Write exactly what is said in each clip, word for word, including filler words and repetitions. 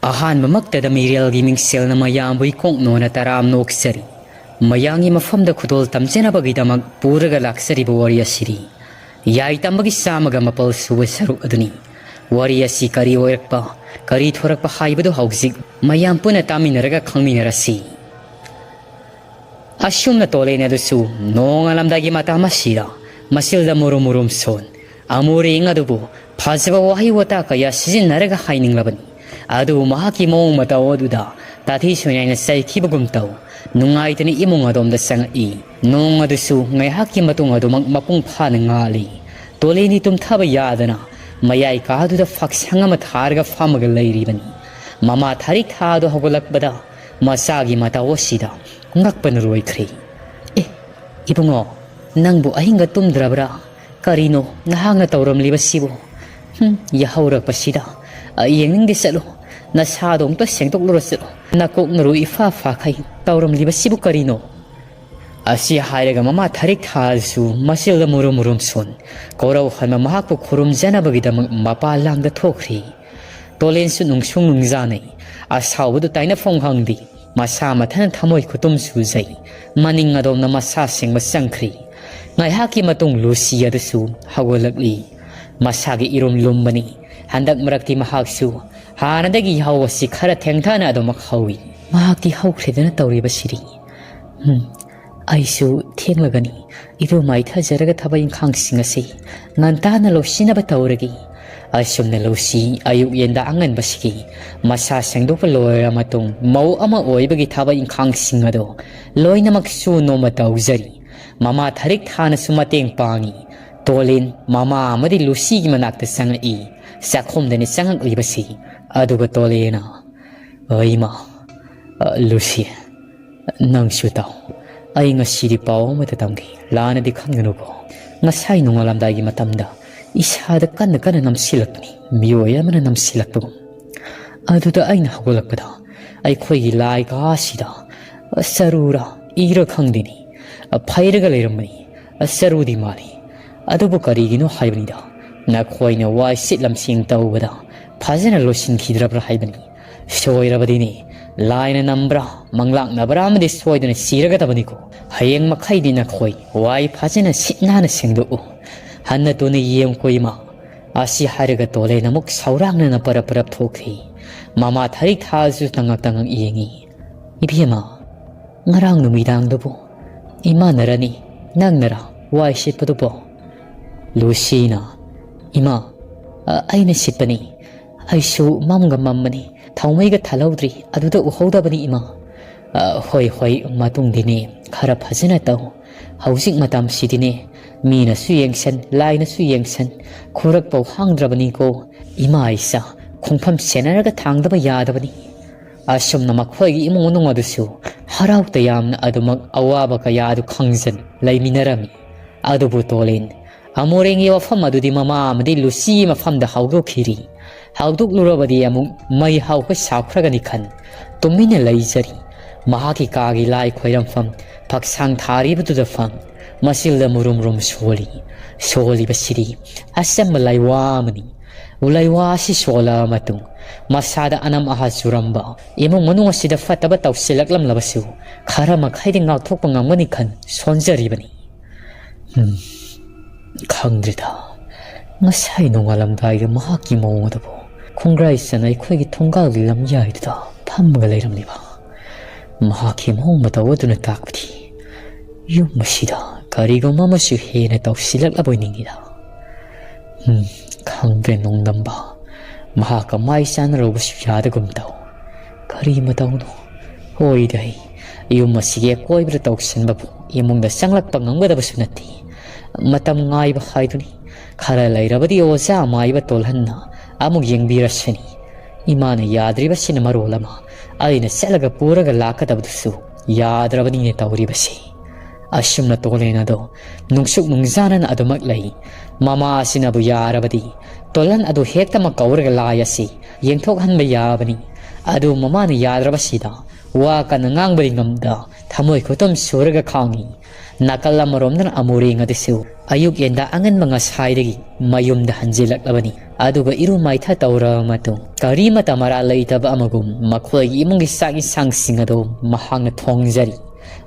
ꯑꯍꯥꯟꯕꯃꯛꯇꯗ ꯃꯤꯔꯦꯜꯒꯤ ꯃꯤꯡꯁꯦꯜꯅ ꯃꯌꯥꯝꯕꯨ ꯏꯀꯣꯛ ꯅꯣꯟꯅ ꯇꯔꯥꯝꯅ ꯑꯣꯛꯆꯔꯤ꯫ ꯃꯌꯥꯝꯒꯤ ꯃꯐꯝꯗ ꯈꯨꯗꯣꯜ ꯇꯝꯖꯅꯕꯒꯤꯗꯃꯛ ꯄꯨꯔꯒ ꯂꯥꯛꯆꯔꯤꯕ ꯋꯥꯔꯤ ꯑꯁꯤꯗꯤ ꯌꯥꯏ ꯇꯝꯕꯒꯤ ꯆꯥꯝꯃꯒ ꯃꯥꯄꯜ ꯁꯨꯕ ꯁꯔꯨꯛ ꯑꯗꯨꯅꯤ꯫ ꯋꯥꯔꯤ ꯑꯁꯤ ꯀꯔꯤ ꯑꯣꯏꯔꯛꯄ, ꯀꯔꯤ ꯊꯣꯔꯛꯄ ꯍꯥꯏꯕꯗꯨ ꯍꯧꯖꯤꯛ ꯃꯌꯥꯝ ꯄꯨꯟꯅ ꯇꯥꯃꯤꯟꯅꯔꯒ ꯈꯪꯃꯤꯟꯅꯔꯁꯤ꯫ ꯑꯁꯨꯝꯅ ꯇꯣꯂꯦꯟ ꯑꯗꯨꯁꯨ ꯅꯣꯡꯉꯥꯜꯂꯝꯗꯥꯏꯒꯤ ꯃꯇꯝ ꯑꯁꯤꯗ ꯃꯁꯤꯜꯗ ꯃꯨꯔꯨꯝ ꯃꯨꯔꯨꯝ ꯁꯣꯟ ꯑꯃꯨꯔꯦꯡ ꯑꯗꯨꯕꯨ ꯐꯖꯕ ꯋꯥꯍꯩ ꯋꯥꯇꯥ ꯀꯌꯥ ꯁꯤꯖꯤꯟꯅꯔꯒ ꯍꯥꯏꯅꯤꯡꯂꯕꯅꯤ꯫ ꯑꯗꯨꯕꯨ ꯃꯍꯥꯛꯀꯤ ꯃꯑꯣꯡ ꯃꯇꯧ ꯑꯗꯨꯗ ꯇꯥꯊꯤ ꯁꯣꯏꯅꯥꯏꯅ ꯆꯩꯈꯤꯕꯒꯨꯝ ꯇꯧ ꯅꯨꯡꯉꯥꯏꯇꯅ ꯏꯃꯨꯡ ꯑꯗꯣꯝꯗ ꯆꯪꯉꯛꯏ꯫ ꯅꯣꯡ ꯑꯗꯨꯁꯨ ꯉꯥꯏꯍꯥꯛꯀꯤ ꯃꯇꯨꯡ ꯑꯗꯨꯃꯛ ꯃꯄꯨꯡ ꯐꯥꯅ ꯉꯥꯜꯂꯤ꯫ ꯇꯣꯂꯦꯟꯗꯤ ꯇꯨꯝꯊꯕ ꯌꯥꯗꯅ ꯃꯌꯥꯏ ꯀꯥꯗꯨꯗ ꯐꯛꯁꯪ ꯑꯃ ꯊꯥꯔꯒ ꯐꯝꯃꯒ ꯂꯩꯔꯤꯕꯅꯤ꯫ ꯃꯃꯥ ꯊꯥꯔꯤꯛ ꯊꯥ ꯑꯗꯨ ꯍꯧꯒꯠꯂꯛꯄꯗ ꯃꯆꯥꯒꯤ ꯃꯇꯧ ꯑꯁꯤꯗ ꯉꯛꯄꯅ ꯂꯣꯏꯈ꯭ꯔꯦ꯫ "ꯑꯦ, ꯏꯕꯨꯡꯉꯣ, ꯅꯪꯕꯨ ꯑꯍꯤꯡꯒ ꯇꯨꯝꯗ꯭ꯔꯕ꯭ꯔꯥ? ꯀꯔꯤꯅꯣ ꯅꯍꯥꯛꯅ ꯇꯧꯔꯝꯂꯤꯕꯁꯤꯕꯨ? ꯍꯨꯝ, ꯌꯥꯍꯧꯔꯛꯄꯁꯤꯗ, ꯑ, ꯌꯦꯡꯅꯤꯡꯗꯦ, ꯆꯠꯂꯨ꯫ ꯅꯁꯥꯗꯣ ꯑꯃꯨꯛꯇ ꯁꯦꯡꯗꯣꯛꯂꯨꯔ ꯆꯠꯂꯨ꯫ ꯅꯀꯣꯛ ꯅꯔꯨ ꯏꯐꯥ ꯐꯥꯈꯩ ꯇꯧꯔꯝꯂꯤꯕꯁꯤꯕꯨ ꯀꯔꯤꯅꯣ?" ꯑꯁꯤ ꯍꯥꯏꯔꯒ ꯃꯃꯥ ꯊꯥꯔꯤꯛ ꯊꯥꯁꯨ ꯃꯆꯤꯜꯗ ꯃꯨꯔꯨꯝ ꯃꯨꯔꯨꯝ ꯁꯣꯟ ꯀꯣꯔꯧ ꯍꯟꯕ ꯃꯍꯥꯛꯄꯨ ꯈꯨꯔꯨꯝꯖꯅꯕꯒꯤꯗꯃꯛ ꯃꯄꯥꯟ ꯂꯥꯡꯗ ꯊꯣꯛꯈ꯭ꯔꯤ꯫ ꯇꯣꯂꯦꯟꯁꯨ ꯅꯨꯡꯁꯨꯡ ꯅꯨꯡꯖꯥꯅꯩ꯫ ꯑꯁꯥꯎꯕꯗꯨ ꯇꯥꯏꯅꯐꯝ ꯈꯪꯗꯦ꯫ ꯃꯁꯥ ꯃꯊꯟ ꯊꯃꯣꯏ ꯈꯨꯇꯨꯝ ꯁꯨꯖꯩ꯫ ꯃꯅꯤꯡ ꯑꯗꯣꯝꯅ ꯃꯁꯥ ꯁꯦꯡꯕ ꯆꯪꯈ꯭ꯔꯤ꯫ ꯉꯥꯏꯍꯥꯛꯀꯤ ꯃꯇꯨꯡ ꯂꯨꯁꯤ ꯑꯗꯨꯁꯨ ꯍꯧꯒꯠꯂꯛꯂꯤ꯫ ꯃꯁꯥꯒꯤ ꯏꯔꯨꯝ ꯂꯨꯝꯕꯅꯤ꯫ ꯍꯟꯗꯛ ꯃꯔꯛꯇꯤ ꯃꯍꯥꯛꯁꯨ ꯍꯥꯟꯅꯗꯒꯤ ꯌꯥꯍꯧ ꯑꯁꯤ ꯈꯔ ꯊꯦꯡꯊꯅ ꯑꯗꯨꯃꯛ ꯍꯧꯏ꯫ ꯃꯍꯥꯛꯇꯤ ꯍꯧꯈ꯭ꯔꯦꯗꯅ ꯇꯧꯔꯤꯕꯁꯤꯗꯤ꯫ ꯎꯝ, ꯑꯩꯁꯨ ꯊꯦꯡꯂꯒꯅꯤ꯫ ꯏꯔꯨ ꯃꯥꯏꯊꯖꯔꯒ ꯊꯕꯛ ꯏꯪꯈꯥꯡꯁꯤꯡ ꯑꯁꯤ ꯉꯟꯇꯥꯅ ꯂꯣꯏꯁꯤꯟꯅꯕ ꯇꯧꯔꯒꯦ꯫ ꯑꯁꯨꯝꯅ ꯂꯧꯁꯤ ꯑꯌꯨꯛ ꯌꯦꯟꯗ ꯑꯉꯟꯕꯁꯤꯒꯤ ꯃꯁꯥ ꯁꯦꯡꯗꯣꯛꯄ ꯂꯣꯏꯔ ꯃꯇꯨꯡ ꯃꯧ ꯑꯃ ꯑꯣꯏꯕꯒꯤ ꯊꯕꯛ ꯏꯪꯈꯥꯡꯁꯤꯡ ꯑꯗꯣ ꯂꯣꯏꯅꯃꯛ ꯁꯨ ꯅꯣꯝꯕ ꯇꯧꯖꯔꯤ꯫ ꯃꯃꯥ ꯊꯥꯔꯤꯛ ꯊꯥꯅꯁꯨ ꯃꯇꯦꯡ ꯄꯥꯡꯏ꯫ ꯇꯣꯂꯤꯟ ꯃꯃꯥ ꯑꯃꯗꯤ ꯂꯨꯁꯤꯒꯤ ꯃꯅꯥꯛꯇ ꯆꯪꯉꯛꯏ꯫ ꯆꯥꯛꯈꯨꯝꯗꯅꯤ ꯆꯪꯉꯛꯂꯤꯕꯁꯤ꯫ ꯑꯗꯨꯒ ꯇꯣꯂꯦꯟꯅ, "ꯑ, ꯏꯃꯥ, ꯑ, ꯂꯨꯁꯤ, ꯅꯪꯁꯨ ꯇꯥꯎ꯫ ꯑꯩ ꯉꯁꯤꯗꯤ ꯄꯥꯎ ꯑꯃꯇ ꯇꯝꯒꯦ꯫ ꯂꯥꯟꯅꯗꯤ ꯈꯟꯒꯅꯨꯀꯣ꯫ ꯉꯁꯥꯏ ꯅꯣꯡꯉꯥꯜꯂꯝꯗꯥꯏꯒꯤ ꯃꯇꯝꯗ ꯏꯁꯥꯗ ꯀꯟꯅ ꯀꯟꯅ ꯅꯝꯁꯤꯜꯂꯛꯄꯅꯤ, ꯃꯤꯑꯣꯏ ꯑꯃꯅ ꯅꯝꯁꯤꯜꯂꯛꯄꯒꯨꯝ꯫ ꯑꯗꯨꯗ ꯑꯩꯅ ꯍꯧꯒꯠꯂꯛꯄꯗ ꯑꯩꯈꯣꯏꯒꯤ ꯂꯥꯏ ꯀꯥꯁꯤꯗ ꯆꯔꯨꯔ ꯏꯔ ꯈꯪꯗꯦꯅꯤ, ꯐꯩꯔꯒ ꯂꯩꯔꯝꯕꯅꯤ꯫ ꯆꯔꯨꯗꯤ ꯃꯥꯜꯂꯤ꯫ ꯑꯗꯨꯕꯨ ꯀꯔꯤꯒꯤꯅꯣ ꯍꯥꯏꯕꯅꯤꯗ, ꯅꯈꯣꯏꯅ ꯋꯥꯏ ꯁꯤꯠ ꯂꯝꯁꯦꯡ ꯇꯧꯕꯗ ꯐꯖꯅ ꯂꯣꯏꯁꯤꯟꯈꯤꯗ꯭ꯔꯕ꯭ꯔꯥ ꯍꯥꯏꯕꯅꯤ꯫ "ꯁꯣꯏꯔꯕꯗꯤꯅꯦ, ꯂꯥꯏꯅ ꯅꯝꯕ꯭ꯔꯥ, ꯃꯪꯂꯥꯛꯅꯕ꯭ꯔꯥ ꯑꯃꯗꯤ ꯁꯣꯏꯗꯅ ꯁꯤꯔꯒꯗꯕꯅꯤꯀꯣ꯫ ꯍꯌꯦꯡ ꯃꯈꯩꯗꯤ ꯅꯈꯣꯏ ꯋꯥꯏ ꯐꯖꯅ ꯁꯤꯠ ꯅꯥꯟꯅ ꯁꯦꯡꯗꯣꯛꯎ꯫ ꯍꯟꯅ ꯇꯨꯅ ꯌꯦꯡꯉꯨꯀꯣ ꯏꯃꯥ"꯫ ꯑꯁꯤ ꯍꯥꯏꯔꯒ ꯇꯣꯂꯦꯟ ꯑꯃꯨꯛ ꯁꯧꯔꯥꯡꯅꯅ ꯄꯔꯞ ꯄꯔꯞ ꯊꯣꯛꯈꯤ꯫ ꯃꯃꯥ ꯊꯔꯤꯛ ꯊꯥꯁꯨ ꯇꯉꯛ ꯇꯉꯛ ꯌꯦꯡꯉꯤ꯫ "ꯏꯕꯦꯝꯃ, ꯉꯔꯥꯡ ꯅꯨꯃꯤꯗꯥꯡꯗꯨꯕꯨ ꯏꯃꯥꯅꯔꯅꯤ, ꯅꯪꯅꯔ ꯋꯥꯏ ꯁꯤꯠꯄꯗꯨꯕꯣ?" ꯂꯨꯁꯤꯅ, "ꯏꯃꯥ, ꯑ, ꯑꯩꯅ ꯁꯤꯠꯄꯅꯤ꯫ ꯑꯩꯁꯨ ꯃꯝꯒ ꯃꯝꯕꯅꯤ, ꯊꯥꯎꯃꯩꯒ ꯊꯥꯜꯍꯧꯗ꯭ꯔꯤ, ꯑꯗꯨꯗ ꯎꯍꯧꯗꯕꯅꯤ ꯏꯃꯥ"꯫ "ꯑ, ꯍꯣꯏ, ꯍꯣꯏ, ꯃꯇꯨꯡꯗꯤꯅꯦ, ꯈꯔ ꯐꯖꯅ ꯇꯧ꯫ ꯍꯧꯖꯤꯛ ꯃꯇꯝꯁꯤꯗꯤꯅꯦ, ꯃꯤꯅꯁꯨ ꯌꯦꯡꯁꯟ, ꯂꯥꯏꯅꯁꯨ ꯌꯦꯡꯁꯟ, ꯈꯨꯔꯛꯄꯧ ꯍꯥꯡꯗ꯭ꯔꯕꯅꯤꯀꯣ꯫ ꯏꯃꯥ ꯏꯆꯥ ꯈꯣꯡꯐꯝ ꯁꯦꯟꯅꯔꯒ ꯊꯥꯡꯗꯕ ꯌꯥꯗꯕꯅꯤ"꯫ ꯑꯁꯨꯝꯅ ꯃꯈꯣꯏꯒꯤ ꯏꯃꯨꯡ ꯃꯅꯨꯡ ꯑꯗꯨꯁꯨ ꯍꯔꯥꯎ ꯇꯌꯥꯝꯅ ꯑꯗꯨꯃꯛ ꯑꯋꯥꯕ ꯀꯌꯥ ꯑꯗꯨ ꯈꯪꯖꯟ ꯂꯩꯃꯤꯟꯅꯔꯝꯃꯤ꯫ ꯑꯗꯨꯕꯨ ꯇꯣꯂꯤꯟ ꯑꯃꯣꯔꯦꯡꯒꯤ ꯋꯥꯐꯝ ꯑꯗꯨꯗꯤ ꯃꯃꯥ ꯑꯃꯗꯤ ꯂꯨꯁꯤꯒꯤ ꯃꯐꯝꯗ ꯍꯧꯗꯣꯛꯈꯤꯔꯤ꯫ ꯍꯧꯗꯣꯛꯂꯨꯔꯕꯗꯤ ꯑꯃꯨꯛ ꯃꯩ ꯍꯧꯈꯩ ꯁꯥꯎꯈ꯭ꯔꯒꯅꯤ ꯈꯟ ꯇꯨꯃꯤꯟꯅ ꯂꯩꯖꯔꯤ꯫ ꯃꯍꯥꯛꯀꯤ ꯀꯥꯒꯤ ꯂꯥꯏ ꯈꯣꯏꯔꯝꯐꯝ ꯐꯛꯁꯥꯡ ꯊꯥꯔꯤꯕꯗꯨꯗ ꯐꯝ ꯃꯆꯤꯜꯗ ꯃꯨꯔꯨꯝ ꯃꯨꯔꯨꯝ ꯁꯣꯜꯂꯤ꯫ ꯁꯣꯜꯂꯤꯕꯁꯤꯗꯤ ꯑꯆꯝꯕ ꯂꯥꯏꯋꯥ ꯑꯃꯅꯤ꯫ ꯎꯂꯩꯋꯥ ꯑꯁꯤ ꯁꯣꯜꯂꯕ ꯃꯇꯨꯡ, ꯃꯁꯥꯗ ꯑꯅꯝ ꯑꯍꯥ ꯆꯨꯔꯝꯕ ꯏꯃꯨꯡ ꯃꯅꯨꯡ ꯑꯁꯤꯗ ꯐꯠꯇꯕ ꯇꯧꯁꯤꯜꯂꯛꯂꯝꯂꯕꯁꯨ, ꯈꯔ ꯃꯈꯩꯗꯤ ꯉꯥꯛꯊꯣꯛꯄ ꯉꯝꯒꯅꯤ ꯈꯟ ꯁꯣꯟꯖꯔꯤꯕꯅꯤ꯫ ꯎꯝ, ꯈꯪꯗ꯭ꯔꯦꯗ, ꯉꯁꯥꯏ ꯅꯣꯡꯉꯥꯜꯂꯝꯗꯥꯏꯗ ꯃꯍꯥꯛꯀꯤ ꯃꯑꯣꯡ ꯑꯗꯨꯕꯨ ꯈꯣꯡꯒ꯭ꯔꯥꯏ ꯆꯟ ꯑꯩꯈꯣꯏꯒꯤ ꯊꯣꯡꯒꯥꯜꯒꯤ ꯂꯝꯌꯥꯏꯗꯨꯗ ꯐꯝꯃꯒ ꯂꯩꯔꯝꯂꯤꯕ ꯃꯍꯥꯛꯀꯤ ꯃꯑꯣꯡ ꯃꯇꯧ ꯑꯗꯨꯅ ꯇꯥꯛꯄꯗꯤ ꯌꯨꯝ ꯑꯁꯤꯗ ꯀꯔꯤꯒꯨꯝꯕ ꯑꯃꯁꯨ ꯍꯦꯟꯅ ꯇꯧꯁꯤꯜꯂꯛꯂꯕꯣꯏ ꯅꯤꯡꯉꯤꯗ꯫ ꯎꯝ, ꯈꯪꯗ꯭ꯔꯦ ꯅꯣꯡꯗꯝꯕ꯫ ꯃꯍꯥꯛꯀ ꯃꯥꯏ ꯆꯥꯟꯅꯔꯨꯕꯁꯨ ꯌꯥꯗꯒꯨꯝ ꯇꯧ꯫ ꯀꯔꯤ ꯃꯇꯧꯅꯣ? ꯍꯣꯏꯗ, ꯌꯨꯝ ꯑꯁꯤꯒꯤ ꯑꯀꯣꯏꯕꯗ ꯇꯧꯁꯤꯟꯕꯕꯨ ꯏꯃꯨꯡꯗ ꯆꯪꯂꯛꯄ ꯉꯝꯒꯗꯕꯁꯨ ꯅꯠꯇꯦ꯫ ꯃꯇꯝ ꯉꯥꯏꯕ ꯍꯥꯏꯗꯨꯅꯤ꯫ ꯈꯔ ꯂꯩꯔꯕꯗꯤ ꯑꯣꯖꯥ ꯃꯥꯏꯕ ꯇꯣꯜꯍꯟꯅ ꯑꯃꯨꯛ ꯌꯦꯡꯕꯤꯔꯁꯅꯤ꯫ ꯏꯃꯥꯅ ꯌꯥꯗ꯭ꯔꯤꯕꯁꯤꯅ ꯃꯔꯣꯜ ꯑꯃ, ꯑꯩꯅ ꯆꯠꯂꯒ ꯄꯨꯔꯒ ꯂꯥꯛꯀꯗꯕꯗꯨꯁꯨ ꯌꯥꯗ꯭ꯔꯕꯅꯤꯅꯦ ꯇꯧꯔꯤꯕꯁꯤ꯫ ꯑꯁꯨꯝꯅ ꯇꯣꯂꯦꯟ ꯑꯗꯣ ꯅꯨꯡꯁꯨꯛ ꯅꯨꯡꯖꯥꯅꯅ ꯑꯗꯨꯃꯛ ꯂꯩ꯫ ꯃꯃꯥ ꯑꯁꯤꯅꯕꯨ ꯌꯥꯔꯕꯗꯤ ꯇꯣꯂꯟ ꯑꯗꯨ ꯍꯦꯛꯇꯃꯛ ꯀꯧꯔꯒ ꯂꯥꯏ ꯑꯁꯤ ꯌꯦꯡꯊꯣꯛꯍꯟꯕ ꯌꯥꯕꯅꯤ꯫ ꯑꯗꯨ ꯃꯃꯥꯅ ꯌꯥꯗ꯭ꯔꯕꯁꯤꯗ ꯋꯥ ꯀꯟꯅ ꯉꯥꯡꯕꯗꯤ ꯉꯝꯗ ꯊꯃꯣꯏ ꯈꯨꯇꯨꯝ ꯁꯨꯔꯒ ꯈꯥꯡꯉꯤ꯫ ꯅꯥꯀꯜ ꯑꯃꯔꯣꯝꯗꯅ ꯑꯃꯨꯔꯦꯡ ꯑꯗꯨꯁꯨ ꯑꯌꯨꯛ ꯌꯦꯟꯗꯥ ꯑꯉꯟꯕ ꯉꯁꯥꯏꯗꯒꯤ ꯃꯌꯨꯝꯗ ꯍꯟꯖꯤꯜꯂꯛꯂꯕꯅꯤ꯫ ꯑꯗꯨꯒ ꯏꯔꯨ ꯃꯥꯏꯊ ꯇꯧꯔꯕ ꯃꯇꯨꯡ ꯀꯔꯤꯃꯇ ꯃꯔꯥꯜ ꯂꯩꯇꯕ ꯑꯃꯒꯨꯝ ꯃꯈꯣꯏꯒꯤ ꯏꯃꯨꯡꯒꯤ ꯆꯥꯛ ꯏꯟꯁꯥꯡꯁꯤꯡ ꯑꯗꯨ ꯃꯍꯥꯛꯅ ꯊꯣꯡꯖꯔꯤ꯫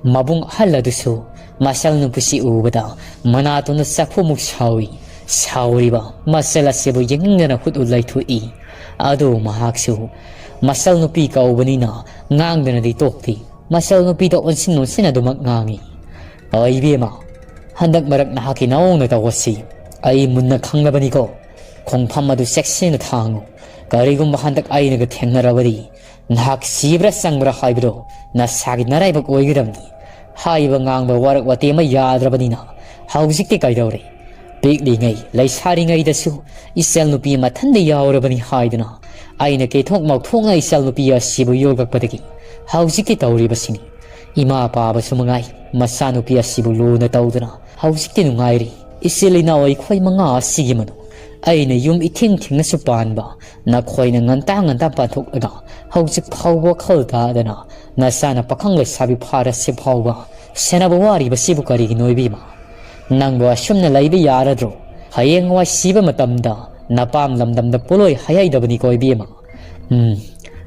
ꯃꯕꯨꯡ ꯑꯍꯜ ꯑꯗꯨꯁꯨ ꯃꯆꯜ ꯅꯨꯄꯤꯁꯤ ꯎꯕꯗ ꯃꯅꯥꯇꯣꯟꯗ ꯆꯐꯨꯃꯨꯛ ꯁꯥꯎꯏ꯫ ꯁꯥꯎꯔꯤꯕ ꯃꯆꯜ ꯑꯁꯤꯕꯨ ꯌꯦꯡꯅꯤꯡꯗꯅ ꯍꯨꯠ ꯍꯨꯠ ꯂꯩꯊꯣꯛꯏ꯫ ꯑꯗꯨ ꯃꯍꯥꯛꯁꯨ ꯃꯆꯜ ꯅꯨꯄꯤ ꯀꯧꯕꯅꯤꯅ ꯉꯥꯡꯗꯅꯗꯤ ꯇꯣꯛꯇꯦ꯫ ꯃꯆꯜ ꯅꯨꯄꯤꯗ ꯑꯣꯟꯁꯤꯟ ꯑꯣꯟꯁꯤꯟ ꯑꯗꯨꯃꯛ ꯉꯥꯡꯏ꯫ "ꯑꯣ ꯏꯕꯦꯝꯃ, ꯍꯟꯗꯛ ꯃꯔꯛ ꯅꯍꯥꯛꯀꯤ ꯅꯑꯣꯡ ꯅꯇꯧ ꯑꯁꯤ ꯑꯩ ꯃꯨꯟꯅ ꯈꯪꯂꯕꯅꯤꯀꯣ꯫ ꯈꯣꯡꯐꯝ ꯑꯗꯨ ꯆꯦꯛꯁꯤꯟꯅ ꯊꯥꯡꯉꯨ꯫ ꯀꯔꯤꯒꯨꯝꯕ ꯍꯟꯗꯛ ꯑꯩꯅꯒ ꯊꯦꯡꯅꯔꯕꯗꯤ ꯅꯍꯥꯛ ꯁꯤꯕ꯭ꯔꯥ ꯆꯪꯕ꯭ꯔꯥ ꯍꯥꯏꯕꯗꯣ ꯅꯁꯥꯒꯤ ꯅꯔꯥꯏꯕꯛ ꯑꯣꯏꯒꯗꯕꯅꯤ꯫ ꯍꯥꯏꯕ ꯉꯥꯡꯕ ꯋꯥꯔꯛ ꯋꯥꯇꯦꯝ ꯑꯃ ꯌꯥꯗ꯭ꯔꯕꯅꯤꯅ ꯍꯧꯖꯤꯛꯇꯤ ꯀꯩꯗꯧꯔꯦ? ꯄꯤꯛꯂꯤꯉꯩ ꯂꯩꯁꯥꯔꯤꯉꯩꯗꯁꯨ ꯏꯆꯜ ꯅꯨꯄꯤ ꯃꯊꯟꯗ ꯌꯥꯎꯔꯕꯅꯤ ꯍꯥꯏꯗꯨꯅ ꯑꯩꯅ ꯀꯦꯊꯣꯛ ꯃꯧꯊꯣꯛꯅ ꯏꯆꯜ ꯅꯨꯄꯤ ꯑꯁꯤꯕꯨ ꯌꯣꯛꯂꯛꯄꯗꯒꯤ ꯍꯧꯖꯤꯛꯇꯤ ꯇꯧꯔꯤꯕꯁꯤꯅꯤ꯫ ꯏꯃꯥ ꯄꯥꯕꯁꯨ ꯃꯉꯥꯏ ꯃꯆꯥꯅꯨꯄꯤ ꯑꯁꯤꯕꯨ ꯂꯨꯅ ꯇꯧꯗꯨꯅ ꯍꯧꯖꯤꯛꯇꯤ ꯅꯨꯡꯉꯥꯏꯔꯤ꯫ ꯏꯆꯤꯜ ꯏꯅꯥꯎ ꯑꯩꯈꯣꯏ ꯃꯉꯥ ꯑꯁꯤꯒꯤ ꯃꯅꯨꯡ ꯑꯩꯅ ꯌꯨꯝ ꯏꯊꯦꯡ ꯊꯦꯡꯅꯁꯨ ꯄꯥꯟꯕ, ꯅꯈꯣꯏꯅ ꯉꯟꯇꯥ ꯉꯟꯇꯥ ꯄꯥꯟꯊꯣꯛꯂꯒ ꯍꯧꯖꯤꯛ ꯐꯥꯎꯕ ꯋꯥꯈꯜ ꯇꯥꯗꯅ ꯅꯆꯥꯅ ꯄꯥꯈꯪ ꯂꯩꯁꯥꯕꯤ ꯐꯥꯔꯁꯤ ꯐꯥꯎꯕ ꯁꯦꯟꯅꯕ ꯋꯥꯔꯤꯕꯁꯤꯕꯨ ꯀꯔꯤꯒꯤꯅꯣ ꯏꯕꯦꯝꯃ? ꯅꯪꯕꯨ ꯑꯁꯨꯝꯅ ꯂꯩꯕ ꯌꯥꯔꯗ꯭ꯔꯣ? ꯍꯌꯦꯡꯋꯥꯏ ꯁꯤꯕ ꯃꯇꯝꯗ ꯅꯄꯥꯝ ꯂꯝꯗꯝꯗ ꯄꯣꯠꯂꯣꯏ ꯍꯥꯏꯍꯩꯗꯕꯅꯤꯀꯣ ꯏꯕꯦꯝꯃ꯫ ꯎꯝ,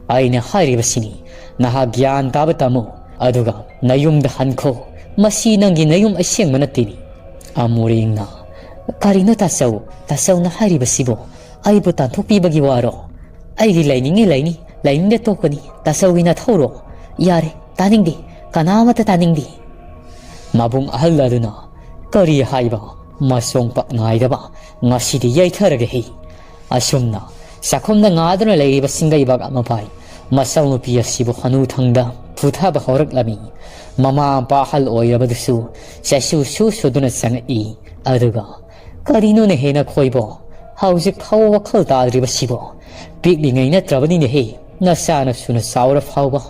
ꯑꯩꯅ ꯍꯥꯏꯔꯤꯕꯁꯤꯅꯤ, ꯅꯍꯥꯛ ꯒ꯭ꯌꯥꯟ ꯇꯥꯕ ꯇꯝꯃꯨ, ꯑꯗꯨꯒ ꯅꯌꯨꯝꯗ ꯍꯟꯈꯣ꯫ ꯃꯁꯤ ꯅꯪꯒꯤ ꯅꯌꯨꯝ ꯑꯁꯦꯡꯕ ꯅꯠꯇꯦꯅꯤ꯫ ꯑꯃꯨꯔꯦꯡꯅ, "ꯀꯔꯤꯅꯣ ꯇꯥꯆꯧ? ꯇꯥꯆꯧꯅ ꯍꯥꯏꯔꯤꯕꯁꯤꯕꯨ? ꯑꯩꯕꯨ ꯇꯥꯟꯊꯣꯛꯄꯤꯕꯒꯤ ꯋꯥꯔꯣ? ꯑꯩꯗꯤ ꯂꯩꯅꯤꯡꯉꯤ ꯂꯩꯅꯤ, ꯂꯩꯅꯤꯡꯗ ꯇꯣꯛꯀꯅꯤ꯫ ꯇꯥꯆꯧꯒꯤ ꯅꯊꯧꯔꯣ? ꯌꯥꯔꯦ, ꯇꯥꯅꯤꯡꯗꯦ, ꯀꯅꯥꯃꯠꯇ ꯇꯥꯅꯤꯡꯗꯦ꯫" ꯃꯕꯨꯡ ꯑꯍꯜ ꯑꯗꯨꯅ, "ꯀꯔꯤ ꯍꯥꯏꯕ? ꯃꯁꯣꯡ ꯄꯥꯛ ꯅꯥꯏꯗꯕ, ꯉꯁꯤꯗꯤ ꯌꯩꯊꯔꯒꯦ ꯍꯦ!" ꯑꯁꯨꯝꯅ ꯆꯥꯛꯈꯨꯝꯗ ꯉꯥꯗꯨꯅ ꯂꯩꯔꯤꯕ ꯁꯤꯡꯒꯩꯕꯥꯛ ꯑꯃ ꯄꯥꯏ꯫ ꯃꯆꯧ ꯅꯨꯄꯤ ꯑꯁꯤꯕꯨ ꯍꯅꯨꯊꯪꯗ ꯐꯨꯊꯕ ꯍꯧꯔꯛꯂꯝꯃꯤ꯫ ꯃꯃꯥ ꯃꯄꯥ ꯑꯍꯜ ꯑꯣꯏꯔꯕꯗꯨꯁꯨ ꯆꯩꯁꯨ ꯁꯨ ꯁꯨꯗꯨꯅ ꯆꯪꯉꯛꯏ꯫ ꯑꯗꯨꯒ, "ꯀꯔꯤꯅꯣꯅꯦꯍꯦ ꯅꯈꯣꯏꯕꯣ? ꯍꯧꯖꯤꯛ ꯐꯥꯎꯕ ꯋꯥꯈꯜ ꯇꯥꯗ꯭ꯔꯤꯕꯁꯤꯕꯣ? ꯄꯤꯛꯂꯤꯉꯩ ꯅꯠꯇ꯭ꯔꯕꯅꯤꯅꯦꯍꯦ, ꯅꯆꯥꯅꯁꯨꯅ ꯆꯥꯎꯔ ꯐꯥꯎꯕ꯫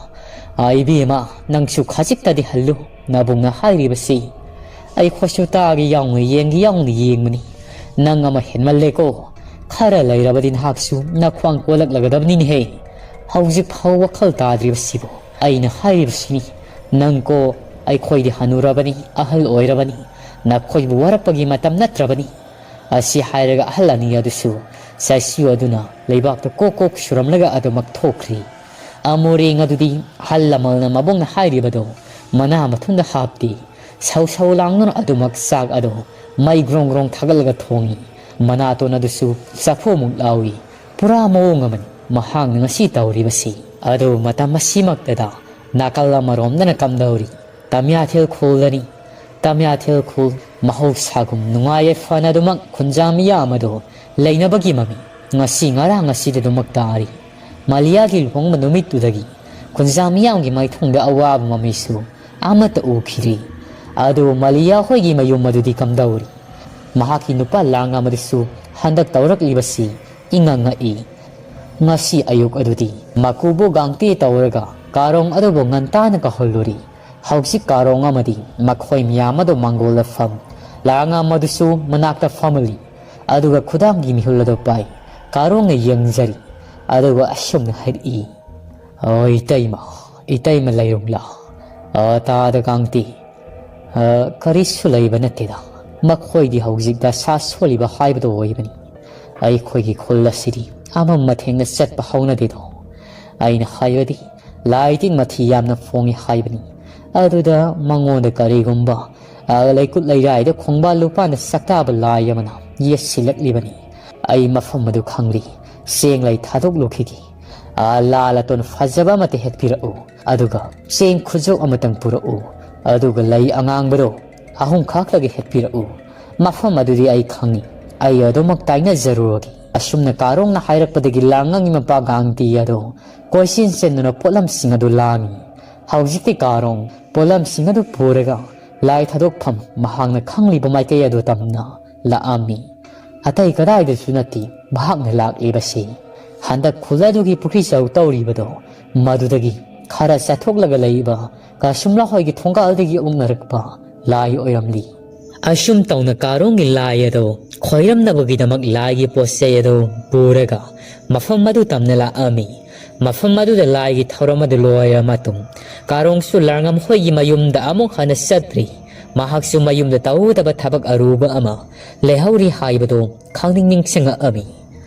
ꯑꯥ, ꯏꯕꯦꯝꯃ, ꯅꯪꯁꯨ ꯈꯖꯤꯛꯇꯗꯤ ꯍꯜꯂꯨ, ꯅꯕꯨꯡꯅ ꯍꯥꯏꯔꯤꯕꯁꯤ꯫ ꯑꯩꯈꯣꯏꯁꯨ ꯇꯥꯒꯦ ꯌꯥꯎꯅ ꯌꯦꯡꯒꯦ ꯌꯥꯎꯅ ꯌꯦꯡꯕꯅꯤ꯫ ꯅꯪ ꯑꯃ ꯍꯦꯟꯃꯜꯂꯦꯀꯣ꯫ ꯈꯔ ꯂꯩꯔꯕꯗꯤ ꯅꯍꯥꯛꯁꯨ ꯅꯈ꯭ꯋꯥꯡ ꯀꯣꯜꯂꯛꯂꯒꯗꯕꯅꯤꯅꯦꯍꯦ꯫ ꯍꯧꯖꯤꯛ ꯐꯥꯎ ꯋꯥꯈꯜ ꯇꯥꯗ꯭ꯔꯤꯕꯁꯤꯕꯨ?" ꯑꯩꯅ ꯍꯥꯏꯔꯤꯕꯁꯤꯅꯤ, ꯅꯪ ꯀꯣ, ꯑꯩꯈꯣꯏꯗꯤ ꯍꯅꯨꯔꯕꯅꯤ, ꯑꯍꯜ ꯑꯣꯏꯔꯕꯅꯤ, ꯅꯈꯣꯏꯕꯨ ꯋꯥꯔꯛꯄꯒꯤ ꯃꯇꯝ ꯅꯠꯇ꯭ꯔꯕꯅꯤ꯫ ꯑꯁꯤ ꯍꯥꯏꯔꯒ ꯑꯍꯜ ꯑꯅꯤ ꯑꯗꯨꯁꯨ ꯆꯥꯏꯁꯨ ꯑꯗꯨꯅ ꯂꯩꯕꯥꯛꯇ ꯀꯣꯛ ꯀꯣꯛ ꯁꯨꯔꯝꯂꯒ ꯑꯗꯨꯃꯛ ꯊꯣꯛꯈ꯭ꯔꯤ꯫ ꯑꯃꯣꯔꯦꯡ ꯑꯗꯨꯗꯤ ꯑꯍꯜ ꯂꯃꯟꯅ ꯃꯕꯣꯛꯅ ꯍꯥꯏꯔꯤꯕꯗꯣ ꯃꯅꯥ ꯃꯊꯨꯝꯗ ꯍꯥꯞꯇꯦ꯫ ꯁꯧ ꯁꯧ ꯂꯥꯡꯗꯨꯅ ꯑꯗꯨꯃꯛ ꯆꯥꯛ ꯑꯗꯨ ꯃꯩ ꯒ꯭ꯔꯣꯡ ꯒ꯭ꯔꯣꯡ ꯊꯥꯒꯠꯂꯒ ꯊꯣꯡꯏ꯫ ꯃꯅꯥꯇꯣꯟ ꯑꯗꯨꯁꯨ ꯆꯐꯨꯃꯨꯛ ꯂꯥꯎꯏ꯫ ꯄꯨꯔꯥ ꯃꯑꯣꯡ ꯑꯃꯅꯤ ꯃꯍꯥꯛꯅ ꯉꯁꯤ ꯇꯧꯔꯤꯕꯁꯤ꯫ ꯑꯗꯨꯕꯨ ꯃꯇꯝ ꯑꯁꯤꯃꯛꯇꯗ ꯅꯥꯀꯜ ꯑꯃꯔꯣꯝꯗꯅ ꯀꯝꯗꯧꯔꯤ? ꯇꯝꯌꯥꯊꯦꯜ ꯈꯨꯜꯗꯅꯤ꯫ ꯇꯝꯌꯥꯊꯦꯜ ꯈꯨꯜ ꯃꯍꯧꯁꯥꯒꯨꯝ ꯅꯨꯡꯉꯥꯏ ꯌꯥꯏꯐꯅ ꯑꯗꯨꯃꯛ ꯈꯨꯟꯖꯥ ꯃꯤꯌꯥꯝ ꯑꯗꯨ ꯂꯩꯅꯕꯒꯤ ꯃꯃꯤ ꯉꯁꯤ ꯉꯔꯥꯡ ꯑꯁꯤꯗ ꯑꯗꯨꯃꯛ ꯇꯥꯔꯤ꯫ ꯃꯥꯂꯤꯌꯥꯒꯤ ꯂꯨꯍꯣꯡꯕ ꯅꯨꯃꯤꯠꯇꯨꯗꯒꯤ ꯈꯨꯟꯖꯥ ꯃꯤꯌꯥꯝꯒꯤ ꯃꯥꯏꯊꯣꯡꯗ ꯑꯋꯥꯕ ꯃꯃꯤꯁꯨ ꯑꯃꯠꯇ ꯎꯈꯤꯗ꯭ꯔꯤ꯫ ꯑꯗꯨꯕꯨ ꯃꯥꯂꯤꯌꯥ ꯍꯣꯏꯒꯤ ꯃꯌꯨꯝ ꯑꯗꯨꯗꯤ ꯀꯝꯗꯧꯔꯤ? ꯃꯍꯥꯛꯀꯤ ꯅꯨꯄꯥ ꯂꯥꯡ ꯑꯃꯗꯨꯁꯨ ꯍꯟꯗꯛ ꯇꯧꯔꯛꯂꯤꯕꯁꯤ ꯏꯉꯛ ꯉꯛꯏ꯫ ꯉꯁꯤ ꯑꯌꯨꯛ ꯑꯗꯨꯗꯤ ꯃꯀꯨꯕꯣꯛ ꯒꯥꯡꯇꯦ ꯇꯧꯔꯒ ꯀꯥꯔꯣꯡ ꯑꯗꯨꯕꯨ ꯉꯟꯇꯥꯅ ꯀꯧꯍꯜꯂꯨꯔꯤ꯫ ꯍꯧꯖꯤꯛ ꯀꯥꯔꯣꯡ ꯑꯃꯗꯤ ꯃꯈꯣꯏ ꯃꯌꯥꯝ ꯑꯗꯨ ꯃꯥꯡꯒꯣꯜꯗ ꯐꯝ, ꯂꯥꯡ ꯑꯃꯗꯨꯁꯨ ꯃꯅꯥꯛꯇ ꯐꯝꯍꯜꯂꯤ꯫ ꯑꯗꯨꯒ ꯈꯨꯗꯥꯡꯒꯤ ꯃꯤꯍꯨꯜ ꯑꯗꯨ ꯄꯥꯏ꯫ ꯀꯥꯔꯣꯡꯅ ꯌꯦꯡꯖꯔꯤ꯫ ꯑꯗꯨꯒ ꯑꯁꯨꯝꯅ ꯍꯥꯏꯔꯛꯏ, "ꯑꯣ, ꯏꯇꯩꯃ, ꯏꯇꯩꯃ ꯂꯩꯔꯨꯝꯂꯥ? ꯑ, ꯇꯥꯗ ꯀꯥꯡꯇꯤ꯫ ꯑ, ꯀꯔꯤꯁꯨ ꯂꯩꯕ ꯅꯠꯇꯦꯗ꯫ ꯃꯈꯣꯏꯗꯤ ꯍꯧꯖꯤꯛ ꯗꯁꯥ ꯁꯣꯜꯂꯤꯕ ꯍꯥꯏꯕꯗꯨ ꯑꯣꯏꯕꯅꯤ꯫ ꯑꯩꯈꯣꯏꯒꯤ ꯈꯨꯜ ꯑꯁꯤꯗꯤ ꯑꯃꯝ ꯑꯊꯦꯡꯅ ꯆꯠꯄ ꯍꯧꯅꯗꯦꯗꯣ꯫ ꯑꯩꯅ ꯍꯥꯏꯕꯗꯤ, ꯂꯥꯏꯗꯤ ꯃꯊꯤ ꯌꯥꯝꯅ ꯐꯣꯡꯉꯤ ꯍꯥꯏꯕꯅꯤ꯫ ꯑꯗꯨꯗ ꯃꯉꯣꯟꯗ ꯀꯔꯤꯒꯨꯝꯕ, ꯑ, ꯂꯩꯀꯨꯠ ꯂꯩꯔꯥꯏꯗ ꯈꯣꯡꯕꯥꯜ ꯂꯨꯄꯥꯟꯗ ꯁꯛꯇꯥꯕ ꯂꯥꯏ ꯑꯃꯅ ꯌꯦꯠꯁꯤꯜꯂꯛꯂꯤꯕꯅꯤ꯫ ꯑꯩ ꯃꯐꯝ ꯑꯗꯨ ꯈꯪꯂꯤ꯫ ꯆꯦꯡ ꯂꯩ ꯊꯥꯗꯣꯛꯂꯨꯈꯤꯒꯦ꯫ ꯑ, ꯂꯥ ꯂꯥꯇꯣꯟ ꯐꯖꯕ ꯑꯃꯇ ꯍꯦꯛꯄꯤꯔꯛꯎ꯫ ꯑꯗꯨꯒ ꯆꯦꯡ ꯈꯨꯖꯣꯛ ꯑꯃꯇꯪ ꯄꯨꯔꯛꯎ꯫ ꯑꯗꯨꯒ ꯂꯩ ꯑꯉꯥꯡꯕꯗꯣ ꯑꯍꯨꯝ ꯈꯛꯇꯒꯤ ꯍꯦꯛꯄꯤꯔꯛꯎ꯫ ꯃꯐꯝ ꯑꯗꯨꯗꯤ ꯑꯩ ꯈꯪꯏ꯫ ꯑꯩ ꯑꯗꯨꯃꯛ ꯇꯥꯏꯅꯖꯔꯨꯔꯒꯦ꯫" ꯑꯁꯨꯝꯅ ꯀꯥꯔꯣꯡꯅ ꯍꯥꯏꯔꯛꯄꯗꯒꯤ ꯂꯥꯡꯉꯪꯒꯤ ꯃꯄꯥ ꯒꯥꯡꯇꯤ ꯑꯗꯣ ꯀꯣꯏꯆꯦꯟ ꯆꯦꯟꯗꯨꯅ ꯄꯣꯠꯂꯝꯁꯤꯡ ꯑꯗꯨ ꯂꯥꯡꯉꯤ꯫ ꯍꯧꯖꯤꯛꯇꯤ ꯀꯥꯔꯣꯡ ꯄꯣꯠꯂꯝꯁꯤꯡ ꯑꯗꯨ ꯄꯨꯔꯒ ꯂꯥꯏ ꯊꯥꯗꯣꯛꯐꯝ ꯃꯍꯥꯛꯅ ꯈꯪꯂꯤꯕ ꯃꯥꯏꯀꯩ ꯑꯗꯨ ꯇꯝꯅ ꯂꯥꯛꯑꯝꯃꯤ꯫ ꯑꯇꯩ ꯀꯗꯥꯏꯗꯁꯨ ꯅꯠꯇꯦ, ꯃꯍꯥꯛꯅ ꯂꯥꯛꯂꯤꯕꯁꯤ ꯍꯟꯗꯛ ꯈꯨꯜ ꯑꯗꯨꯒꯤ ꯄꯨꯈ꯭ꯔꯤ ꯆꯧ ꯇꯧꯔꯤꯕꯗꯣ, ꯃꯗꯨꯗꯒꯤ ꯈꯔ ꯆꯠꯊꯣꯛꯂꯒ ꯂꯩꯕ ꯀꯁꯨꯝꯂꯥ ꯍꯣꯏꯒꯤ ꯊꯣꯡꯒꯥꯜꯗꯒꯤ ꯑꯣꯛꯅꯔꯛꯄ ꯂꯥꯏ ꯑꯣꯏꯔꯝꯂꯤ꯫ ꯑꯁꯨꯝ ꯇꯧꯅ ꯀꯥꯔꯣꯡꯒꯤ ꯂꯥꯏ ꯑꯗꯣ ꯈꯣꯏꯔꯝꯅꯕꯒꯤꯗꯃꯛ ꯂꯥꯏꯒꯤ ꯄꯣꯠ ꯆꯩ ꯑꯗꯣ ꯄꯨꯔꯒ ꯃꯐꯝ ꯑꯗꯨ ꯇꯝꯅ ꯂꯥꯛꯑꯝꯃꯤ꯫ ꯃꯐꯝ ꯑꯗꯨꯗ ꯂꯥꯏꯒꯤ ꯊꯧꯔꯝ ꯑꯗꯨ ꯂꯣꯏꯔ ꯃꯇꯨꯡ, ꯀꯥꯔꯣꯡꯁꯨ ꯂꯥꯔꯉꯝ ꯍꯣꯏꯒꯤ ꯃꯌꯨꯝꯗ ꯑꯃꯨꯛ ꯍꯟꯅ ꯆꯠꯇ꯭ꯔꯤ꯫ ꯃꯍꯥꯛꯁꯨ ꯃꯌꯨꯝꯗ ꯇꯧꯒꯗꯕ ꯊꯕꯛ ꯑꯔꯨꯕ ꯑꯃ ꯂꯩꯍꯧꯔꯤ ꯍꯥꯏꯕꯗꯨ ꯈꯪꯅꯤꯡ ꯅꯤꯡꯁꯤꯡꯉꯛꯑꯝꯃꯤ꯫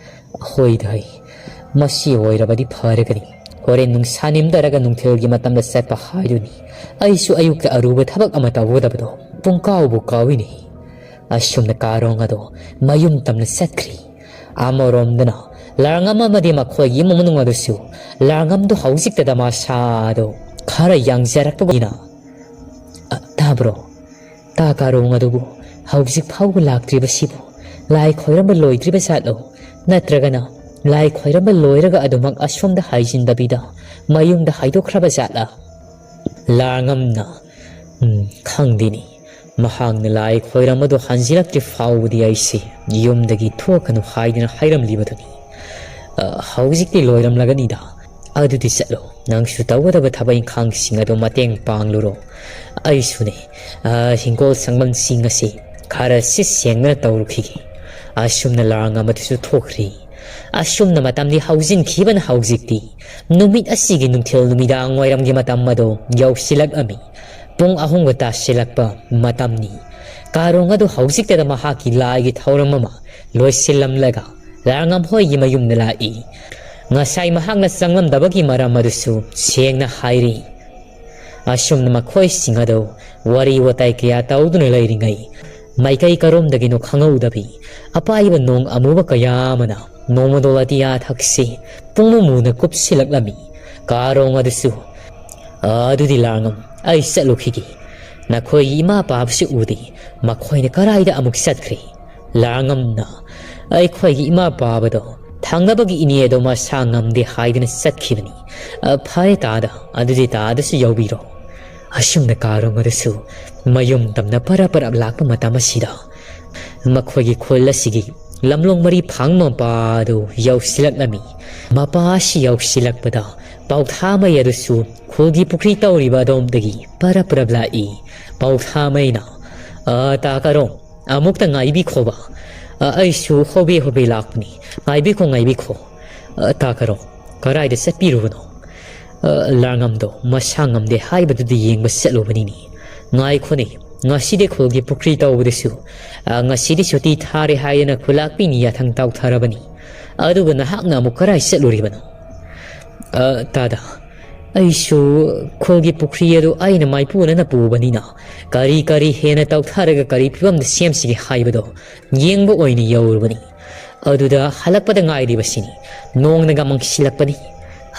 ꯍꯣꯏꯗ ꯍꯩ, ꯃꯁꯤ ꯑꯣꯏꯔꯕꯗꯤ ꯐꯔꯒꯅꯤ꯫ ꯍꯣꯔꯦꯟ ꯅꯨꯡꯁꯥ ꯅꯦꯝꯊꯔꯒ ꯅꯨꯡꯊꯤꯜꯒꯤ ꯃꯇꯝꯗ ꯆꯠꯄ ꯍꯥꯏꯗꯨꯅꯤ꯫ ꯑꯩꯁꯨ ꯑꯌꯨꯛꯀꯤ ꯑꯔꯨꯕ ꯊꯕꯛ ꯑꯃ ꯇꯧꯒꯗꯕꯗꯣ ꯄꯨꯡꯀꯥꯎꯕꯨ ꯀꯥꯎꯏꯅꯦ꯫ ꯑꯁꯨꯝꯅ ꯀꯥꯔꯣꯡ ꯑꯗꯣ ꯃꯌꯨꯝ ꯇꯝꯅ ꯆꯠꯈ꯭ꯔꯤ꯫ ꯑꯃꯔꯣꯝꯗꯅ ꯂꯥꯔꯉꯝ ꯑꯃꯗꯤ ꯃꯈꯣꯏꯒꯤ ꯏꯃꯨꯡ ꯃꯅꯨꯡ ꯑꯗꯨꯁꯨ ꯂꯥꯔꯉꯝꯗꯣ ꯍꯧꯖꯤꯛꯇꯗ ꯃꯁꯥꯗꯣ ꯈꯔ ꯌꯥꯡꯖꯔꯛꯄꯒꯤꯅ, "ꯑ, ꯇꯥꯕ꯭ꯔꯣ? ꯇꯥ ꯀꯥꯔꯣꯡ ꯑꯗꯨꯕꯨ ꯍꯧꯖꯤꯛ ꯐꯥꯎꯕ ꯂꯥꯛꯇ꯭ꯔꯤꯕꯁꯤꯕꯨ ꯂꯥꯏ ꯈꯣꯏꯔꯝꯕ ꯂꯣꯏꯗ꯭ꯔꯤꯕ ꯖꯥꯠꯂꯣ? ꯅꯠꯇ꯭ꯔꯒꯅ ꯂꯥꯏ ꯈꯣꯏꯔꯝꯕ ꯂꯣꯏꯔꯒ ꯑꯗꯨꯃꯛ ꯑꯁꯣꯝꯗ ꯍꯥꯏꯖꯤꯟꯗꯕꯤꯗ ꯃꯌꯨꯝꯗ ꯍꯥꯏꯗꯣꯛꯈ꯭ꯔꯕ ꯖꯥꯠꯂꯥ?" ꯂꯥꯔꯉꯝꯅ, "ꯎꯝ, ꯈꯪꯗꯦꯅꯦ꯫ ꯃꯍꯥꯛꯅ ꯂꯥꯏ ꯈꯣꯏꯔꯝꯕꯗꯨ ꯍꯟꯖꯤꯜꯂꯛꯇ꯭ꯔꯤ ꯐꯥꯎꯕꯗꯤ ꯑꯩꯁꯦ ꯌꯨꯝꯗꯒꯤ ꯊꯣꯛꯀꯅꯨ ꯍꯥꯏꯗꯅ ꯍꯥꯏꯔꯝꯂꯤꯕꯗꯨꯅꯤ꯫ ꯑ, ꯍꯧꯖꯤꯛꯇꯤ ꯂꯣꯏꯔꯝꯂꯒꯅꯤꯗ꯫ ꯑꯗꯨꯗꯤ ꯆꯠꯂꯣ, ꯅꯪꯁꯨ ꯇꯧꯒꯗꯕ ꯊꯕꯛ ꯏꯪꯈꯥꯡꯁꯤꯡ ꯑꯗꯨ ꯃꯇꯦꯡ ꯄꯥꯡꯂꯨꯔꯣ꯫ ꯑꯩꯁꯨꯅꯦ, ꯑ, ꯍꯤꯡꯒꯣꯜ ꯁꯪꯕꯝꯁꯤꯡ ꯑꯁꯤ ꯈꯔ ꯁꯤꯠ ꯁꯦꯡꯗꯅ ꯇꯧꯔꯨꯈꯤꯒꯦ꯫ ꯑꯁꯨꯝꯅ ꯂꯥꯔꯉꯝ ꯑꯗꯨꯁꯨ ꯊꯣꯛꯈ꯭ꯔꯤ꯫ ꯑꯁꯨꯝꯅ ꯃꯇꯝꯗꯤ ꯍꯧꯖꯤꯟꯈꯤꯕꯅ ꯍꯧꯖꯤꯛꯇꯤ ꯅꯨꯃꯤꯠ ꯑꯁꯤꯒꯤ ꯅꯨꯡꯊꯤꯜ ꯅꯨꯃꯤꯗꯥꯡ ꯋꯥꯏꯔꯝꯒꯤ ꯃꯇꯝ ꯑꯗꯨ ꯌꯧꯁꯤꯜꯂꯛꯂꯝꯃꯤ꯫ ꯄꯨꯡ ꯑꯍꯨꯝꯒ ꯇꯥꯁꯤꯜꯂꯛꯄ ꯃꯇꯝꯅꯤ꯫ ꯀꯥꯔꯣꯡ ꯑꯗꯨ ꯍꯧꯖꯤꯛꯇꯗ ꯃꯍꯥꯛꯀꯤ ꯂꯥꯏꯒꯤ ꯊꯧꯔꯝ ꯑꯃ ꯂꯣꯏꯁꯤꯜꯂꯝꯂꯒ ꯂꯥꯔꯉꯝ ꯍꯣꯏꯒꯤ ꯃꯌꯨꯝꯗ ꯂꯥꯛꯏ꯫ ꯉꯁꯥꯏ ꯃꯍꯥꯛꯅ ꯆꯪꯂꯝꯗꯕꯒꯤ ꯃꯔꯝ ꯑꯗꯨꯁꯨ ꯁꯦꯡꯅ ꯍꯥꯏꯔꯤ꯫ ꯑꯁꯨꯝꯅ ꯃꯈꯣꯏꯁꯤꯡ ꯑꯗꯨ ꯋꯥꯔꯤ ꯋꯥꯇꯥꯏ ꯀꯌꯥ ꯇꯧꯗꯨꯅ ꯂꯩꯔꯤꯉꯩ, ꯃꯥꯏꯀꯩ ꯀꯔꯣꯝꯗꯒꯤꯅꯣ ꯈꯪꯍꯧꯗꯕꯤ ꯑꯄꯥꯏꯕ ꯅꯣꯡ ꯑꯃꯨꯕ ꯀꯌꯥ ꯑꯃꯅ ꯅꯣꯡꯃꯗꯣꯜ ꯑꯇꯤꯌꯥ ꯊꯛꯁꯤ ꯄꯨꯡꯃꯨ ꯃꯨꯅ ꯀꯨꯞꯁꯤꯜꯂꯛꯂꯝꯃꯤ꯫ ꯀꯥꯔꯣꯡ ꯑꯗꯨꯁꯨ, "ꯑꯗꯨꯗꯤ ꯂꯥꯔꯉꯝ, ꯑꯩ ꯆꯠꯂꯨꯈꯤꯒꯦ꯫ ꯅꯈꯣꯏꯒꯤ ꯏꯃꯥ ꯄꯥꯕꯁꯨ ꯎꯗꯦ꯫ ꯃꯈꯣꯏꯅ ꯀꯔꯥꯏꯗ ꯑꯃꯨꯛ ꯆꯠꯈ꯭ꯔꯦ?" ꯂꯥꯔꯉꯝꯅ, "ꯑꯩꯈꯣꯏꯒꯤ ꯏꯃꯥ ꯄꯥꯕꯗꯣ ꯊꯪꯅꯕꯒꯤ ꯏꯅꯦ ꯑꯗꯣ ꯃꯁꯥ ꯉꯝꯗꯦ ꯍꯥꯏꯗꯅ ꯆꯠꯈꯤꯕꯅꯤ꯫ ꯑ, ꯐꯔꯦ ꯇꯥꯗ, ꯑꯗꯨꯗꯤ ꯇꯥꯗꯁꯨ ꯌꯥꯎꯕꯤꯔꯣ꯫" ꯑꯁꯨꯝꯅ ꯀꯥꯔꯣꯡ ꯑꯗꯨꯁꯨ ꯃꯌꯨꯝ ꯇꯝꯅ ꯄꯔꯞ ꯄꯔꯞ ꯂꯥꯛꯄ ꯃꯇꯝ ꯑꯁꯤꯗ, ꯃꯈꯣꯏꯒꯤ ꯈꯨꯜ ꯑꯁꯤꯒꯤ ꯂꯝꯂꯣꯡ ꯃꯔꯤ ꯐꯥꯡ ꯃꯄꯥ ꯑꯗꯨ ꯌꯧꯁꯤꯜꯂꯛꯂꯝꯃꯤ꯫ ꯃꯄꯥ ꯑꯁꯤ ꯌꯧꯁꯤꯜꯂꯛꯄꯗ ꯄꯥꯎꯊꯥꯃꯩ ꯑꯗꯨꯁꯨ ꯈꯨꯜꯒꯤ ꯄꯨꯈ꯭ꯔꯤ ꯇꯧꯔꯤꯕ ꯑꯗꯣꯝꯗꯒꯤ ꯄꯔꯞ ꯄꯔꯞ ꯂꯥꯛꯏ꯫ ꯄꯥꯎꯊꯥꯃꯩꯅ, "ꯑ, ꯇꯥ ꯀꯥꯔꯣꯡ, ꯑꯃꯨꯛꯇ ꯉꯥꯏꯕꯤꯈꯣꯕ꯫ ꯑ, ꯑꯩꯁꯨ ꯍꯣꯕꯦ ꯍꯣꯕꯦ ꯂꯥꯛꯄꯅꯤ꯫ ꯉꯥꯏꯕꯤꯈꯣ, ꯉꯥꯏꯕꯤꯈꯣ꯫ ꯑ, ꯇꯥ ꯀꯥꯔꯣꯡ, "ꯀꯔꯥꯏꯗ ꯆꯠꯄꯤꯔꯨꯕꯅꯣ?" "ꯑ, ꯂꯥꯡꯉꯝꯗꯣ ꯃꯁꯥ ꯉꯝꯗꯦ ꯍꯥꯏꯕꯗꯨꯗꯤ ꯌꯦꯡꯕ ꯆꯠꯂꯨꯕꯅꯤꯅꯦ꯫ ꯉꯥꯏꯈꯣꯅꯦ, ꯉꯁꯤꯗꯤ ꯈꯨꯜꯒꯤ ꯄꯨꯈ꯭ꯔꯤ ꯇꯧꯕꯗꯁꯨ, ꯑ, ꯉꯁꯤꯗꯤ ꯁꯨꯇꯤ ꯊꯥꯔꯦ ꯍꯥꯏꯗꯅ ꯈꯨꯂꯥꯛꯄꯤꯅ ꯌꯥꯊꯪ ꯇꯧꯊꯔꯕꯅꯤ꯫ ꯑꯗꯨꯒ ꯅꯍꯥꯛꯅ ꯑꯃꯨꯛ ꯀꯔꯥꯏ ꯆꯠꯂꯨꯔꯤꯕꯅꯣ?" "ꯑ, ꯇꯥꯗ, ꯑꯩꯁꯨ ꯈꯨꯜꯒꯤ ꯄꯨꯈ꯭ꯔꯤ ꯑꯗꯨ ꯑꯩꯅ ꯃꯥꯏꯄꯨꯅꯅ ꯄꯨꯕꯅꯤꯅ ꯀꯔꯤ ꯀꯔꯤ ꯍꯦꯟꯅ ꯇꯧꯊꯔꯒ ꯀꯔꯤ ꯐꯤꯕꯝꯗ ꯁꯦꯝꯁꯤꯒꯦ ꯍꯥꯏꯕꯗꯣ ꯌꯦꯡꯕ ꯑꯣꯏꯅ ꯌꯧꯔꯨꯕꯅꯤ꯫ ꯑꯗꯨꯗ ꯍꯜꯂꯛꯄꯗ ꯉꯥꯏꯔꯤꯕꯁꯤꯅꯤ꯫ ꯅꯣꯡꯅꯒ ꯃꯪꯁꯤꯜꯂꯛꯄꯅꯤ꯫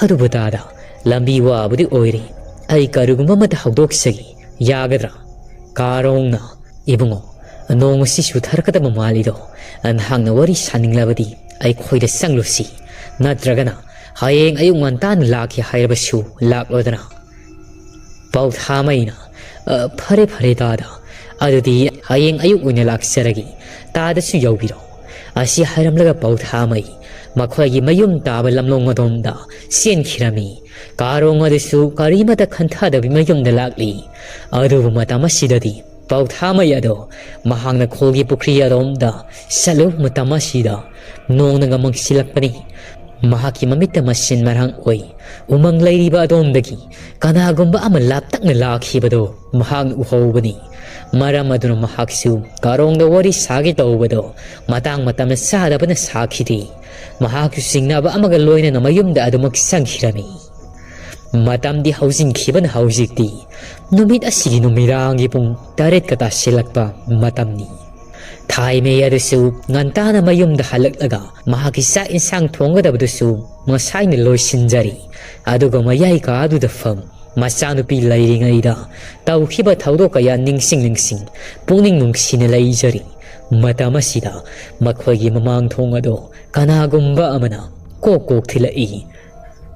ꯑꯗꯨꯕꯨ ꯇꯥꯗ, ꯂꯝꯕꯤ ꯋꯥꯕꯨꯗꯤ ꯑꯣꯏꯔꯦ꯫ ꯑꯩ ꯀꯔꯤꯒꯨꯝꯕ ꯑꯃꯇ ꯍꯧꯗꯣꯛꯆꯒꯦ꯫ ꯌꯥꯒꯗ꯭ꯔꯥ?" ꯀꯥꯔꯣꯡꯅ, "ꯏꯕꯨꯡꯉꯣ, ꯅꯣꯡ ꯑꯁꯤ ꯆꯨꯊꯔꯛꯀꯗꯕ ꯃꯥꯜꯂꯤꯗꯣ꯫ ꯅꯍꯥꯛꯅ ꯋꯥꯔꯤ ꯁꯥꯅꯤꯡꯂꯕꯗꯤ ꯑꯩꯈꯣꯏꯗ ꯆꯪꯂꯨꯁꯤ꯫ ꯅꯠꯇ꯭ꯔꯒꯅ ꯍꯌꯦꯡ ꯑꯌꯨꯛ ꯉꯟꯇꯥꯅ ꯂꯥꯛꯀꯦ ꯍꯥꯏꯔꯕꯁꯨ ꯂꯥꯛꯂꯣꯗꯅ?" ꯄꯥꯎꯊꯥꯃꯩꯅ, "ꯑ, ꯐꯔꯦ, ꯐꯔꯦ ꯇꯥꯗ, ꯑꯗꯨꯗꯤ ꯍꯌꯦꯡ ꯑꯌꯨꯛ ꯑꯣꯏꯅ ꯂꯥꯛꯆꯔꯒꯦ꯫ ꯇꯥꯗꯁꯨ ꯌꯥꯎꯕꯤꯔꯣ"꯫ ꯑꯁꯤ ꯍꯥꯏꯔꯝꯂꯒ ꯄꯥꯎꯊꯥꯃꯩ ꯃꯈꯣꯏꯒꯤ ꯃꯌꯨꯝ ꯇꯥꯕ ꯂꯝꯂꯣꯡ ꯑꯗꯣꯝꯗ ꯆꯦꯟꯈꯤꯔꯝꯃꯤ꯫ ꯀꯥꯔꯣꯡ ꯑꯗꯨꯁꯨ ꯀꯔꯤꯃꯇ ꯈꯟꯊꯗꯕꯤ ꯃꯌꯨꯝꯗ ꯂꯥꯛꯂꯤ꯫ ꯑꯗꯨꯕꯨ ꯃꯇꯝ ꯑꯁꯤꯗꯗꯤ ꯄꯥꯎꯊꯥꯃꯩ ꯑꯗꯣ ꯃꯍꯥꯛꯅ ꯈꯣꯜꯒꯤ ꯄꯨꯈ꯭ꯔꯤ ꯑꯗꯣꯝꯗ ꯆꯠꯂꯨ꯫ ꯃꯇꯝ ꯑꯁꯤꯗ ꯅꯣꯡꯅꯒ ꯃꯪꯁꯤꯜꯂꯛꯄꯅꯤ꯫ ꯃꯍꯥꯛꯀꯤ ꯃꯃꯤꯠꯇ ꯃꯁꯤꯟ ꯃꯔꯥꯡ ꯑꯣꯏ꯫ ꯎꯃꯪ ꯂꯩꯔꯤꯕ ꯑꯗꯣꯝꯗꯒꯤ ꯀꯅꯥꯒꯨꯝꯕ ꯑꯃ ꯂꯥꯞꯇꯛꯅ ꯂꯥꯛꯈꯤꯕꯗꯣ ꯃꯍꯥꯛꯅ ꯎꯍꯧꯕꯅꯤ꯫ ꯃꯔꯝ ꯑꯗꯨꯅ ꯃꯍꯥꯛꯁꯨ ꯀꯥꯔꯣꯡꯗ ꯋꯥꯔꯤ ꯁꯥꯒꯦ ꯇꯧꯕꯗꯣ ꯃꯇꯥꯡ ꯃꯇꯝꯅ ꯆꯥꯗꯕꯅ ꯁꯥꯈꯤꯗꯦ꯫ ꯃꯍꯥꯛꯁꯨ ꯆꯤꯡꯅꯕ ꯑꯃꯒ ꯂꯣꯏꯅꯅ ꯃꯌꯨꯝꯗ ꯑꯗꯨꯃꯛ ꯆꯪꯈꯤꯔꯝꯃꯤ꯫ ꯃꯇꯝꯗꯤ ꯍꯧꯖꯤꯟꯈꯤꯕꯅ ꯍꯧꯖꯤꯛꯇꯤ ꯅꯨꯃꯤꯠ ꯑꯁꯤꯒꯤ ꯅꯨꯃꯤꯗꯥꯡꯒꯤ ꯄꯨꯡ ꯇꯔꯦꯠꯀ ꯇꯥꯁꯤꯜꯂꯛꯄ ꯃꯇꯝꯅꯤ꯫ ꯊꯥꯏꯃꯩ ꯑꯗꯨꯁꯨ ꯉꯟꯇꯥꯅ ꯃꯌꯨꯝꯗ ꯍꯜꯂꯛꯂꯒ ꯃꯍꯥꯛꯀꯤ ꯆꯥꯛ ꯏꯟꯁꯥꯡ ꯊꯣꯡꯒꯗꯕꯗꯨꯁꯨ ꯉꯁꯥꯏꯅ ꯂꯣꯏꯁꯤꯟꯖꯔꯤ꯫ ꯑꯗꯨꯒ ꯃꯌꯥꯏ ꯀꯥꯗꯨꯗ ꯐꯝ ꯃꯆꯥꯅꯨꯄꯤ ꯂꯩꯔꯤꯉꯩꯗ ꯇꯧꯈꯤꯕ ꯊꯧꯗꯣꯛ ꯀꯌꯥ ꯅꯤꯡꯁꯤꯡ ꯅꯤꯡꯁꯤꯡ ꯄꯨꯛꯅꯤꯡ ꯅꯨꯡꯁꯤꯅ ꯂꯩꯖꯔꯤ꯫ ꯃꯇꯝ ꯑꯁꯤꯗ ꯃꯈꯣꯏꯒꯤ ꯃꯃꯥꯡ ꯊꯣꯡ ꯑꯗꯨ ꯀꯅꯥꯒꯨꯝꯕ ꯑꯃꯅ ꯀꯣꯛ ꯀꯣꯛ ꯊꯤꯜꯂꯛꯏ꯫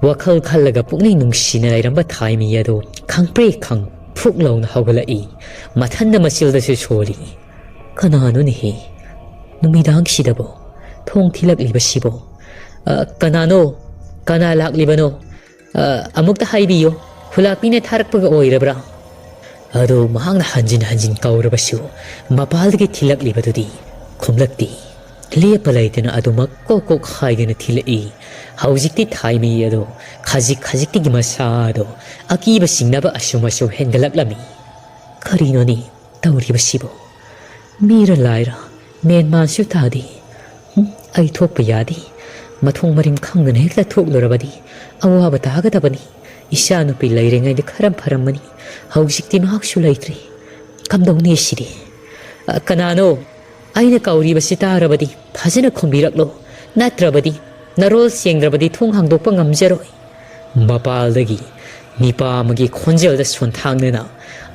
ꯋꯥꯈꯜ ꯈꯜꯂꯒ ꯄꯨꯛꯅꯤꯡ ꯅꯨꯡꯁꯤꯅ ꯂꯩꯔꯝꯕ ꯊꯥꯏꯃꯤ ꯑꯗꯨ ꯈꯪꯄ꯭ꯔꯦꯛ ꯈꯪ ꯐꯨꯛ ꯂꯥꯎꯅ ꯍꯧꯒꯠꯂꯛꯏ꯫ ꯃꯊꯟꯗ ꯃꯆꯤꯜꯗꯁꯨ ꯁꯣꯜꯂꯤ꯫ "ꯀꯅꯥꯅꯣꯅꯦꯍꯦ? ꯅꯨꯃꯤꯗꯥꯡꯁꯤꯗꯕꯣ ꯊꯣꯡ ꯊꯤꯜꯂꯛꯂꯤꯕꯁꯤꯕꯣ? ꯑ, ꯀꯅꯥꯅꯣ? ꯀꯅꯥ ꯂꯥꯛꯂꯤꯕꯅꯣ? ꯑ, ꯑꯃꯨꯛꯇ ꯍꯥꯏꯕꯤꯌꯨ, ꯈꯨꯂꯥꯛꯄꯤꯅ ꯊꯥꯔꯛꯄꯒ ꯑꯣꯏꯔꯕ꯭ꯔꯥ?" ꯑꯗꯨ ꯃꯍꯥꯛꯅ ꯍꯟꯖꯤꯟ ꯍꯟꯖꯤꯟ ꯀꯧꯔꯕꯁꯨ ꯃꯄꯥꯜꯗꯒꯤ ꯊꯤꯜꯂꯛꯂꯤꯕꯗꯨꯗꯤ ꯈꯨꯝꯂꯛꯇꯦ꯫ ꯂꯦꯞꯄ ꯂꯩꯇꯅ ꯑꯗꯨꯃꯛ ꯀꯣꯛ ꯀꯣꯛ ꯍꯥꯏꯗꯨꯅ ꯊꯤꯜꯂꯛꯏ꯫ ꯍꯧꯖꯤꯛꯇꯤ ꯊꯥꯏꯃꯩ ꯑꯗꯣ ꯈꯖꯤꯛ ꯈꯖꯤꯛꯇꯒꯤ ꯃꯁꯥ ꯑꯗꯣ ꯑꯀꯤꯕ ꯆꯤꯡꯅꯕ ꯑꯁꯨꯝ ꯑꯁꯨꯝ ꯍꯦꯟꯒꯠꯂꯛꯂꯝꯃꯤ꯫ ꯀꯔꯤꯅꯣꯅꯦ ꯇꯧꯔꯤꯕꯁꯤꯕꯨ? ꯃꯤꯔ ꯂꯥꯏꯔ ꯃꯦꯟ ꯃꯥꯟꯁꯨ ꯇꯥꯗꯦ꯫ ꯍꯨꯝ, ꯑꯩ ꯊꯣꯛꯄ ꯌꯥꯗꯦ꯫ ꯃꯊꯣꯡ ꯃꯔꯤꯡ ꯈꯪꯗꯅ ꯍꯦꯛꯇ ꯊꯣꯛꯂꯨꯔꯕꯗꯤ ꯑꯋꯥꯕ ꯇꯥꯒꯗꯕꯅꯤ꯫ ꯏꯆꯥ ꯅꯨꯄꯤ ꯂꯩꯔꯤꯉꯩꯗ ꯈꯔ ꯐꯔꯝꯕꯅꯤ꯫ ꯍꯧꯖꯤꯛꯇꯤ ꯃꯍꯥꯛꯁꯨ ꯂꯩꯇ꯭ꯔꯦ꯫ ꯀꯝꯗꯧꯅꯤ ꯁꯤꯗꯤ? ꯑ, ꯀꯅꯥꯅꯣ? ꯑꯩꯅ ꯀꯧꯔꯤꯕꯁꯤ ꯇꯥꯔꯕꯗꯤ ꯐꯖꯅ ꯈꯨꯝꯕꯤꯔꯛꯂꯣ, ꯅꯠꯇ꯭ꯔꯕꯗꯤ ꯅꯔꯣꯜ ꯁꯦꯡꯗ꯭ꯔꯕꯗꯤ ꯊꯣꯡ ꯍꯥꯡꯗꯣꯛꯄ ꯉꯝꯖꯔꯣꯏ꯫ ꯃꯄꯥꯜꯗꯒꯤ ꯅꯤꯄꯥ ꯑꯃꯒꯤ ꯈꯣꯟꯖꯦꯜꯗ ꯁꯣꯟꯊꯥꯡꯅꯅ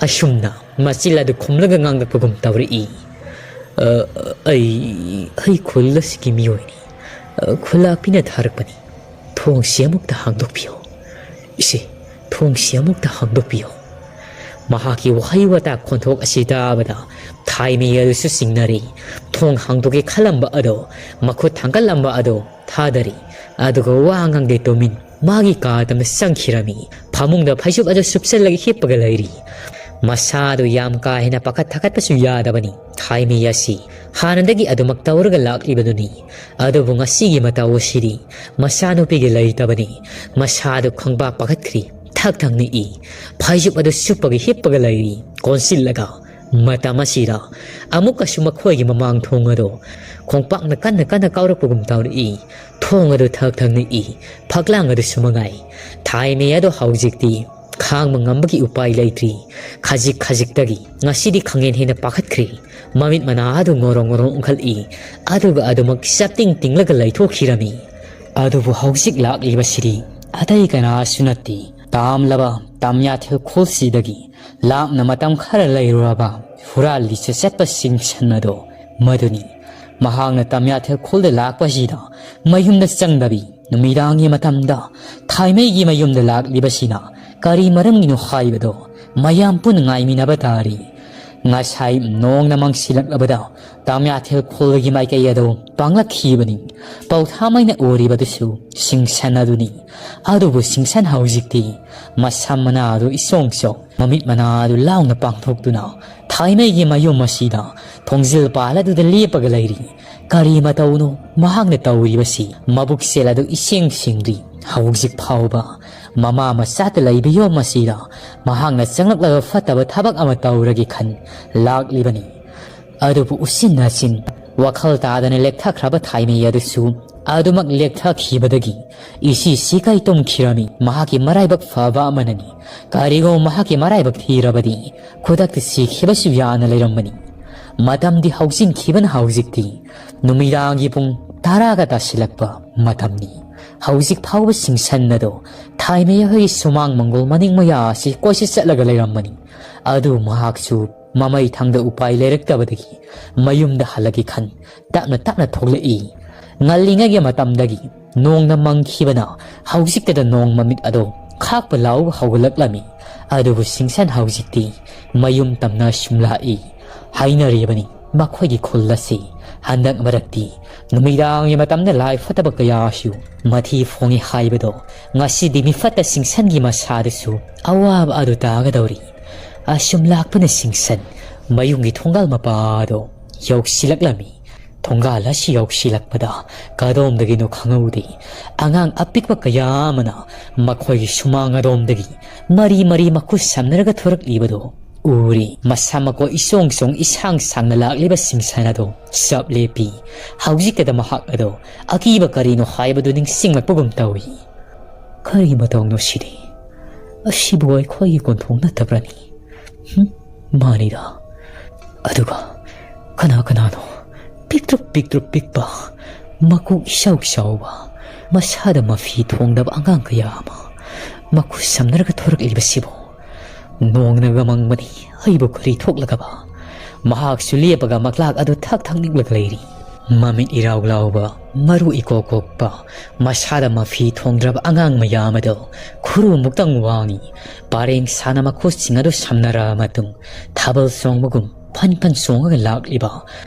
ꯑꯁꯨꯝꯅ ꯃꯆꯤꯜ ꯑꯗꯨ ꯈꯨꯝꯂꯒ ꯉꯥꯡꯂꯛꯄꯒꯨꯝ ꯇꯧꯔꯛꯏ꯫ "ꯑ, ꯑꯩ, ꯑꯩ ꯈꯨꯜ ꯑꯁꯤꯒꯤ ꯃꯤꯑꯣꯏꯅꯤ꯫ ꯑ, ꯈꯨꯜꯂꯥꯛꯄꯤꯅ ꯊꯥꯔꯛꯄꯅꯤ꯫ ꯊꯣꯡꯁꯤ ꯑꯃꯨꯛꯇ ꯍꯥꯡꯗꯣꯛꯄꯤꯌꯨ꯫ ꯏꯆꯦ, ꯊꯣꯡꯁꯤ ꯑꯃꯨꯛꯇ ꯍꯥꯡꯗꯣꯛꯄꯤꯌꯨ꯫" ꯃꯍꯥꯛꯀꯤ ꯋꯥꯍꯩ ꯋꯥꯇꯥ ꯈꯣꯟꯊꯣꯛ ꯑꯁꯤ ꯇꯥꯕꯗ ꯊꯥꯏꯃꯤ ꯑꯗꯨꯁꯨ ꯆꯤꯡꯅꯔꯤ꯫ ꯊꯣꯡ ꯍꯥꯡꯗꯣꯛꯀꯦ ꯈꯜꯂꯝꯕ ꯑꯗꯣ, ꯃꯈꯨꯠ ꯊꯥꯡꯒꯠꯂꯝꯕ ꯑꯗꯣ ꯊꯥꯗꯔꯤ꯫ ꯑꯗꯨꯒ ꯋꯥ ꯉꯥꯡꯗꯦ, ꯇꯨꯃꯤꯟ ꯃꯥꯒꯤ ꯀꯥ ꯇꯝꯅ ꯆꯪꯈꯤꯔꯝꯃꯤ꯫ ꯐꯃꯨꯡꯗ ꯐꯩꯖꯨꯞ ꯑꯗꯨ ꯁꯨꯞꯆꯜꯂꯒ ꯍꯤꯞꯄꯒ ꯂꯩꯔꯤ꯫ ꯃꯁꯥꯗꯨ ꯌꯥꯝ ꯀꯥ ꯍꯦꯟꯅ ꯄꯥꯈꯠ ꯊꯥꯀꯠꯄꯁꯨ ꯌꯥꯗꯕꯅꯤ꯫ ꯊꯥꯏꯃꯤ ꯑꯁꯤ ꯍꯥꯟꯅꯗꯒꯤ ꯑꯗꯨꯃꯛ ꯇꯧꯔꯒ ꯂꯥꯛꯂꯤꯕꯗꯨꯅꯤ꯫ ꯑꯗꯨꯕꯨ ꯉꯁꯤꯒꯤ ꯃꯇꯧ ꯑꯁꯤꯗꯤ ꯃꯆꯥꯅꯨꯄꯤꯒꯤ ꯂꯩꯇꯕꯅꯤ꯫ ꯃꯁꯥꯗꯨ ꯈꯪꯄꯥꯛ ꯄꯥꯈꯠꯈ꯭ꯔꯤ꯫ ꯊꯛ ꯊꯛ ꯅꯤꯛꯏ꯫ ꯐꯩꯖꯨꯞ ꯑꯗꯨ ꯁꯨꯞꯄꯒ ꯍꯤꯞꯄꯒ ꯂꯩꯔꯤ꯫ ꯀꯣꯟꯁꯤꯜꯂꯒ ꯃꯇꯝ ꯑꯁꯤꯗ ꯑꯃꯨꯛꯀꯁꯨ ꯃꯈꯣꯏꯒꯤ ꯃꯃꯥꯡ ꯊꯣꯡ ꯑꯗꯨ ꯈꯣꯡꯄꯥꯛꯅ ꯀꯟꯅ ꯀꯟꯅ ꯀꯥꯎꯔꯛꯄꯒꯨꯝ ꯇꯧꯔꯛꯏ꯫ ꯊꯣꯡ ꯑꯗꯨ ꯊꯛ ꯊꯛ ꯅꯤꯛꯏ꯫ ꯐꯛꯂꯥꯡ ꯑꯗꯨꯁꯨ ꯃꯉꯥꯏ꯫ ꯊꯥꯏꯃꯤ ꯑꯗꯨ ꯍꯧꯖꯤꯛꯇꯤ ꯈꯥꯡꯕ ꯉꯝꯕꯒꯤ ꯎꯄꯥꯏ ꯂꯩꯇ꯭ꯔꯤ꯫ ꯈꯖꯤꯛ ꯈꯖꯤꯛꯇꯒꯤ ꯉꯁꯤꯗꯤ ꯈꯪꯍꯦꯟ ꯍꯦꯟꯅ ꯄꯥꯈꯠꯈ꯭ꯔꯤ꯫ ꯃꯃꯤꯠ ꯃꯅꯥ ꯑꯗꯨ ꯉꯣꯔꯣꯡ ꯉꯣꯔꯣꯡ ꯎꯪꯈꯠꯂꯤ꯫ ꯑꯗꯨꯒ ꯑꯗꯨꯃꯛ ꯆꯞꯇꯤꯡ ꯇꯤꯡꯂꯒ ꯂꯩꯊꯣꯛꯈꯤꯔꯝꯃꯤ꯫ ꯑꯗꯨꯕꯨ ꯍꯧꯖꯤꯛ ꯂꯥꯛꯂꯤꯕꯁꯤꯗꯤ ꯑꯇꯩ ꯀꯅꯥꯁꯨ ꯅꯠꯇꯦ, ꯇꯥꯝꯂꯕ ꯇꯝꯌꯥꯊꯦꯜ ꯈꯨꯜꯁꯤꯗꯒꯤ ꯂꯥꯞꯅ ꯃꯇꯝ ꯈꯔ ꯂꯩꯔꯨꯔꯕ ꯍꯨꯔꯥꯟ ꯂꯤꯆꯠ ꯆꯠꯄ ꯁꯤꯡꯁꯟ ꯑꯗꯣ ꯃꯗꯨꯅꯤ꯫ ꯃꯍꯥꯛꯅ ꯇꯝꯌꯥꯊꯦꯜ ꯈꯨꯜꯗ ꯂꯥꯛꯄꯁꯤꯗ ꯃꯌꯨꯝꯗ ꯆꯪꯗꯕꯤ ꯅꯨꯃꯤꯗꯥꯡꯒꯤ ꯃꯇꯝꯗ ꯊꯥꯏꯃꯩꯒꯤ ꯃꯌꯨꯝꯗ ꯂꯥꯛꯂꯤꯕꯁꯤꯅ ꯀꯔꯤ ꯃꯔꯝꯒꯤꯅꯣ ꯍꯥꯏꯕꯗꯣ ꯃꯌꯥꯝ ꯄꯨꯟꯅ ꯉꯥꯏꯃꯤꯟꯅꯕ ꯇꯥꯔꯤ꯫ ꯉꯁꯥꯏ ꯅꯣꯡꯅ ꯃꯪꯁꯤꯜꯂꯛꯂꯕꯗ ꯇꯝꯌꯥꯊꯦꯜ ꯈꯨꯜꯒꯤ ꯃꯥꯏꯀꯩ ꯑꯗꯨ ꯄꯥꯡꯂꯛꯈꯤꯕꯅꯤ꯫ ꯄꯧꯊꯥꯃꯩꯅ ꯎꯔꯤꯕꯗꯨꯁꯨ ꯁꯤꯡꯁꯟ ꯑꯗꯨꯅꯤ꯫ ꯑꯗꯨꯕꯨ ꯁꯤꯡꯁꯟ ꯍꯧꯖꯤꯛꯇꯤ ꯃꯁꯝ ꯃꯅꯥ ꯑꯗꯨ ꯏꯁꯣꯡ ꯁꯣꯛ, ꯃꯃꯤꯠ ꯃꯅꯥ ꯑꯗꯨ ꯂꯥꯎꯅ ꯄꯥꯡꯊꯣꯛꯇꯨꯅ ꯊꯥꯏꯃꯩꯒꯤ ꯃꯌꯨꯝ ꯑꯁꯤꯗ ꯊꯣꯡꯖꯤꯜ ꯄꯥꯜ ꯑꯗꯨꯗ ꯂꯦꯞꯄꯒ ꯂꯩꯔꯤ꯫ ꯀꯔꯤ ꯃꯇꯧꯅꯣ ꯃꯍꯥꯛꯅ ꯇꯧꯔꯤꯕꯁꯤ? ꯃꯕꯨꯛꯆꯦꯜ ꯑꯗꯨ ꯏꯁꯦꯡ ꯁꯦꯡꯗ꯭ꯔꯤ꯫ ꯍꯧꯖꯤꯛ ꯐꯥꯎꯕ ꯃꯃꯥ ꯃꯆꯥꯇ ꯂꯩꯕ ꯌꯨꯝ ꯑꯁꯤꯗ ꯃꯍꯥꯛꯅ ꯆꯪꯂꯛꯂꯒ ꯐꯠꯇꯕ ꯊꯕꯛ ꯑꯃ ꯇꯧꯔꯒꯦ ꯈꯟ ꯂꯥꯛꯂꯤꯕꯅꯤ꯫ ꯑꯗꯨꯕꯨ ꯎꯆꯤꯟ ꯅꯥꯆꯤꯟ ꯋꯥꯈꯜ ꯇꯥꯗꯅ ꯂꯦꯛꯊꯈ꯭ꯔꯕ ꯊꯥꯏꯃꯩ ꯑꯗꯨꯁꯨ ꯑꯗꯨꯃꯛ ꯂꯦꯛꯊꯈꯤꯕꯗꯒꯤ ꯏꯁꯤ ꯁꯤꯀꯥꯏ ꯇꯨꯝꯈꯤꯔꯝꯃꯤ꯫ ꯃꯍꯥꯛꯀꯤ ꯃꯔꯥꯏꯕꯛ ꯐꯕ ꯑꯃꯅꯅꯤ꯫ ꯀꯔꯤꯒꯨꯝꯕ ꯃꯍꯥꯛꯀꯤ ꯃꯔꯥꯏꯕꯛ ꯊꯤꯔꯕꯗꯤ ꯈꯨꯗꯛꯇ ꯁꯤꯈꯤꯕꯁꯨ ꯌꯥꯅ ꯂꯩꯔꯝꯕꯅꯤ꯫ ꯃꯇꯝꯗꯤ ꯍꯧꯖꯤꯟꯈꯤꯕꯅ ꯍꯧꯖꯤꯛꯇꯤ ꯅꯨꯃꯤꯗꯥꯡꯒꯤ ꯄꯨꯡ ꯇꯔꯥꯒ ꯇꯥꯁꯤꯜꯂꯛꯄ ꯃꯇꯝꯅꯤ꯫ ꯍꯧꯖꯤꯛ ꯐꯥꯎꯕ ꯁꯤꯡꯁꯟ ꯑꯗꯣ ꯊꯥꯏꯃꯩ ꯑꯩꯈꯣꯏꯒꯤ ꯁꯨꯃꯥꯡ ꯃꯪꯒꯣꯜ ꯃꯅꯤꯡ ꯃꯌꯥ ꯑꯁꯤ ꯀꯣꯏꯆꯠ ꯆꯠꯂꯒ ꯂꯩꯔꯝꯕꯅꯤ꯫ ꯑꯗꯨ ꯃꯍꯥꯛꯁꯨ ꯃꯃꯩ ꯊꯪꯗ ꯎꯄꯥꯏ ꯂꯩꯔꯛꯇꯕꯗꯒꯤ ꯃꯌꯨꯝꯗ ꯍꯜꯂꯒꯦ ꯈꯟ ꯇꯞꯅ ꯇꯞꯅ ꯊꯣꯛꯂꯛꯏ꯫ ꯉꯜꯂꯤꯉꯩꯒꯤ ꯃꯇꯝꯗꯒꯤ ꯅꯣꯡꯅ ꯃꯪꯈꯤꯕꯅ ꯍꯧꯖꯤꯛꯇꯗ ꯅꯣꯡ ꯃꯃꯤꯠ ꯑꯗꯣ ꯈꯥꯛꯄ ꯂꯥꯎꯕ ꯍꯧꯒꯠꯂꯛꯂꯝꯃꯤ꯫ ꯑꯗꯨꯕꯨ ꯁꯤꯡꯁꯟ ꯍꯧꯖꯤꯛꯇꯤ ꯃꯌꯨꯝ ꯇꯝꯅ ꯁꯨꯝ ꯂꯥꯛꯏ꯫ ꯍꯥꯏꯅꯔꯤꯕꯅꯤ ꯃꯈꯣꯏꯒꯤ ꯈꯨꯜ ꯑꯁꯤ ꯍꯟꯗꯛ ꯃꯔꯛꯇꯤ ꯅꯨꯃꯤꯗꯥꯡꯒꯤ ꯃꯇꯝꯗ ꯂꯥꯏ ꯐꯠꯇꯕ ꯀꯌꯥꯁꯨ ꯃꯊꯤ ꯐꯣꯡꯉꯤ ꯍꯥꯏꯕꯗꯣ ꯉꯁꯤꯗꯤ ꯃꯤꯐꯠꯇ ꯁꯤꯡꯁꯟꯒꯤ ꯃꯁꯥꯗꯁꯨ ꯑꯋꯥꯕ ꯑꯗꯨ ꯇꯥꯒꯗꯧꯔꯤ꯫ ꯑꯁꯨꯝ ꯂꯥꯛꯄꯅ ꯁꯤꯡꯁꯟ ꯃꯌꯨꯝꯒꯤ ꯊꯣꯡꯒꯥꯜ ꯃꯄꯥꯗꯣ ꯌꯧꯁꯤꯜꯂꯛꯂꯝꯃꯤ꯫ ꯊꯣꯡꯒꯥꯜ ꯑꯁꯤ ꯌꯧꯁꯤꯜꯂꯛꯄꯗ ꯀꯗꯣꯝꯗꯒꯤꯅꯣ ꯈꯪꯍꯧꯗꯦ ꯑꯉꯥꯡ ꯑꯄꯤꯛꯄ ꯀꯌꯥ ꯑꯃꯅ ꯃꯈꯣꯏꯒꯤ ꯁꯨꯃꯥꯡ ꯑꯗꯣꯝꯗꯒꯤ ꯃꯔꯤ ꯃꯔꯤ ꯃꯈꯨꯠ ꯁꯝꯅꯔꯒ ꯊꯣꯔꯛꯂꯤꯕꯗꯣ ꯎꯔꯤ꯫ ꯃꯁꯥ ꯃꯀꯣꯏ ꯏꯆꯣꯡ ꯆꯣꯡ ꯏꯁꯥꯡ ꯁꯥꯡꯅ ꯂꯥꯛꯂꯤꯕ ꯁꯤꯡꯁꯟ ꯑꯗꯣ ꯆꯞ ꯂꯦꯞꯄꯤ꯫ ꯍꯧꯖꯤꯛꯇꯗ ꯃꯍꯥꯛ ꯑꯗꯣ ꯑꯀꯤꯕ ꯀꯔꯤꯅꯣ ꯍꯥꯏꯕꯗꯨ ꯅꯤꯡꯁꯤꯡꯂꯛꯄꯒꯨꯝ ꯇꯧꯏ꯫ ꯀꯔꯤ ꯃꯇꯧꯅꯣ ꯁꯤꯗꯤ? ꯑꯁꯤꯕꯨ ꯑꯩꯈꯣꯏꯒꯤ ꯀꯣꯟꯊꯣꯡ ꯅꯠꯇꯕ꯭ꯔꯅꯤ? ꯍꯨꯝ? ꯃꯥꯅꯤꯗ꯫ ꯑꯗꯨꯒ ꯀꯅꯥ ꯀꯅꯥꯅꯣ ꯄꯤꯛꯇ꯭ꯔꯨ ꯄꯤꯛꯇ꯭ꯔꯨ ꯄꯤꯛꯄ, ꯃꯀꯣꯛ ꯏꯆꯥꯎ ꯆꯥꯎꯕ, ꯃꯁꯥꯗ ꯃꯐꯤ ꯊꯣꯡꯗꯕ ꯑꯉꯥꯡ ꯀꯌꯥ ꯑꯃ ꯃꯈꯨꯠ ꯁꯝꯅꯔꯒ ꯊꯣꯔꯛꯂꯤꯕꯁꯤꯕꯨ? ꯅꯣꯡꯅꯒ ꯃꯪꯕꯅꯤ, ꯑꯩꯕꯨ ꯀꯔꯤ ꯊꯣꯛꯂꯒꯕ? ꯃꯍꯥꯛꯁꯨ ꯂꯦꯞꯄꯒ ꯃꯛꯂꯥꯛ ꯑꯗꯨ ꯊꯛ ꯊꯛ ꯅꯤꯛꯂꯒ ꯂꯩꯔꯤ꯫ ꯃꯃꯤꯠ ꯏꯔꯥꯎ ꯂꯥꯎꯕ, ꯃꯔꯨ ꯏꯀꯣꯛ ꯀꯣꯛꯄ, ꯃꯁꯥꯗ ꯃꯐꯤ ꯊꯣꯡꯗ꯭ꯔꯕ ꯑꯉꯥꯡ ꯃꯌꯥꯝ ꯑꯗꯨ ꯈꯨꯔꯨꯃꯨꯛꯇꯪ ꯋꯥꯡꯏ꯫ ꯄꯔꯦꯡ ꯁꯥꯅ ꯃꯈꯨꯠꯁꯤꯡ ꯑꯗꯨ ꯁꯝꯅꯔꯕ ꯃꯇꯨꯡ ꯊꯥꯕꯜ ꯆꯣꯡꯕꯒꯨꯝ ꯐꯟ ꯐꯟ ꯆꯣꯡꯉꯒ ꯂꯥꯛꯂꯤꯕ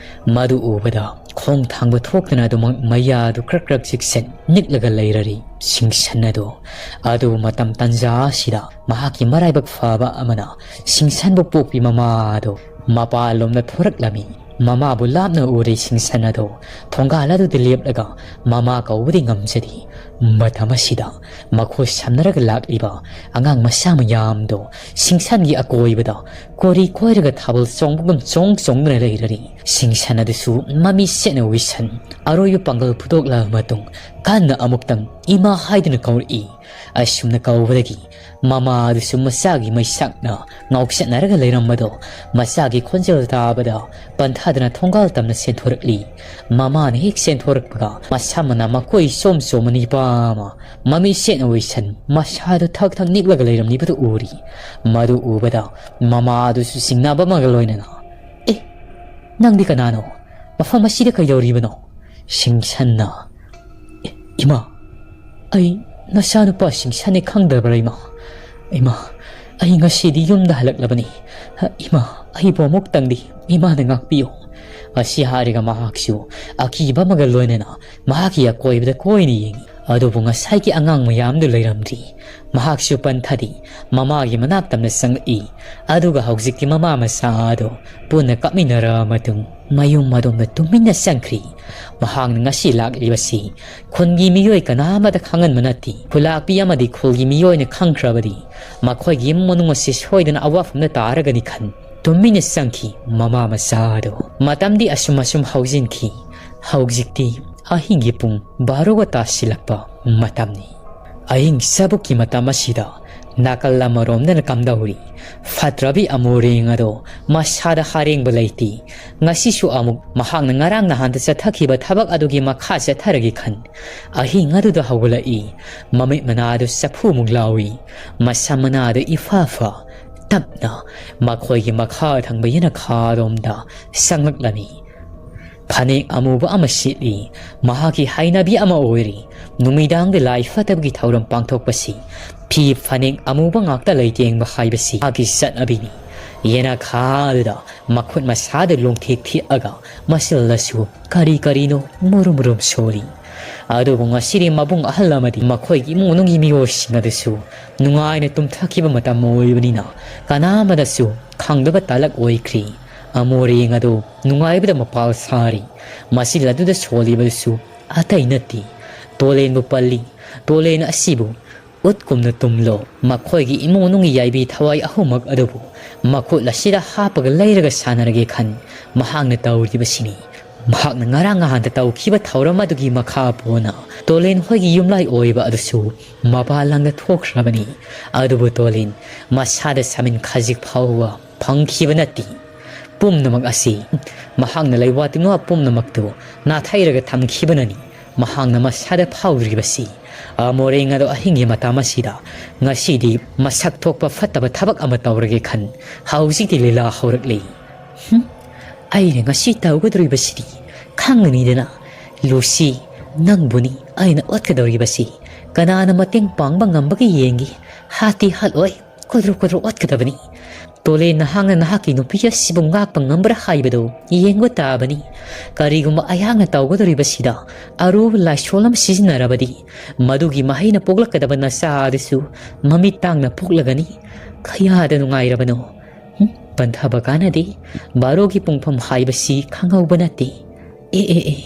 ꯃꯗꯨ ꯎꯕꯗ ꯈꯣꯡ ꯊꯥꯡꯕ ꯊꯣꯛꯇꯅ ꯑꯗꯨꯃꯛ ꯃꯌꯥꯗꯨ ꯀ꯭ꯔꯛ ꯀ꯭ꯔꯛ ꯆꯤꯛꯁꯟ ꯅꯤꯛꯂꯒ ꯂꯩꯔꯔꯤ ꯁꯤꯡꯁꯟ ꯑꯗꯨ꯫ ꯑꯗꯨ ꯃꯇꯝ ꯇꯟꯖꯥ ꯑꯁꯤꯗ ꯃꯍꯥꯛꯀꯤ ꯃꯔꯥꯏꯕꯛ ꯐꯕ ꯑꯃꯅ ꯁꯤꯡꯁꯟꯕꯨ ꯄꯣꯛꯄꯤ ꯃꯃꯥ ꯑꯗꯨ ꯃꯄꯥꯟꯂꯣꯝꯗ ꯊꯣꯔꯛꯂꯝꯃꯤ꯫ ꯃꯃꯥꯕꯨ ꯂꯥꯞꯅ ꯎꯔꯦ ꯁꯤꯡꯁꯟ ꯑꯗꯣ ꯊꯣꯡꯒꯥꯜ ꯑꯗꯨꯗ ꯂꯦꯞꯂꯒ ꯃꯃꯥ ꯀꯧꯕꯗꯤ ꯉꯝꯖꯗꯦ꯫ ꯃꯇꯝ ꯑꯁꯤꯗ ꯃꯈꯣꯏ ꯁꯝꯅꯔꯒ ꯂꯥꯛꯂꯤꯕ ꯑꯉꯥꯡ ꯃꯆꯥ ꯃꯌꯥꯝꯗꯣ ꯁꯤꯡꯁꯟꯒꯤ ꯑꯀꯣꯏꯕꯗ ꯀꯣꯔꯤ ꯀꯣꯏꯔꯒ ꯊꯥꯕꯜ ꯆꯣꯡꯕꯒꯨꯝ ꯆꯣꯡ ꯆꯣꯡꯗꯨꯅ ꯂꯩꯔꯔꯤ꯫ ꯁꯤꯡꯁꯟ ꯑꯗꯨꯁꯨ ꯃꯃꯤ ꯁꯦꯠꯅ ꯎꯏꯁꯟ ꯑꯔꯣꯏꯕ ꯄꯥꯡꯒꯜ ꯐꯨꯗꯣꯛꯂꯕ ꯃꯇꯨꯡ ꯀꯟꯅ ꯑꯃꯨꯛꯇꯪ "ꯏꯃꯥ" ꯍꯥꯏꯗꯨꯅ ꯀꯧꯔꯛꯏ꯫ ꯑꯁꯨꯝꯅ ꯀꯧꯕꯗꯒꯤ ꯃꯃꯥ ꯑꯗꯨꯁꯨ ꯃꯆꯥꯒꯤ ꯃꯩꯁꯥꯛꯅ ꯉꯥꯎꯁꯟꯅꯔꯒ ꯂꯩꯔꯝꯕꯗꯣ ꯃꯆꯥꯒꯤ ꯈꯣꯟꯖꯦꯜ ꯇꯥꯕꯗ ꯄꯟꯊꯥꯗꯅ ꯊꯣꯡꯒꯥꯜ ꯇꯝꯅ ꯆꯦꯟꯊꯣꯔꯛꯂꯤ꯫ ꯃꯃꯥꯅ ꯍꯦꯛ ꯆꯦꯟꯊꯣꯔꯛꯄꯒ ꯃꯁꯥ ꯃꯅꯥ ꯃꯀꯣꯏ ꯁꯣꯝ ꯁꯣꯝꯕ ꯅꯤꯄꯥ ꯑꯃ ꯃꯃꯤ ꯁꯦꯠꯅ ꯎꯏꯁꯟ ꯃꯁꯥꯗꯨ ꯊꯛ ꯊꯛ ꯅꯤꯛꯂꯒ ꯂꯩꯔꯝꯂꯤꯕꯗꯨ ꯎꯔꯤ꯫ ꯃꯗꯨ ꯎꯕꯗ ꯃꯃꯥ ꯑꯗꯨꯁꯨ ꯆꯤꯡꯅꯕ ꯑꯃꯒ ꯂꯣꯏꯅꯅ, "ꯑꯦ, ꯅꯪꯗꯤ ꯀꯅꯥꯅꯣ? ꯃꯐꯝ ꯑꯁꯤꯗ ꯀꯩꯗꯧꯔꯤꯕꯅꯣ?" ꯁꯤꯡꯁꯟꯅ, "ꯏꯃꯥ, ꯑꯩ ꯅꯆꯥꯅꯨꯄꯥꯁꯤꯡ ꯁꯥꯅꯤ ꯈꯪꯗꯕ꯭ꯔꯥ ꯏꯃꯥ? ꯏꯃꯥ, ꯑꯩ ꯉꯁꯤꯗꯤ ꯌꯨꯝꯗ ꯍꯜꯂꯛꯂꯕꯅꯤ꯫ ꯏꯃꯥ, ꯑꯩꯕꯨ ꯑꯃꯨꯛꯇꯪꯗꯤ ꯏꯃꯥꯅ ꯉꯥꯛꯄꯤꯌꯨ"꯫ ꯑꯁꯤ ꯍꯥꯏꯔꯒ ꯃꯍꯥꯛꯁꯨ ꯑꯀꯤꯕ ꯑꯃꯒ ꯂꯣꯏꯅꯅ ꯃꯍꯥꯛꯀꯤ ꯑꯀꯣꯏꯕꯗ ꯀꯣꯏꯅ ꯌꯦꯡꯏ꯫ ꯑꯗꯨꯕꯨ ꯉꯁꯥꯏꯒꯤ ꯑꯉꯥꯡ ꯃꯌꯥꯝꯗꯨ ꯂꯩꯔꯝꯗ꯭ꯔꯤ꯫ ꯃꯍꯥꯛꯁꯨ ꯄꯟꯊꯗꯤ ꯃꯃꯥꯒꯤ ꯃꯅꯥꯛ ꯇꯝꯅ ꯆꯪꯂꯛꯏ꯫ ꯑꯗꯨꯒ ꯍꯧꯖꯤꯛꯇꯤ ꯃꯃꯥ ꯃꯆꯥ ꯑꯗꯨ ꯄꯨꯟꯅ ꯀꯞꯃꯤꯟꯅꯔꯕ ꯃꯇꯨꯡ ꯃꯌꯨꯝ ꯑꯗꯣꯝꯗ ꯇꯨꯃꯤꯟꯅ ꯆꯪꯈ꯭ꯔꯤ꯫ ꯃꯍꯥꯛꯅ ꯉꯁꯤ ꯂꯥꯛꯂꯤꯕꯁꯤ ꯈꯨꯟꯒꯤ ꯃꯤꯑꯣꯏ ꯀꯅꯥ ꯑꯃꯗ ꯈꯪꯍꯟꯕ ꯅꯠꯇꯦ꯫ ꯈꯨꯂꯥꯛꯄꯤ ꯑꯃꯗꯤ ꯈꯨꯜꯒꯤ ꯃꯤꯑꯣꯏꯅ ꯈꯪꯈ꯭ꯔꯕꯗꯤ ꯃꯈꯣꯏꯒꯤ ꯏꯃꯨꯡ ꯃꯅꯨꯡ ꯑꯁꯤ ꯁꯣꯏꯗꯅ ꯑꯋꯥꯐꯝꯗ ꯇꯥꯔꯒꯅꯤ ꯈꯟ ꯇꯨꯃꯤꯟꯅ ꯆꯪꯈꯤ ꯃꯃꯥ ꯃꯆꯥ ꯑꯗꯨ꯫ ꯃꯇꯝꯗꯤ ꯑꯁꯨꯝ ꯑꯁꯨꯝ ꯍꯧꯖꯤꯟꯈꯤ꯫ ꯍꯧꯖꯤꯛꯇꯤ ꯑꯍꯤꯡꯒꯤ ꯄꯨꯡ ꯕꯥꯔꯣꯒ ꯇꯥꯁꯤꯜꯂꯛꯄ ꯃꯇꯝꯅꯤ꯫ ꯑꯍꯤꯡ ꯆꯕꯨꯛꯀꯤ ꯃꯇꯝ ꯑꯁꯤꯗ ꯅꯥꯀꯜ ꯑꯃꯔꯣꯝꯗꯅ ꯀꯝꯗꯧꯔꯤ꯫ ꯐꯠꯇ꯭ꯔꯕꯤ ꯑꯃꯣꯔꯦꯡ ꯑꯗꯣ ꯃꯁꯥꯗ ꯍꯥꯔꯦꯡꯕ ꯂꯩꯇꯦ꯫ ꯉꯁꯤꯁꯨ ꯑꯃꯨꯛ ꯃꯍꯥꯛꯅ ꯉꯔꯥꯡ ꯅꯍꯥꯟꯗ ꯆꯠꯊꯈꯤꯕ ꯊꯕꯛ ꯑꯗꯨꯒꯤ ꯃꯈꯥ ꯆꯠꯊꯔꯒꯦ ꯈꯟ ꯑꯍꯤꯡ ꯑꯗꯨꯗ ꯍꯧꯒꯠꯂꯛꯏ꯫ ꯃꯃꯤꯠ ꯃꯅꯥꯗꯨ ꯆꯐꯨꯃꯨꯛ ꯂꯥꯎꯏ꯫ ꯃꯁꯝ ꯃꯅꯥꯗꯨ ꯏꯐꯥ ꯐꯥ ꯇꯞꯅ ꯃꯈꯣꯏꯒꯤ ꯃꯈꯥ ꯊꯪꯕ ꯌꯦꯅꯈꯥꯔꯣꯝꯗ ꯆꯪꯂꯛꯂꯝꯃꯤ꯫ ꯐꯅꯦꯛ ꯑꯃꯨꯕ ꯑꯃ ꯁꯦꯠꯂꯤ꯫ ꯃꯍꯥꯛꯀꯤ ꯍꯩꯅꯕꯤ ꯑꯃ ꯑꯣꯏꯔꯤ꯫ ꯅꯨꯃꯤꯗꯥꯡꯗ ꯂꯥꯏ ꯐꯠꯇꯕꯒꯤ ꯊꯧꯔꯝ ꯄꯥꯡꯊꯣꯛꯄꯁꯤ ꯐꯤ ꯐꯅꯦꯛ ꯑꯃꯨꯕ ꯉꯥꯛꯇ ꯂꯩꯇꯦꯡꯕ ꯍꯥꯏꯕꯁꯤ ꯃꯍꯥꯛꯀꯤ ꯆꯠꯅꯕꯤꯅꯤ꯫ ꯌꯦꯅꯈꯥ ꯑꯗꯨꯗ ꯃꯈꯨꯠ ꯃꯁꯥꯗ ꯂꯣꯡꯊꯦꯛ ꯊꯦꯛꯑꯒ ꯃꯁꯜꯗꯁꯨ ꯀꯔꯤ ꯀꯔꯤꯅꯣ ꯃꯨꯔꯨꯝ ꯃꯨꯔꯨꯝ ꯁꯣꯜꯂꯤ꯫ ꯑꯗꯨꯕꯨ ꯉꯁꯤꯗꯤ ꯃꯕꯨꯡ ꯑꯍꯜ ꯑꯃꯗꯤ ꯃꯈꯣꯏꯒꯤ ꯏꯃꯨꯡ ꯃꯅꯨꯡꯒꯤ ꯃꯤꯑꯣꯏꯁꯤꯡ ꯑꯗꯨꯁꯨ ꯅꯨꯡꯉꯥꯏꯅ ꯇꯨꯝꯊꯈꯤꯕ ꯃꯇꯝ ꯑꯣꯏꯕꯅꯤꯅ ꯀꯅꯥ ꯑꯃꯗꯁꯨ ꯈꯪꯗꯕ ꯇꯥꯂꯛ ꯑꯣꯏꯈ꯭ꯔꯤ꯫ ꯑꯃꯣꯔꯦꯡ ꯑꯗꯨ ꯅꯨꯡꯉꯥꯏꯕꯗ ꯃꯄꯥꯜ ꯁꯥꯔꯤ꯫ ꯃꯆꯤꯜ ꯑꯗꯨꯗ ꯁꯣꯜꯂꯤꯕꯗꯨꯁꯨ ꯑꯇꯩ ꯅꯠꯇꯦ, ꯇꯣꯂꯦꯟꯕꯨ ꯄꯜꯂꯤ꯫ ꯇꯣꯂꯦꯟ ꯑꯁꯤꯕꯨ ꯎꯠꯀꯨꯝꯅ ꯇꯨꯝꯂꯣ꯫ ꯃꯈꯣꯏꯒꯤ ꯏꯃꯨꯡ ꯃꯅꯨꯡꯒꯤ ꯌꯥꯏꯕꯤ ꯊꯋꯥꯏ ꯑꯍꯨꯝꯃꯛ ꯑꯗꯨꯕꯨ ꯃꯈꯨꯠ ꯑꯁꯤꯗ ꯍꯥꯞꯄꯒ ꯂꯩꯔꯒ ꯁꯥꯟꯅꯔꯒꯦ ꯈꯟ ꯃꯍꯥꯛꯅ ꯇꯧꯔꯤꯕꯁꯤꯅꯤ꯫ ꯃꯍꯥꯛꯅ ꯉꯔꯥꯡ ꯅꯍꯥꯟꯗ ꯇꯧꯈꯤꯕ ꯊꯧꯔꯝ ꯑꯗꯨꯒꯤ ꯃꯈꯥ ꯄꯣꯟꯅ ꯇꯣꯂꯦꯟ ꯍꯣꯏꯒꯤ ꯌꯨꯝꯂꯥꯏ ꯑꯣꯏꯕ ꯑꯗꯨꯁꯨ ꯃꯄꯥꯟ ꯂꯝꯗ ꯊꯣꯛꯈ꯭ꯔꯕꯅꯤ꯫ ꯑꯗꯨꯕꯨ ꯇꯣꯂꯦꯟ ꯃꯁꯥꯗ ꯁꯃꯤꯟ ꯈꯖꯤꯛ ꯐꯥꯎꯕ ꯐꯪꯈꯤꯕ ꯅꯠꯇꯦ꯫ ꯄꯨꯝꯅꯃꯛ ꯑꯁꯤ ꯃꯍꯥꯛꯅ ꯂꯩꯋꯥ ꯇꯤꯟꯋꯥ ꯄꯨꯝꯅꯃꯛꯇꯨ ꯅꯥꯊꯩꯔꯒ ꯊꯝꯈꯤꯕꯅꯅꯤ꯫ ꯃꯍꯥꯛꯅ ꯃꯁꯥꯗ ꯐꯥꯎꯗ꯭ꯔꯤꯕꯁꯤ, ꯑꯃꯣꯔꯦꯡ ꯑꯗꯣ ꯑꯍꯤꯡꯒꯤ ꯃꯇꯝ ꯑꯁꯤꯗ ꯉꯁꯤꯗꯤ ꯃꯁꯛ ꯊꯣꯛꯄ ꯐꯠꯇꯕ ꯊꯕꯛ ꯑꯃ ꯇꯧꯔꯒꯦ ꯈꯟ ꯍꯧꯖꯤꯛꯇꯤ ꯂꯤꯂꯥ ꯍꯧꯔꯛꯂꯤ꯫ ꯍꯨꯝ, ꯑꯩꯅ ꯉꯁꯤ ꯇꯧꯒꯗꯧꯔꯤꯕꯁꯤꯗꯤ ꯈꯪꯒꯅꯤꯗꯅ꯫ ꯂꯨꯁꯤ, ꯅꯪꯕꯨꯅꯤ ꯑꯩꯅ ꯑꯣꯠꯀꯗꯧꯔꯤꯕꯁꯤ꯫ ꯀꯅꯥꯅ ꯃꯇꯦꯡ ꯄꯥꯡꯕ ꯉꯝꯕꯒꯦ ꯌꯦꯡꯒꯦ꯫ ꯍꯥꯠꯇꯤ ꯍꯥꯠꯂꯣꯏ, ꯀꯨꯗ꯭ꯔꯨ ꯀꯨꯗ꯭ꯔꯨ ꯑꯣꯠꯀꯗꯕꯅꯤ꯫ ꯇꯣꯂꯦ, ꯅꯍꯥꯛꯅ ꯅꯍꯥꯛꯀꯤ ꯅꯨꯄꯤ ꯑꯁꯤꯕꯨ ꯉꯥꯛꯄ ꯉꯝꯕ꯭ꯔꯥ ꯍꯥꯏꯕꯗꯨ ꯌꯦꯡꯕ ꯇꯥꯕꯅꯤ꯫ ꯀꯔꯤꯒꯨꯝꯕ ꯑꯩꯍꯥꯛꯅ ꯇꯧꯒꯗꯧꯔꯤꯕꯁꯤꯗ ꯑꯔꯨꯕ ꯂꯥꯏꯁꯣꯜ ꯑꯃ ꯁꯤꯖꯤꯟꯅꯔꯕꯗꯤ, ꯃꯗꯨꯒꯤ ꯃꯍꯩꯅ ꯄꯣꯛꯂꯛꯀꯗꯕ ꯅꯆꯥ ꯑꯗꯨꯁꯨ ꯃꯃꯤꯠ ꯇꯥꯡꯅ ꯄꯣꯛꯂꯒꯅꯤ꯫ ꯀꯌꯥꯗ ꯅꯨꯡꯉꯥꯏꯔꯕꯅꯣ꯫ ꯍꯨꯝ, ꯄꯟꯊꯕ ꯀꯥꯟꯅꯗꯦ꯫ ꯕꯥꯔꯣꯒꯤ ꯄꯨꯡꯐꯝ ꯍꯥꯏꯕꯁꯤ ꯈꯪꯍꯧꯕ ꯅꯠꯇꯦ꯫ ꯑꯦ, ꯑꯦ, ꯑꯦ,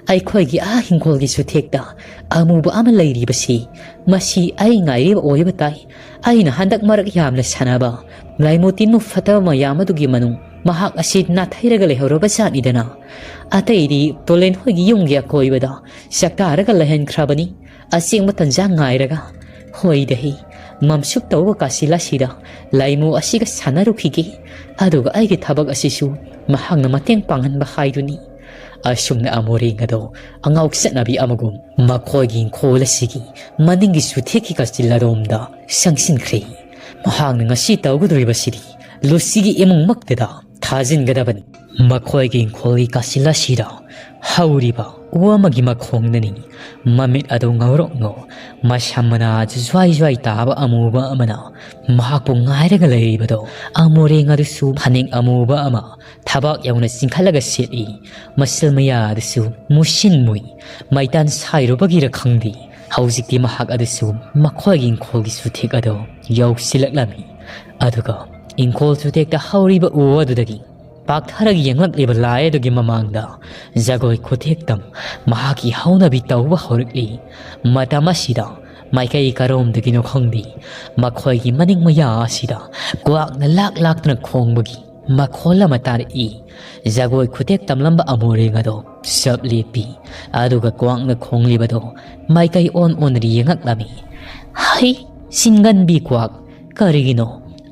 ꯑꯩꯈꯣꯏꯒꯤ ꯑꯥ ꯍꯤꯡꯈꯣꯜꯒꯤ ꯆꯨꯊꯦꯛꯇ ꯑꯃꯨꯕ ꯑꯃ ꯂꯩꯔꯤꯕꯁꯤ, ꯃꯁꯤ ꯑꯩ ꯉꯥꯏꯔꯤꯕ ꯑꯣꯏꯕ ꯇꯥꯏ꯫ ꯑꯩꯅ ꯍꯟꯗꯛ ꯃꯔꯛ ꯌꯥꯝꯅ ꯁꯥꯟꯅꯕ ꯂꯥꯏꯃꯨ ꯇꯤꯟꯃꯨ ꯐꯠꯇꯕ ꯃꯌꯥꯝ ꯑꯗꯨꯒꯤ ꯃꯅꯨꯡ ꯃꯍꯥꯛ ꯑꯁꯤ ꯅꯥꯊꯩꯔꯒ ꯂꯩꯍꯧꯔꯕ ꯖꯥꯠꯅꯤꯗꯅ꯫ ꯑꯇꯩꯗꯤ ꯇꯣꯂꯦꯟ ꯍꯣꯏꯒꯤ ꯌꯨꯝꯒꯤ ꯑꯀꯣꯏꯕꯗ ꯆꯥꯛꯇꯥꯔꯒ ꯂꯩꯍꯟꯈ꯭ꯔꯕꯅꯤ꯫ ꯑꯁꯦꯡꯕ ꯇꯟꯖꯥ ꯉꯥꯏꯔꯒ꯫ ꯍꯣꯏꯗꯍꯦ, ꯃꯝꯁꯨꯞ ꯇꯧꯕ ꯀꯥꯁꯤꯜ ꯑꯁꯤꯗ ꯂꯥꯏꯃꯨ ꯑꯁꯤꯒ ꯁꯥꯟꯅꯔꯨꯈꯤꯒꯦ꯫ ꯑꯗꯨꯒ ꯑꯩꯒꯤ ꯊꯕꯛ ꯑꯁꯤꯁꯨ ꯃꯍꯥꯛꯅ ꯃꯇꯦꯡ ꯄꯥꯡꯍꯟꯕ ꯍꯥꯏꯗꯨꯅꯤ꯫ ꯑꯁꯨꯝꯅ ꯑꯃꯣꯔꯦꯡ ꯑꯗꯣ ꯑꯉꯥꯎ ꯆꯠꯅꯕꯤ ꯑꯃꯒꯨꯝ ꯃꯈꯣꯏꯒꯤ ꯏꯪꯈꯣꯜ ꯑꯁꯤꯒꯤ ꯃꯅꯤꯡꯒꯤ ꯆꯨꯊꯦꯛꯀꯤ ꯀꯥꯆꯤꯜ ꯑꯗꯣꯝꯗ ꯆꯪꯁꯤꯟꯈ꯭ꯔꯦ꯫ ꯃꯍꯥꯛꯅ ꯉꯁꯤ ꯇꯧꯒꯗꯧꯔꯤꯕꯁꯤꯗꯤ ꯂꯨꯁꯤꯒꯤ ꯏꯃꯨꯡꯃꯛꯇꯗ ꯊꯥꯖꯤꯟꯒꯗꯕꯅꯤ꯫ ꯃꯈꯣꯏꯒꯤ ꯏꯪꯈꯣꯜꯒꯤ ꯀꯥꯆꯤꯜ ꯑꯁꯤꯗ ꯍꯧꯔꯤꯕ ꯎ ꯑꯃꯒꯤ ꯃꯈꯣꯡꯗꯅꯤ꯫ ꯃꯃꯤꯠ ꯑꯗꯨ ꯉꯧꯔꯣꯛ ꯉꯧ, ꯃꯁꯝ ꯃꯅꯥ ꯑꯗꯨ ꯖ꯭ꯋꯥꯏ ꯖ꯭ꯋꯥꯏ ꯇꯥꯕ ꯑꯃꯨꯕ ꯑꯃꯅ ꯃꯍꯥꯛꯄꯨ ꯉꯥꯏꯔꯒ ꯂꯩꯔꯤꯕꯗꯣ꯫ ꯑꯃꯣꯔꯦꯡ ꯑꯗꯨꯁꯨ ꯐꯅꯦꯛ ꯑꯃꯨꯕ ꯑꯃ ꯊꯕꯥꯛ ꯌꯧꯅ ꯆꯤꯡꯈꯠꯂꯒ ꯁꯦꯠꯂꯤ꯫ ꯃꯁꯜ ꯃꯌꯥ ꯑꯗꯨꯁꯨ ꯃꯨꯁꯤꯟ ꯃꯨꯏ꯫ ꯃꯩꯇꯥꯟ ꯁꯥꯏꯔꯨꯕꯒꯤꯔ ꯈꯪꯗꯦ, ꯍꯧꯖꯤꯛꯇꯤ ꯃꯍꯥꯛ ꯑꯗꯨꯁꯨ ꯃꯈꯣꯏꯒꯤ ꯏꯪꯈꯣꯜꯒꯤ ꯆꯨꯊꯦꯛ ꯑꯗꯨ ꯌꯧꯁꯤꯜꯂꯛꯂꯝꯃꯤ꯫ ꯑꯗꯨꯒ ꯏꯪꯈꯣꯜ ꯆꯨꯊꯦꯛꯇ ꯍꯧꯔꯤꯕ ꯎ ꯑꯗꯨꯗꯒꯤ ꯄꯥꯛꯊꯔꯒ ꯌꯦꯡꯂꯛꯂꯤꯕ ꯂꯥꯏ ꯑꯗꯨꯒꯤ ꯃꯃꯥꯡꯗ ꯖꯒꯣꯏ ꯈꯨꯊꯦꯛꯇꯝ ꯃꯍꯥꯛꯀꯤ ꯍꯧꯅꯕꯤ ꯇꯧꯕ ꯍꯧꯔꯛꯂꯤ꯫ ꯃꯇꯝ ꯑꯁꯤꯗ ꯃꯥꯏꯀꯩ ꯀꯔꯣꯝꯗꯒꯤꯅꯣ ꯈꯪꯗꯦ, ꯃꯈꯣꯏꯒꯤ ꯃꯅꯤꯡ ꯃꯌꯥ ꯑꯁꯤꯗ ꯀ꯭ꯋꯥꯛꯅ ꯂꯥꯛ ꯂꯥꯛꯇꯨꯅ ꯈꯣꯡꯕꯒꯤ ꯃꯈꯣꯜ ꯑꯃ ꯇꯥꯔꯛꯏ꯫ ꯖꯒꯣꯏ ꯈꯨꯊꯦꯛ ꯇꯝꯂꯝꯕ ꯑꯃꯣꯔꯦꯡ ꯑꯗꯣ ꯆꯞ ꯂꯦꯞꯄꯤ꯫ ꯑꯗꯨꯒ ꯀ꯭ꯋꯥꯛꯅ ꯈꯣꯡꯂꯤꯕꯗꯣ ꯃꯥꯏꯀꯩ ꯑꯣꯟ ꯑꯣꯟꯗꯨꯅ ꯌꯦꯡꯉꯛꯂꯝꯃꯤ꯫ "ꯍꯩ, ꯆꯤꯡꯒꯟꯕꯤ ꯀ꯭ꯋꯥꯛ, ꯀꯔꯤꯒꯤꯅꯣ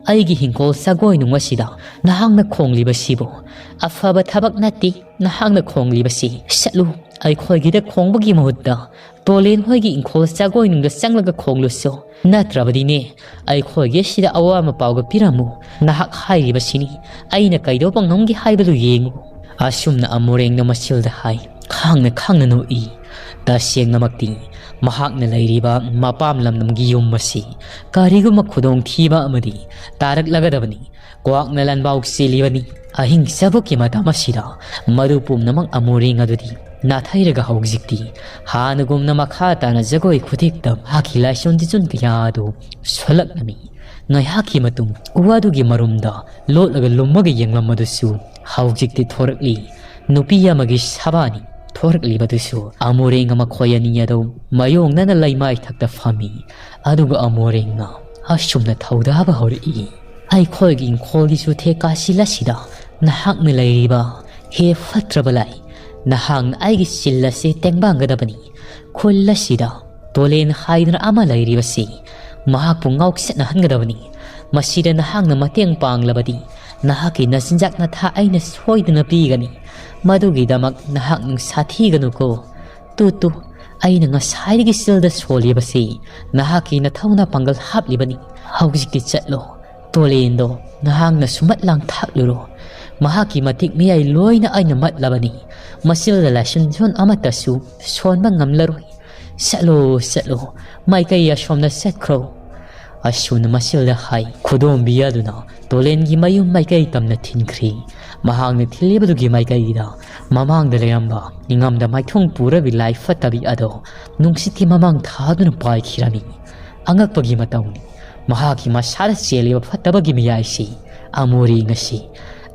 ꯑꯩꯒꯤ ꯍꯤꯡꯈꯣꯜ ꯖꯒꯣꯏ ꯅꯨꯡ ꯑꯁꯤꯗ ꯅꯍꯥꯛꯅ ꯈꯣꯡꯂꯤꯕꯁꯤꯕꯨ? ꯑꯐꯕ ꯊꯕꯛ ꯅꯠꯇꯦ ꯅꯍꯥꯛꯅ ꯈꯣꯡꯂꯤꯕꯁꯤ꯫ ꯆꯠꯂꯨ, ꯑꯩꯈꯣꯏꯒꯤꯗ ꯈꯣꯡꯕꯒꯤ ꯃꯍꯨꯠꯇ ꯇꯣꯂꯦꯟ ꯍꯣꯏꯒꯤ ꯏꯪꯈꯣꯜ ꯖꯒꯣꯏ ꯅꯨꯡꯗ ꯆꯪꯂꯒ ꯈꯣꯡꯂꯨꯁꯨ꯫ ꯅꯠꯇ꯭ꯔꯕꯗꯤꯅꯦ, ꯑꯩꯈꯣꯏꯒꯤ ꯁꯤꯗ ꯑꯋꯥ ꯑꯃ ꯄꯥꯎꯒ ꯄꯤꯔꯝꯃꯨ꯫ ꯅꯍꯥꯛ ꯍꯥꯏꯔꯤꯕꯁꯤꯅꯤ ꯑꯩꯅ ꯀꯩꯗꯧꯕ ꯉꯝꯒꯦ ꯍꯥꯏꯕꯗꯨ ꯌꯦꯡꯉꯨ"꯫ ꯑꯁꯨꯝꯅ ꯑꯃꯣꯔꯦꯡꯅ ꯃꯁꯤꯜꯗ ꯍꯥꯏ꯫ ꯈꯥꯡꯅ ꯈꯥꯡꯅ ꯅꯣꯛꯏ꯫ ꯇꯁꯦꯡꯅꯃꯛꯇꯤ ꯃꯍꯥꯛꯅ ꯂꯩꯔꯤꯕ ꯃꯄꯥꯝ ꯂꯝꯗꯝꯒꯤ ꯌꯨꯝ ꯑꯁꯤ ꯀꯔꯤꯒꯨꯝꯕ ꯈꯨꯗꯣꯡꯊꯤꯕ ꯑꯃꯗꯤ ꯇꯥꯔꯛꯂꯒꯗꯕꯅꯤ꯫ ꯀ꯭ꯋꯥꯛꯅ ꯂꯥꯟꯕꯥꯎ ꯆꯦꯜꯂꯤꯕꯅꯤ꯫ ꯑꯍꯤꯡ ꯆꯕꯨꯛꯀꯤ ꯃꯇꯝ ꯑꯁꯤꯗ ꯃꯗꯨ ꯄꯨꯝꯅꯃꯛ ꯑꯃꯣꯔꯦꯡ ꯑꯗꯨꯗꯤ ꯅꯥꯊꯩꯔꯒ ꯍꯧꯖꯤꯛꯇꯤ ꯍꯥꯟꯅꯒꯨꯝꯅ ꯃꯈꯥ ꯇꯥꯅ ꯖꯒꯣꯏ ꯈꯨꯊꯦꯛꯇ ꯃꯍꯥꯛꯀꯤ ꯂꯥꯏꯁꯣꯟ ꯇꯤꯆꯣꯟ ꯀꯌꯥ ꯑꯗꯨ ꯁꯣꯜꯂꯛꯂꯝꯃꯤ꯫ ꯉꯥꯏꯍꯥꯛꯀꯤ ꯃꯇꯨꯡ ꯎ ꯑꯗꯨꯒꯤ ꯃꯔꯨꯝꯗ ꯂꯣꯠꯂꯒ ꯂꯨꯝꯃꯒ ꯌꯦꯡꯂꯝꯕꯗꯨꯁꯨ ꯍꯧꯖꯤꯛꯇꯤ ꯊꯣꯔꯛꯂꯤ꯫ ꯅꯨꯄꯤ ꯑꯃꯒꯤ ꯁꯕꯥꯅꯤ ꯊꯣꯔꯛꯂꯤꯕꯗꯨꯁꯨ ꯑꯃꯣꯔꯦꯡꯒ ꯃꯈꯣꯏ ꯑꯅꯤ ꯑꯗꯨ ꯃꯌꯣꯡꯅꯅ ꯂꯩꯃꯥꯏꯊꯛꯇ ꯐꯝꯃꯤ꯫ ꯑꯗꯨꯒ ꯑꯃꯣꯔꯦꯡꯅ ꯑꯁꯨꯝꯅ ꯊꯧꯗꯥꯕ ꯍꯧꯔꯛꯏ꯫ "ꯑꯩꯈꯣꯏꯒꯤ ꯏꯪꯈꯣꯜꯒꯤ ꯆꯨꯊꯦꯛ ꯀꯥꯁꯤꯜ ꯑꯁꯤꯗ ꯅꯍꯥꯛꯅ ꯂꯩꯔꯤꯕ? ꯍꯦ ꯐꯠꯇ꯭ꯔꯕ ꯂꯥꯏ, ꯅꯍꯥꯛꯅ ꯑꯩꯒꯤ ꯆꯤꯜ ꯑꯁꯤ ꯇꯦꯡꯕꯥꯡꯒꯗꯕꯅꯤ꯫ ꯈꯨꯜ ꯑꯁꯤꯗ ꯇꯣꯂꯦꯟ ꯍꯥꯏꯗꯨꯅ ꯑꯃ ꯂꯩꯔꯤꯕꯁꯤ ꯃꯍꯥꯛꯄꯨ ꯉꯥꯎꯆꯠꯅꯍꯟꯒꯗꯕꯅꯤ꯫ ꯃꯁꯤꯗ ꯅꯍꯥꯛꯅ ꯃꯇꯦꯡ ꯄꯥꯡꯂꯕꯗꯤ ꯅꯍꯥꯛꯀꯤ ꯅꯆꯤꯟꯖꯥꯛ ꯅꯊꯥ ꯑꯩꯅ ꯁꯣꯏꯗꯅ ꯄꯤꯒꯅꯤ꯫ ꯃꯗꯨꯒꯤꯗꯃꯛ ꯅꯍꯥꯛ ꯅꯨꯡꯁꯥ ꯊꯤꯒꯅꯨꯀꯣ꯫ ꯇꯨ ꯇꯨ, ꯑꯩꯅ ꯉꯁꯥꯏꯗꯒꯤ ꯆꯤꯜꯗ ꯁꯣꯜꯂꯤꯕꯁꯤ ꯅꯍꯥꯛꯀꯤ ꯅꯊꯧꯅ ꯄꯥꯡꯒꯜ ꯍꯥꯞꯂꯤꯕꯅꯤ꯫ ꯍꯧꯖꯤꯛꯇꯤ ꯆꯠꯂꯣ꯫ ꯇꯣꯂꯦꯟꯗꯣ ꯅꯍꯥꯛꯅ ꯁꯨꯃꯠ ꯂꯥꯡꯊꯥꯛꯂꯨꯔꯣ꯫ ꯃꯍꯥꯛꯀꯤ ꯃꯇꯤꯛ ꯃꯌꯥꯏ ꯂꯣꯏꯅ ꯑꯩꯅ ꯃꯠꯂꯕꯅꯤ꯫ ꯃꯁꯤꯗ ꯂꯥꯏꯁꯟꯖꯣꯟ ꯑꯃꯠꯇꯁꯨ ꯁꯣꯟꯕ ꯉꯝꯂꯔꯣꯏ꯫ ꯆꯠꯂꯣ, ꯆꯠꯂꯣ, ꯃꯥꯏꯀꯩ ꯑꯁꯣꯝꯗ ꯆꯠꯈ꯭ꯔꯣ"꯫ ꯑꯁꯨꯝꯅ ꯃꯁꯤꯜꯗ ꯍꯥꯏ꯫ ꯈꯨꯗꯣꯝꯕꯤ ꯑꯗꯨꯅ ꯇꯣꯂꯦꯟꯒꯤ ꯃꯌꯨꯝ ꯃꯥꯏꯀꯩ ꯇꯝꯅ ꯊꯤꯟꯈ꯭ꯔꯤ꯫ ꯃꯍꯥꯛꯅ ꯊꯤꯜꯂꯤꯕꯗꯨꯒꯤ ꯃꯥꯏꯀꯩꯗ ꯃꯃꯥꯡꯗ ꯂꯩꯔꯝꯕ ꯅꯤꯡꯉꯝꯗ ꯃꯥꯏꯊꯣꯡ ꯄꯨꯔꯕꯤ ꯂꯥꯏ ꯐꯠꯇꯕꯤ ꯑꯗꯣ ꯅꯨꯡꯁꯤꯠꯀꯤ ꯃꯃꯥꯡ ꯊꯥꯗꯨꯅ ꯄꯥꯏꯈꯤꯔꯝꯃꯤ꯫ ꯑꯉꯛꯄꯒꯤ ꯃꯇꯧꯅꯤ꯫ ꯃꯍꯥꯛꯀꯤ ꯃꯁꯥꯗ ꯆꯦꯜꯂꯤꯕ ꯐꯠꯇꯕꯒꯤ ꯃꯌꯥꯏꯁꯤ ꯑꯃꯣꯔꯤ ꯉꯁꯤ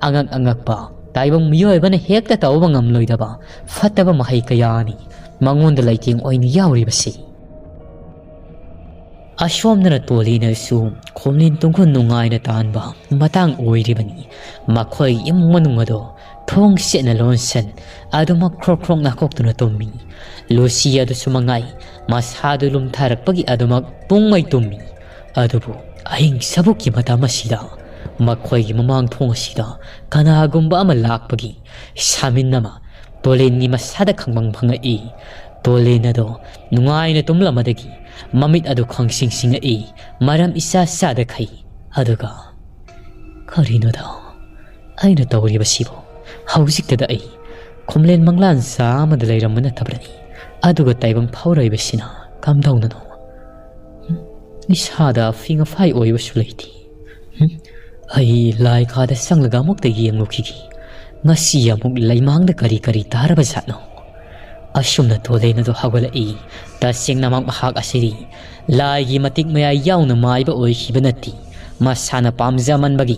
ꯑꯉꯛ ꯑꯉꯛꯄ, ꯇꯥꯏꯕꯪ ꯃꯤꯑꯣꯏꯕꯅ ꯍꯦꯛꯇ ꯇꯧꯕ ꯉꯝꯂꯣꯏꯗꯕ ꯐꯠꯇꯕ ꯃꯍꯩ ꯀꯌꯥꯅꯤ ꯃꯉꯣꯟꯗ ꯂꯩꯇꯦꯡ ꯑꯣꯏꯅ ꯌꯥꯎꯔꯤꯕꯁꯤ꯫ ꯑꯁꯣꯝꯗꯅ ꯇꯣꯂꯤꯅꯁꯨ ꯈꯣꯝꯂꯦꯟ ꯇꯨꯡꯈꯨꯜ ꯅꯨꯡꯉꯥꯏꯅ ꯇꯥꯟꯕ ꯃꯇꯥꯡ ꯑꯣꯏꯔꯤꯕꯅꯤ꯫ ꯃꯈꯣꯏ ꯏꯃꯨꯡ ꯃꯅꯨꯡ ꯑꯗꯣ ꯊꯣꯡ ꯁꯦꯠꯅ ꯂꯣꯟꯁꯟ ꯑꯗꯨꯃꯛ ꯈ꯭ꯔꯣꯛ ꯈ꯭ꯔꯣꯛ ꯅꯥꯈꯣꯛꯇꯨꯅ ꯇꯨꯝꯃꯤ꯫ ꯂꯨꯁꯤ ꯑꯗꯨꯁꯨ ꯃꯉꯥꯏ, ꯃꯁꯥꯗꯨ ꯂꯨꯝꯊꯔꯛꯄꯒꯤ ꯑꯗꯨꯃꯛ ꯄꯨꯡꯃꯩ ꯇꯨꯝꯃꯤ꯫ ꯑꯗꯨꯕꯨ ꯑꯍꯤꯡ ꯁꯕꯨꯛꯀꯤ ꯃꯇꯝ ꯑꯁꯤꯗ ꯃꯈꯣꯏꯒꯤ ꯃꯃꯥꯡ ꯊꯣꯡ ꯑꯁꯤꯗ ꯀꯅꯥꯒꯨꯝꯕ ꯑꯃ ꯂꯥꯛꯄꯒꯤ ꯁꯥꯃꯤꯟ ꯑꯃ ꯇꯣꯂꯦꯟꯒꯤ ꯃꯁꯥꯗ ꯈꯪꯐꯪ ꯐꯪꯉꯛꯏ꯫ ꯇꯣꯂꯦꯟ ꯑꯗꯣ ꯅꯨꯡꯉꯥꯏꯅ ꯇꯨꯝꯂꯝꯕꯗꯒꯤ ꯃꯃꯤꯠ ꯑꯗꯨ ꯈꯪꯁꯤꯡ ꯁꯤꯡꯉꯛꯏ꯫ ꯃꯔꯝ ꯏꯆꯥ ꯆꯥꯗꯈꯩ꯫ ꯑꯗꯨꯒ, "ꯀꯔꯤꯅꯣꯗ ꯑꯩꯅ ꯇꯧꯔꯤꯕꯁꯤꯕꯨ? ꯍꯧꯖꯤꯛꯇꯗ ꯑꯩ ꯈꯣꯝꯂꯦꯟ ꯃꯪꯂꯥꯟ ꯆꯥ ꯑꯃꯗ ꯂꯩꯔꯝꯕ ꯅꯠꯇꯕ꯭ꯔꯅꯤ? ꯑꯗꯨꯒ ꯇꯥꯏꯕꯪ ꯐꯥꯎꯔꯛꯏꯕꯁꯤꯅ ꯀꯝꯗꯧꯅꯅꯣ? ꯍꯝ? ꯏꯁꯥꯗ ꯑꯐꯤꯡ ꯑꯐꯥꯏ ꯑꯣꯏꯕꯁꯨ ꯂꯩꯇꯦ꯫ ꯍꯝ? ꯑꯩ ꯂꯥꯏ ꯀꯥꯗ ꯆꯪꯂꯒ ꯑꯃꯨꯛꯇ ꯌꯦꯡꯂꯨꯈꯤꯒꯦ꯫ ꯉꯁꯤ ꯑꯃꯨꯛ ꯂꯩꯃꯥꯡꯗ ꯀꯔꯤ ꯀꯔꯤ ꯇꯥꯔꯕ ꯖꯥꯠꯅꯣ?" ꯑꯁꯨꯝꯅ ꯇꯣꯂꯦꯟ ꯑꯗꯨ ꯍꯧꯒꯠꯂꯛꯏ꯫ ꯇꯁꯦꯡꯅꯃꯛ ꯃꯍꯥꯛ ꯑꯁꯤꯗꯤ ꯂꯥꯏꯒꯤ ꯃꯇꯤꯛ ꯃꯌꯥꯏ ꯌꯥꯎꯅ ꯃꯥꯏꯕ ꯑꯣꯏꯈꯤꯕ ꯅꯠꯇꯦ꯫ ꯃꯁꯥꯅ ꯄꯥꯝꯖꯃꯟꯕꯒꯤ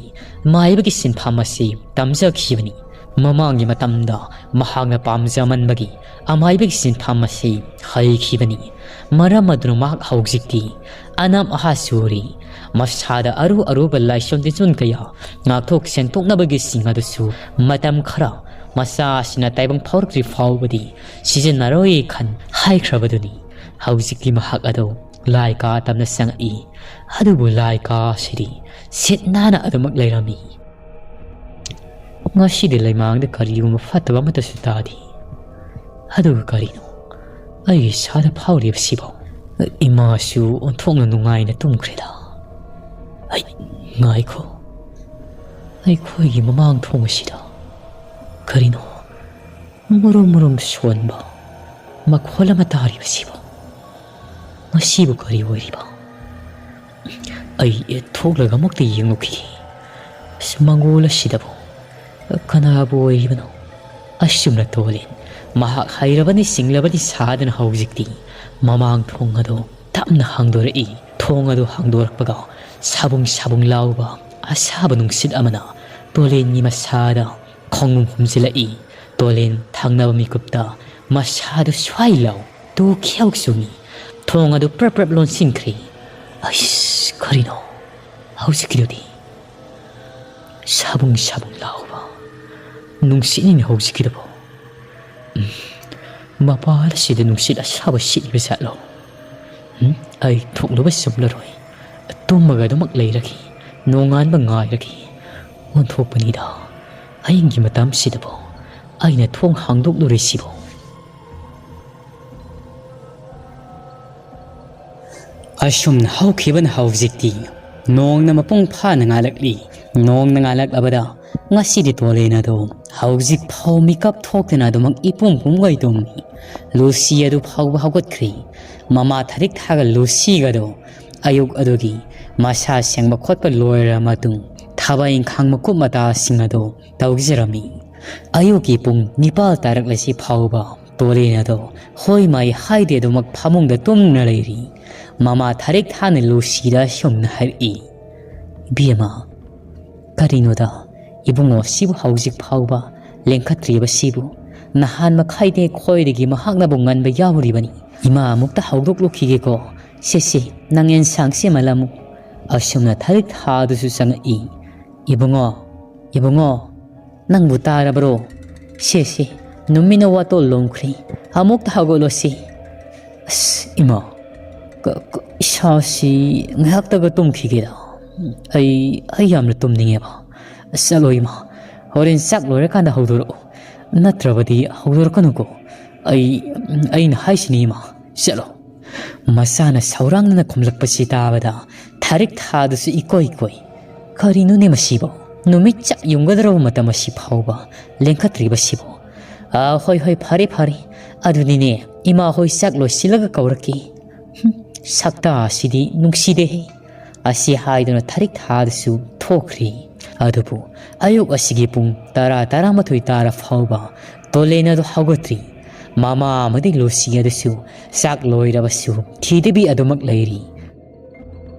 ꯃꯥꯏꯕꯒꯤ ꯁꯤꯟꯐꯝ ꯑꯁꯤ ꯇꯝꯖꯈꯤꯕꯅꯤ꯫ ꯃꯃꯥꯡꯒꯤ ꯃꯇꯝꯗ ꯃꯍꯥꯛꯅ ꯄꯥꯝꯖꯃꯟꯕꯒꯤ ꯑꯃꯥꯏꯕꯒꯤ ꯁꯤꯟꯐꯝ ꯑꯁꯤ ꯍꯩꯈꯤꯕꯅꯤ꯫ ꯃꯔꯝ ꯑꯗꯨꯅ ꯃꯍꯥꯛ ꯍꯧꯖꯤꯛꯇꯤ ꯑꯅꯝ ꯑꯍꯥ ꯁꯨꯔꯤ꯫ ꯃꯁꯥꯗ ꯑꯔꯨ ꯑꯔꯨꯕ ꯂꯥꯏꯁꯣꯟ ꯇꯤꯟꯁꯣꯟ ꯀꯌꯥ ꯉꯥꯛꯊꯣꯛ ꯁꯦꯡꯗꯣꯛꯅꯕꯒꯤꯁꯤꯡ ꯑꯗꯨꯁꯨ ꯃꯇꯝ ꯈꯔ ꯃꯆꯥꯁꯤꯅ ꯇꯥꯏꯕꯪ ꯐꯥꯎꯔꯛꯇ꯭ꯔꯤ ꯐꯥꯎꯕꯗꯤ ꯁꯤꯖꯤꯟꯅꯔꯣꯏ ꯈꯟ ꯍꯥꯏꯈ꯭ꯔꯕꯗꯨꯅꯤ꯫ ꯍꯧꯖꯤꯛꯇꯤ ꯃꯍꯥꯛ ꯑꯗꯨ ꯂꯥꯏ ꯀꯥ ꯇꯝꯅ ꯆꯪꯉꯛꯏ꯫ ꯑꯗꯨꯕꯨ ꯂꯥꯏ ꯀꯥ ꯑꯁꯤꯗꯤ ꯁꯤꯠ ꯅꯥꯟꯅ ꯑꯗꯨꯃꯛ ꯂꯩꯔꯝꯃꯤ꯫ ꯉꯁꯤꯗꯤ ꯂꯩꯃꯥꯡꯗ ꯀꯔꯤꯒꯨꯝꯕ ꯐꯠꯇꯕ ꯑꯃꯠꯇꯁꯨ ꯇꯥꯗꯦ꯫ ꯑꯗꯨꯒ ꯀꯔꯤꯅꯣ ꯑꯩꯒꯤ ꯏꯁꯥꯗ ꯐꯥꯎꯔꯤꯕꯁꯤꯕꯣ? ꯏꯃꯥꯁꯨ ꯑꯣꯟꯊꯣꯛꯅ ꯅꯨꯡꯉꯥꯏꯅ ꯇꯨꯝꯈ꯭ꯔꯦꯗ꯫ ꯑꯩ, ꯉꯥꯏꯈꯣ, ꯑꯩꯈꯣꯏꯒꯤ ꯃꯃꯥꯡ ꯊꯣꯡ ꯑꯁꯤꯗ ꯀꯔꯤꯅꯣ ꯃꯨꯔꯨꯝ ꯃꯨꯔꯨꯝ ꯁꯣꯟꯕ ꯃꯈꯣꯜ ꯑꯃ ꯇꯥꯔꯤꯕꯁꯤꯕꯣ? ꯃꯁꯤꯕꯨ ꯀꯔꯤ ꯑꯣꯏꯔꯤꯕ? ꯑꯩ ꯊꯣꯛꯂꯒ ꯑꯃꯨꯛꯇ ꯌꯦꯡꯂꯨꯈꯤꯒꯦ꯫ ꯑꯁ, ꯃꯪꯒꯣꯜ ꯑꯁꯤꯗꯕꯨ ꯀꯅꯥꯕꯨ ꯑꯣꯏꯔꯤꯕꯅꯣ? ꯑꯁꯨꯝꯅ ꯇꯣꯂꯦꯟ ꯃꯍꯥꯛ ꯍꯩꯔꯕꯅꯤ ꯁꯤꯡꯂꯕꯅꯤ ꯁꯥꯗꯅ ꯍꯧꯖꯤꯛꯇꯤ ꯃꯃꯥꯡ ꯊꯣꯡ ꯑꯗꯨ ꯇꯞꯅ ꯍꯥꯡꯗꯣꯔꯛꯏ꯫ ꯊꯣꯡ ꯑꯗꯨ ꯍꯥꯡꯗꯣꯔꯛꯄꯒ ꯁꯥꯕꯨꯡ ꯁꯥꯕꯨꯡ ꯂꯥꯎꯕ ꯑꯁꯥꯕ ꯅꯨꯡꯁꯤꯠ ꯑꯃꯅ ꯇꯣꯂꯦꯟꯒꯤ ꯃꯁꯥꯗ ꯈꯣꯡꯅꯨꯡ ꯍꯨꯝꯖꯤꯜꯂꯛꯏ꯫ ꯇꯣꯂꯦꯟ ꯊꯪꯅꯕ ꯃꯤꯀꯨꯞꯇ ꯃꯁꯥꯗꯨ ꯁ꯭ꯋꯥꯏ ꯂꯥꯎ ꯇꯨ ꯈ꯭ꯌꯥꯎ ꯆꯨꯡꯏ꯫ ꯊꯣꯡ ꯑꯗꯨ ꯄ꯭ꯔꯞ ꯄ꯭ꯔꯞ ꯂꯣꯟꯁꯤꯟꯈ꯭ꯔꯦ꯫ ꯑꯩꯁ, ꯀꯔꯤꯅꯣ ꯍꯧꯖꯤꯛꯀꯤꯗꯨꯗꯤ? ꯁꯥꯕꯨꯡ ꯁꯥꯕꯨꯡ ꯂꯥꯎꯕ ꯅꯨꯡꯁꯤꯠꯅꯤꯅꯦ ꯍꯧꯖꯤꯛꯀꯤꯗꯨꯕꯨ꯫ ꯎꯝ, ꯃꯄꯥꯟ ꯑꯁꯤꯗ ꯅꯨꯡꯁꯤꯠ ꯑꯁꯥꯕ ꯁꯤꯠꯂꯤꯕ ꯖꯥꯠꯂꯣ? ꯎꯝ, ꯑꯩ ꯊꯣꯛꯂꯨꯕ ꯆꯨꯝꯂꯔꯣꯏ꯫ ꯇꯨꯝꯃꯒ ꯑꯗꯨꯃꯛ ꯂꯩꯔꯒꯦ꯫ ꯅꯣꯡꯉꯥꯟꯕ ꯉꯥꯏꯔꯒꯦ꯫ ꯑꯣꯟꯊꯣꯛꯄꯅꯤꯗ, ꯑꯍꯤꯡꯒꯤ ꯃꯇꯝꯁꯤꯗꯕꯨ ꯑꯩꯅ ꯊꯣꯡ ꯍꯥꯡꯗꯣꯛꯂꯨꯔꯤꯁꯤꯕꯨ꯫ ꯑꯁꯨꯝꯅ ꯍꯧꯈꯤꯕꯅ ꯍꯧꯖꯤꯛꯇꯤ ꯅꯣꯡꯅ ꯃꯄꯨꯡ ꯐꯥꯅ ꯉꯥꯜꯂꯛꯂꯤ꯫ ꯅꯣꯡꯅ ꯉꯥꯜꯂꯛꯂꯕꯗ ꯉꯁꯤꯗꯤ ꯇꯣꯂꯦꯟ ꯑꯗꯨ ꯍꯧꯖꯤꯛ ꯐꯥꯎ ꯃꯤꯀꯞ ꯊꯣꯛꯇꯅ ꯑꯗꯨꯃꯛ ꯏꯄꯨꯝ ꯄꯨꯝꯒꯩ ꯇꯨꯝꯃꯤ꯫ ꯂꯨꯁꯤ ꯑꯗꯨ ꯐꯥꯎꯕ ꯍꯧꯒꯠꯈ꯭ꯔꯦ꯫ ꯃꯃꯥ ꯊꯔꯤꯛ ꯊꯥꯒ ꯂꯨꯁꯤꯒꯗꯨ ꯑꯌꯨꯛ ꯑꯗꯨꯒꯤ ꯃꯁꯥ ꯁꯦꯡꯕ ꯈꯣꯠꯄ ꯂꯣꯏꯔꯕ ꯃꯇꯨꯡ ꯊꯕꯛ ꯏꯪꯈꯥꯡ ꯃꯀꯨꯞ ꯃꯇꯥꯁꯤꯡ ꯑꯗꯨ ꯇꯧꯖꯔꯝꯃꯤ꯫ ꯑꯌꯨꯛꯀꯤ ꯄꯨꯡ ꯅꯤꯄꯥꯜ ꯇꯥꯔꯛꯂꯁꯤ ꯐꯥꯎꯕ ꯇꯣꯂꯦꯟ ꯑꯗꯣ ꯍꯣꯏ ꯃꯥꯏ ꯍꯥꯏꯗꯦ ꯑꯗꯨꯃꯛ ꯐꯃꯨꯡꯗ ꯇꯨꯝꯅ ꯂꯩꯔꯤ꯫ ꯃꯃꯥ ꯊꯔꯤꯛ ꯊꯥꯅ ꯂꯨꯁꯤꯗ ꯑꯁꯨꯝꯅ ꯍꯥꯏꯔꯛꯏ, "ꯏꯕꯦꯝꯃ, ꯀꯔꯤꯅꯣꯗ, ꯏꯕꯨꯡꯉꯣ ꯁꯤꯕꯨ ꯍꯧꯖꯤꯛ ꯐꯥꯎꯕ ꯂꯦꯡꯈꯠꯇ꯭ꯔꯤꯕꯁꯤꯕꯨ? ꯅꯍꯥꯟ ꯃꯈꯥꯏꯗꯩ ꯈꯣꯏꯗꯒꯤ ꯃꯍꯥꯛꯅꯕꯨ ꯉꯟꯕ ꯌꯥꯎꯔꯤꯕꯅꯤ꯫ ꯏꯃꯥ ꯑꯃꯨꯛꯇ ꯍꯧꯗꯣꯛꯂꯨꯈꯤꯒꯦꯀꯣ꯫ ꯁꯦ, ꯁꯦ, ꯅꯪ ꯑꯦꯟꯁꯥꯡ ꯁꯦꯝꯃꯜꯂꯝꯃꯨ꯫" ꯑꯁꯨꯝꯅ ꯊꯔꯤꯛ ꯊꯥꯗꯨꯁꯨ ꯆꯪꯉꯛꯏ꯫ "ꯏꯕꯨꯡꯉꯣ, ꯏꯕꯨꯡꯉꯣ, ꯅꯪꯕꯨ ꯇꯥꯔꯕ꯭ꯔꯣ? ꯁꯦ, ꯁꯦ, ꯅꯨꯃꯤꯠꯅ ꯋꯥꯇꯣꯜ ꯂꯣꯝꯈ꯭ꯔꯦ꯫ ꯑꯃꯨꯛꯇ ꯍꯧꯒꯠꯂꯣ ꯁꯦ꯫" "ꯑꯁ, ꯏꯃꯥ, ꯀ-, ꯀ-, ꯏꯁꯥꯁꯤ ꯉꯥꯏꯍꯥꯛꯇꯒ ꯇꯨꯝꯈꯤꯒꯦꯗ꯫ ꯑꯩ, ꯑꯩ ꯌꯥꯝꯅ ꯇꯨꯝꯅꯤꯡꯉꯦꯕ꯫ ꯆꯠꯂꯣ ꯏꯃꯥ, ꯍꯣꯔꯦꯟ ꯆꯥꯛ ꯂꯣꯏꯔꯀꯥꯟꯗ ꯍꯧꯗꯣꯔꯛꯑꯣ꯫ ꯅꯠꯇ꯭ꯔꯕꯗꯤ ꯍꯧꯗꯣꯔꯛꯀꯅꯨꯀꯣ꯫ ꯑꯩ, ꯑꯩꯅ ꯍꯥꯏꯁꯤꯅꯤ ꯏꯃꯥ, ꯆꯠꯂꯣ꯫" ꯃꯆꯥꯅ ꯁꯧꯔꯥꯡꯅꯅ ꯈꯨꯝꯂꯛꯄꯁꯤ ꯇꯥꯕꯗ ꯊꯥꯔꯤꯛ ꯊꯥꯗꯨꯁꯨ ꯏꯀꯣꯏ ꯀꯣꯏ꯫ "ꯀꯔꯤꯅꯣꯅꯦ ꯃꯁꯤꯕꯣ? ꯅꯨꯃꯤꯠ ꯆꯥꯛ ꯌꯨꯡꯒꯗꯧꯔꯕ ꯃꯇꯝ ꯑꯁꯤ ꯐꯥꯎꯕ ꯂꯦꯡꯈꯠꯇ꯭ꯔꯤꯕꯁꯤꯕꯣ? ꯑꯥ, ꯍꯣꯏ, ꯍꯣꯏ, ꯐꯔꯦ, ꯐꯔꯦ꯫ ꯑꯗꯨꯗꯤꯅꯦ, ꯏꯃꯥ ꯍꯣꯏ ꯆꯥꯛ ꯂꯣꯏꯁꯤꯜꯂꯒ ꯀꯧꯔꯛꯀꯦ꯫ ꯍꯨꯝ, ꯁꯛꯇꯥ ꯑꯁꯤꯗꯤ ꯅꯨꯡꯁꯤꯗꯦꯍꯦ꯫" ꯑꯁꯤ ꯍꯥꯏꯗꯨꯅ ꯊꯥꯔꯤꯛ ꯊꯥꯗꯨꯁꯨ ꯊꯣꯛꯈ꯭ꯔꯦ꯫ ꯑꯗꯨꯕꯨ ꯑꯌꯨꯛ ꯑꯁꯤꯒꯤ ꯄꯨꯡ ꯇꯔꯥ, ꯇꯔꯥꯃꯥꯊꯣꯏ ꯇꯥꯔ ꯐꯥꯎꯕ ꯇꯣꯂꯦꯟ ꯑꯗꯨ ꯍꯧꯒꯠꯇ꯭ꯔꯤ꯫ ꯃꯃꯥ ꯑꯃꯗꯤ ꯂꯨꯁꯤ ꯑꯗꯨꯁꯨ ꯆꯥꯛ ꯂꯣꯏꯔꯕꯁꯨ ꯊꯤꯗꯕꯤ ꯑꯗꯨꯃꯛ ꯂꯩꯔꯤ꯫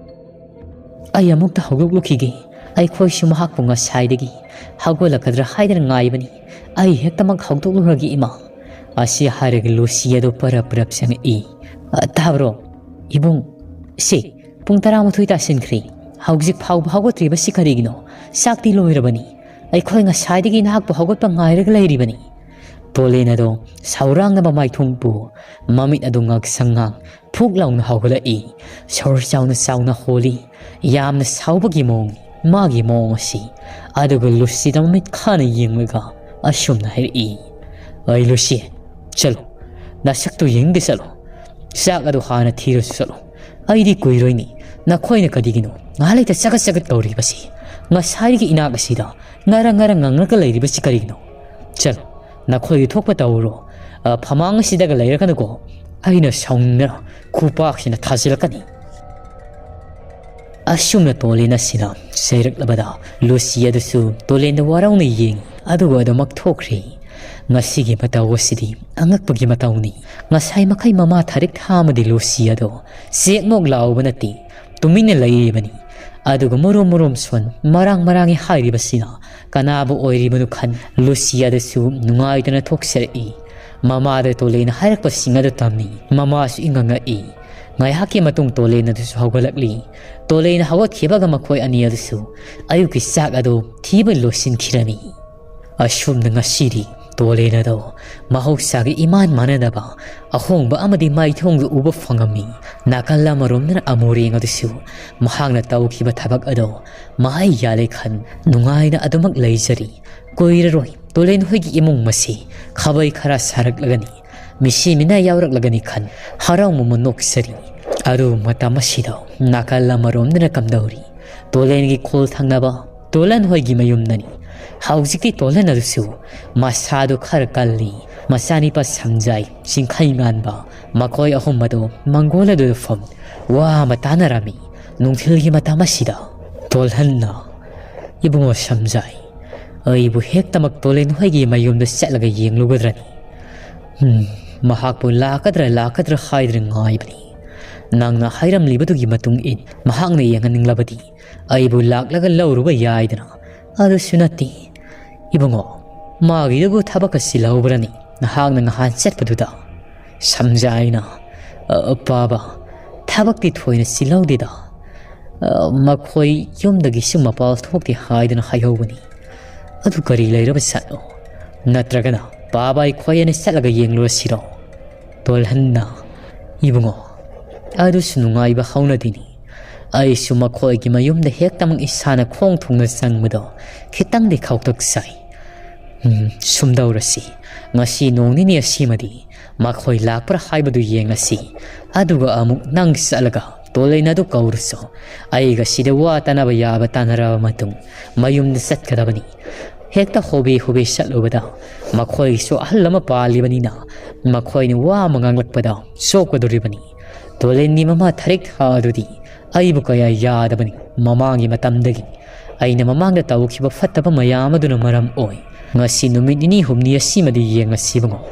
"ꯑꯩ ꯑꯃꯨꯛꯇ ꯍꯧꯗꯣꯛꯂꯨꯈꯤꯒꯦ꯫ ꯑꯩꯈꯣꯏꯁꯨ ꯃꯍꯥꯛꯄꯨ ꯉꯁꯥꯏꯗꯒꯤ ꯍꯧꯒꯠꯂꯛꯀꯗ꯭ꯔꯥ ꯍꯥꯏꯗꯅ ꯉꯥꯏꯕꯅꯤ꯫ ꯑꯩ ꯍꯦꯛꯇꯃꯛ ꯍꯧꯗꯣꯛꯂꯨꯔꯒꯦ, ꯏꯃꯥ꯫ ꯑꯁꯤ ꯍꯥꯏꯔꯒ ꯂꯨꯁꯤ ꯑꯗꯨ ꯄꯔꯞ ꯄꯔꯞ ꯆꯪꯉꯛꯏ꯫ "ꯑ, ꯇꯥꯕ꯭ꯔꯣ, ꯏꯕꯨꯡ? ꯁꯤ, ꯄꯨꯡ ꯇꯔꯥꯃꯥꯊꯣꯏ ꯇꯥꯁꯤꯟꯈ꯭ꯔꯦ꯫ ꯍꯧꯖꯤꯛ ꯐꯥꯎꯕ ꯍꯧꯒꯠꯇ꯭ꯔꯤꯕꯁꯤ ꯀꯔꯤꯒꯤꯅꯣ? ꯆꯥꯛꯇꯤ ꯂꯣꯏꯔꯕꯅꯤ꯫ ꯑꯩꯈꯣꯏ ꯉꯁꯥꯏꯗꯒꯤ ꯅꯍꯥꯛꯄꯨ ꯍꯧꯒꯠꯄ ꯉꯥꯏꯔꯒ ꯂꯩꯔꯤꯕꯅꯤ꯫" ꯇꯣꯂꯦꯟ ꯑꯗꯣ ꯁꯥꯎꯔꯥꯡꯅꯕ ꯃꯥꯏꯊꯣꯡꯕꯨ ꯃꯃꯤꯠ ꯑꯗꯨ ꯉꯥꯡꯁꯪ ꯉꯥꯡ ꯐꯨꯛ ꯂꯥꯎꯅ ꯍꯧꯒꯠꯂꯛꯏ꯫ ꯁꯣꯔ ꯆꯥꯎꯅ ꯆꯥꯎꯅ ꯍꯣꯜꯂꯤ꯫ ꯌꯥꯝꯅ ꯁꯥꯎꯕꯒꯤ ꯃꯑꯣꯡꯅꯤ ꯃꯥꯒꯤ ꯃꯑꯣꯡ ꯑꯁꯤ꯫ ꯑꯗꯨꯒ ꯂꯨꯁꯤꯗ ꯃꯃꯤꯠ ꯈꯥꯅ ꯌꯦꯡꯂꯒ ꯑꯁꯨꯝꯅ ꯍꯥꯏꯔꯛꯏ, "ꯑꯩ ꯂꯨꯁꯤ, ꯆꯠꯂꯣ, ꯅꯁꯛꯇꯨ ꯌꯦꯡꯗꯦ, ꯆꯠꯂꯣ꯫ ꯆꯥꯛ ꯑꯗꯨ ꯍꯥꯟꯅ ꯊꯤꯔꯁꯨ ꯆꯠꯂꯣ꯫ ꯑꯩꯗꯤ ꯀꯨꯏꯔꯣꯏꯅꯤ꯫ ꯅꯈꯣꯏꯅ ꯀꯔꯤꯒꯤꯅꯣ ꯉꯥꯏꯍꯥꯛ ꯂꯩꯇ ꯆꯒꯠ ꯆꯒꯠ ꯇꯧꯔꯤꯕꯁꯤ? ꯉꯁꯥꯏꯒꯤ ꯏꯅꯥꯛ ꯑꯁꯤꯗ ꯉꯔꯪ ꯉꯔꯪ ꯉꯪꯂꯒ ꯂꯩꯔꯤꯕꯁꯤ ꯀꯔꯤꯒꯤꯅꯣ? ꯆꯠꯂꯣ, ꯅꯈꯣꯏꯒꯤ ꯊꯣꯛꯄ ꯇꯧꯔꯣ꯫ ꯑ, ꯐꯃꯥꯡ ꯑꯁꯤꯗꯒ ꯂꯩꯔꯛꯀꯅꯨꯀꯣ꯫ ꯑꯩꯅ ꯁꯥꯎꯅꯤꯡꯗꯅ ꯈꯨꯄꯥꯛꯁꯤꯅ ꯊꯥꯖꯤꯜꯂꯛꯀꯅꯤ꯫" ꯑꯁꯨꯝꯅ ꯇꯣꯂꯦꯟ ꯑꯁꯤꯅ ꯆꯩꯔꯛꯂꯕꯗ ꯂꯨꯁꯤ ꯑꯗꯨꯁꯨ ꯇꯣꯂꯦꯟꯗ ꯋꯥꯔꯧꯅ ꯌꯦꯡꯉꯤ, ꯑꯗꯨꯒ ꯑꯗꯨꯃꯛ ꯊꯣꯛꯈ꯭ꯔꯦ꯫ ꯉꯁꯤꯒꯤ ꯃꯇꯧ ꯑꯁꯤꯗꯤ ꯑꯉꯛꯄꯒꯤ ꯃꯇꯧꯅꯤ꯫ ꯉꯁꯥꯏ ꯃꯈꯩ ꯃꯃꯥ ꯊꯥꯔꯤꯛ ꯊꯥ ꯑꯃꯗꯤ ꯂꯨꯁꯤ ꯑꯗꯣ ꯆꯦꯛꯃꯣꯛ ꯂꯥꯎꯕ ꯅꯠꯇꯦ, ꯇꯨꯃꯤꯟꯅ ꯂꯩꯔꯤꯕꯅꯤ꯫ ꯑꯗꯨꯒ ꯃꯔꯨꯝ ꯃꯔꯨꯝ ꯁꯣꯟ ꯃꯔꯥꯡ ꯃꯔꯥꯡꯉꯤ ꯍꯥꯏꯔꯤꯕꯁꯤꯅ ꯀꯅꯥꯕꯨ ꯑꯣꯏꯔꯤꯕꯅꯣ ꯈꯟ ꯂꯨꯁꯤ ꯑꯗꯨꯁꯨ ꯅꯨꯡꯉꯥꯏꯗꯅ ꯊꯣꯛꯆꯔꯛꯏ꯫ ꯃꯃꯥꯗ ꯇꯣꯂꯦꯟꯅ ꯍꯥꯏꯔꯛꯄꯁꯤꯡ ꯑꯗꯨ ꯇꯝꯃꯤ꯫ ꯃꯃꯥꯁꯨ ꯏꯉꯛꯉꯛꯏ꯫ ꯉꯥꯏꯍꯥꯛꯀꯤ ꯃꯇꯨꯡ ꯇꯣꯂꯦꯟ ꯑꯗꯨꯁꯨ ꯍꯧꯒꯠꯂꯛꯂꯤ꯫ ꯇꯣꯂꯦꯟ ꯍꯧꯒꯠꯈꯤꯕꯒ ꯃꯈꯣꯏ ꯑꯅꯤ ꯑꯗꯨꯁꯨ ꯑꯌꯨꯛꯀꯤ ꯆꯥꯛ ꯑꯗꯨ ꯊꯤꯕ ꯂꯣꯏꯁꯤꯟꯈꯤꯔꯝꯃꯤ꯫ ꯑꯁꯨꯝꯅ ꯉꯁꯤꯗꯤ ꯇꯣꯂꯦꯟ ꯑꯗꯣ ꯃꯍꯧꯁꯥꯒ ꯏꯃꯥꯟ ꯃꯥꯟꯅꯗꯕ ꯑꯍꯣꯡꯕ ꯑꯃꯗꯤ ꯃꯥꯏꯊꯣꯡꯗ ꯎꯕ ꯐꯪꯉꯝꯃꯤ꯫ ꯅꯥꯀꯜ ꯑꯃꯔꯣꯝꯗꯅ ꯑꯃꯨꯔꯦꯡ ꯑꯗꯨꯁꯨ ꯃꯍꯥꯛꯅ ꯇꯧꯈꯤꯕ ꯊꯕꯛ ꯑꯗꯣ ꯃꯍꯩ ꯌꯥꯜꯂꯦ ꯈꯟ ꯅꯨꯡꯉꯥꯏꯅ ꯑꯗꯨꯃꯛ ꯂꯩꯖꯔꯤ꯫ ꯀꯨꯏꯔꯔꯣꯏ ꯇꯣꯂꯦꯟ ꯍꯣꯏꯒꯤ ꯏꯃꯨꯡ ꯃꯁꯤ ꯈꯥꯕꯩ ꯈꯔ ꯁꯥꯔꯛꯂꯒꯅꯤ, ꯃꯤꯁꯤ ꯃꯤꯅꯥ ꯌꯥꯎꯔꯛꯂꯒꯅꯤ ꯈꯟ ꯍꯔꯥꯎ ꯃꯃꯣꯟ ꯅꯣꯛꯆꯔꯤ꯫ ꯑꯗꯨ ꯃꯇꯝ ꯑꯁꯤꯗ ꯅꯥꯀꯜ ꯑꯃꯔꯣꯝꯗꯅ ꯀꯝꯗꯧꯔꯤ? ꯇꯣꯂꯦꯟꯒꯤ ꯈꯣꯜ ꯊꯪꯅꯕ ꯇꯣꯂꯟ ꯍꯣꯏꯒꯤ ꯃꯌꯨꯝꯗꯅꯤ꯫ ꯍꯧꯖꯤꯛꯇꯤ ꯇꯣꯂꯟ ꯑꯗꯨꯁꯨ ꯃꯁꯥꯗꯨ ꯈꯔ ꯀꯜꯂꯤ꯫ ꯃꯆꯥꯅꯤꯄꯥ ꯁꯝꯖꯥꯏ, ꯆꯤꯡꯈꯩ ꯉꯥꯟꯕ, ꯃꯈꯣꯏ ꯑꯍꯨꯝ ꯑꯗꯨ ꯃꯪꯒꯣꯜ ꯑꯗꯨꯗ ꯐꯝ ꯋꯥ ꯑꯃ ꯇꯥꯟꯅꯔꯝꯃꯤ꯫ ꯅꯨꯡꯊꯤꯜꯒꯤ ꯃꯇꯝ ꯑꯁꯤꯗ ꯇꯣꯜꯍꯟꯅ, "ꯏꯕꯨꯡꯉꯣ ꯁꯝꯖꯥꯏ, ꯑꯩꯕꯨ ꯍꯦꯛꯇꯃꯛ ꯇꯣꯂꯦꯟ ꯍꯣꯏꯒꯤ ꯃꯌꯨꯝꯗ ꯆꯠꯂꯒ ꯌꯦꯡꯂꯨꯒꯗ꯭ꯔꯅꯤ? ꯎꯝ, ꯃꯍꯥꯛꯄꯨ ꯂꯥꯛꯀꯗ꯭ꯔꯥ ꯂꯥꯛꯀꯗ꯭ꯔꯥ ꯍꯥꯏꯗꯨꯅ ꯉꯥꯏꯕꯅꯤ꯫ ꯅꯪꯅ ꯍꯥꯏꯔꯝꯂꯤꯕꯗꯨꯒꯤ ꯃꯇꯨꯡ ꯏꯟ ꯃꯍꯥꯛꯅ ꯌꯦꯡꯍꯟꯅꯤꯡꯂꯕꯗꯤ ꯑꯩꯕꯨ ꯂꯥꯛꯂꯒ ꯂꯧꯔꯨꯕ ꯌꯥꯏꯗꯅ꯫ ꯑꯗꯨꯁꯨ ꯅꯠꯇꯦ꯫ ꯏꯕꯨꯡꯉꯣ, ꯃꯥꯒꯤꯗꯨꯕꯨ ꯊꯕꯛ ꯑꯁꯤ ꯂꯧꯕ꯭ꯔꯅꯤ? ꯅꯍꯥꯛꯅ ꯉꯍꯥꯟ ꯆꯠꯄꯗꯨꯗ ꯁꯝꯖꯥꯏꯅ, "ꯑ, ꯄꯥꯕ, ꯊꯕꯛꯇꯤ ꯊꯣꯏꯅ ꯆꯤꯜꯍꯧꯗꯦꯗ꯫ ꯑ, ꯃꯈꯣꯏ ꯌꯨꯝꯗꯒꯤꯁꯨ ꯃꯄꯥꯜ ꯊꯣꯛꯇꯦ ꯍꯥꯏꯗꯨꯅ ꯍꯥꯏꯍꯧꯕꯅꯤ꯫ ꯑꯗꯨ ꯀꯔꯤ ꯂꯩꯔꯕ ꯖꯥꯠꯅꯣ? ꯅꯠꯇ꯭ꯔꯒꯅ ꯄꯥꯕ ꯑꯩꯈꯣꯏ ꯑꯅꯤ ꯆꯠꯂꯒ ꯌꯦꯡꯂꯨꯔꯁꯤꯔꯣ?" ꯇꯣꯜꯍꯟꯅ, "ꯏꯕꯨꯡꯉꯣ, ꯑꯗꯨꯁꯨ ꯅꯨꯡꯉꯥꯏꯕ ꯍꯧꯅꯗꯦꯅꯤ꯫ ꯑꯩꯁꯨ ꯃꯈꯣꯏꯒꯤ ꯃꯌꯨꯝꯗ ꯍꯦꯛꯇꯃꯛ ꯏꯁꯥꯅ ꯈꯣꯡ ꯊꯨꯡꯅ ꯆꯪꯕꯗꯣ ꯈꯤꯇꯪꯗꯤ ꯈꯧꯇꯛ ꯁꯥꯏ꯫ ꯎꯝ, ꯁꯨꯝꯗꯧꯔꯁꯤ, ꯉꯁꯤ ꯅꯣꯡ ꯅꯤꯅꯤ ꯑꯁꯤꯃꯗꯤ ꯃꯈꯣꯏ ꯂꯥꯛꯄ꯭ꯔꯥ ꯍꯥꯏꯕꯗꯨ ꯌꯦꯡꯂꯁꯤ꯫ ꯑꯗꯨꯒ ꯑꯃꯨꯛ ꯅꯪ ꯆꯠꯂꯒ ꯇꯣꯂꯦꯟ ꯑꯗꯨ ꯀꯧꯔꯨꯆꯣ꯫ ꯑꯩꯒ ꯁꯤꯗ ꯋꯥ ꯇꯥꯅꯕ ꯌꯥꯕ ꯇꯥꯅꯔꯕ ꯃꯇꯨꯡ ꯃꯌꯨꯝꯗ ꯆꯠꯀꯗꯕꯅꯤ꯫ ꯍꯦꯛꯇ ꯍꯣꯕꯦ ꯍꯣꯕꯦ ꯆꯠꯂꯨꯕꯗ ꯃꯈꯣꯏꯒꯤꯁꯨ ꯑꯍꯜ ꯑꯃ ꯄꯥꯜꯂꯤꯕꯅꯤꯅ ꯃꯈꯣꯏꯅ ꯋꯥ ꯑꯃ ꯉꯥꯡꯂꯛꯄꯗ ꯆꯣꯛꯀꯗꯣꯔꯤꯕꯅꯤ꯫ ꯇꯣꯂꯦꯟꯒꯤ ꯃꯃꯥ ꯊꯔꯤꯛ ꯊꯥ ꯑꯗꯨꯗꯤ ꯑꯩꯕꯨ ꯀꯌꯥ ꯌꯥꯗꯕꯅꯤ꯫ ꯃꯃꯥꯡꯒꯤ ꯃꯇꯝꯗꯒꯤ ꯑꯩꯅ ꯃꯃꯥꯡꯗ ꯇꯧꯈꯤꯕ ꯐꯠꯇꯕ ꯃꯌꯥꯝ ꯑꯗꯨꯅ ꯃꯔꯝ ꯑꯣꯏ꯫ ꯉꯁꯤ ꯅꯨꯃꯤꯠ ꯅꯤꯅꯤ ꯍꯨꯝꯅꯤ ꯑꯁꯤꯃꯗꯤ ꯌꯦꯡꯉꯁꯤ ꯏꯕꯨꯡꯉꯣ꯫"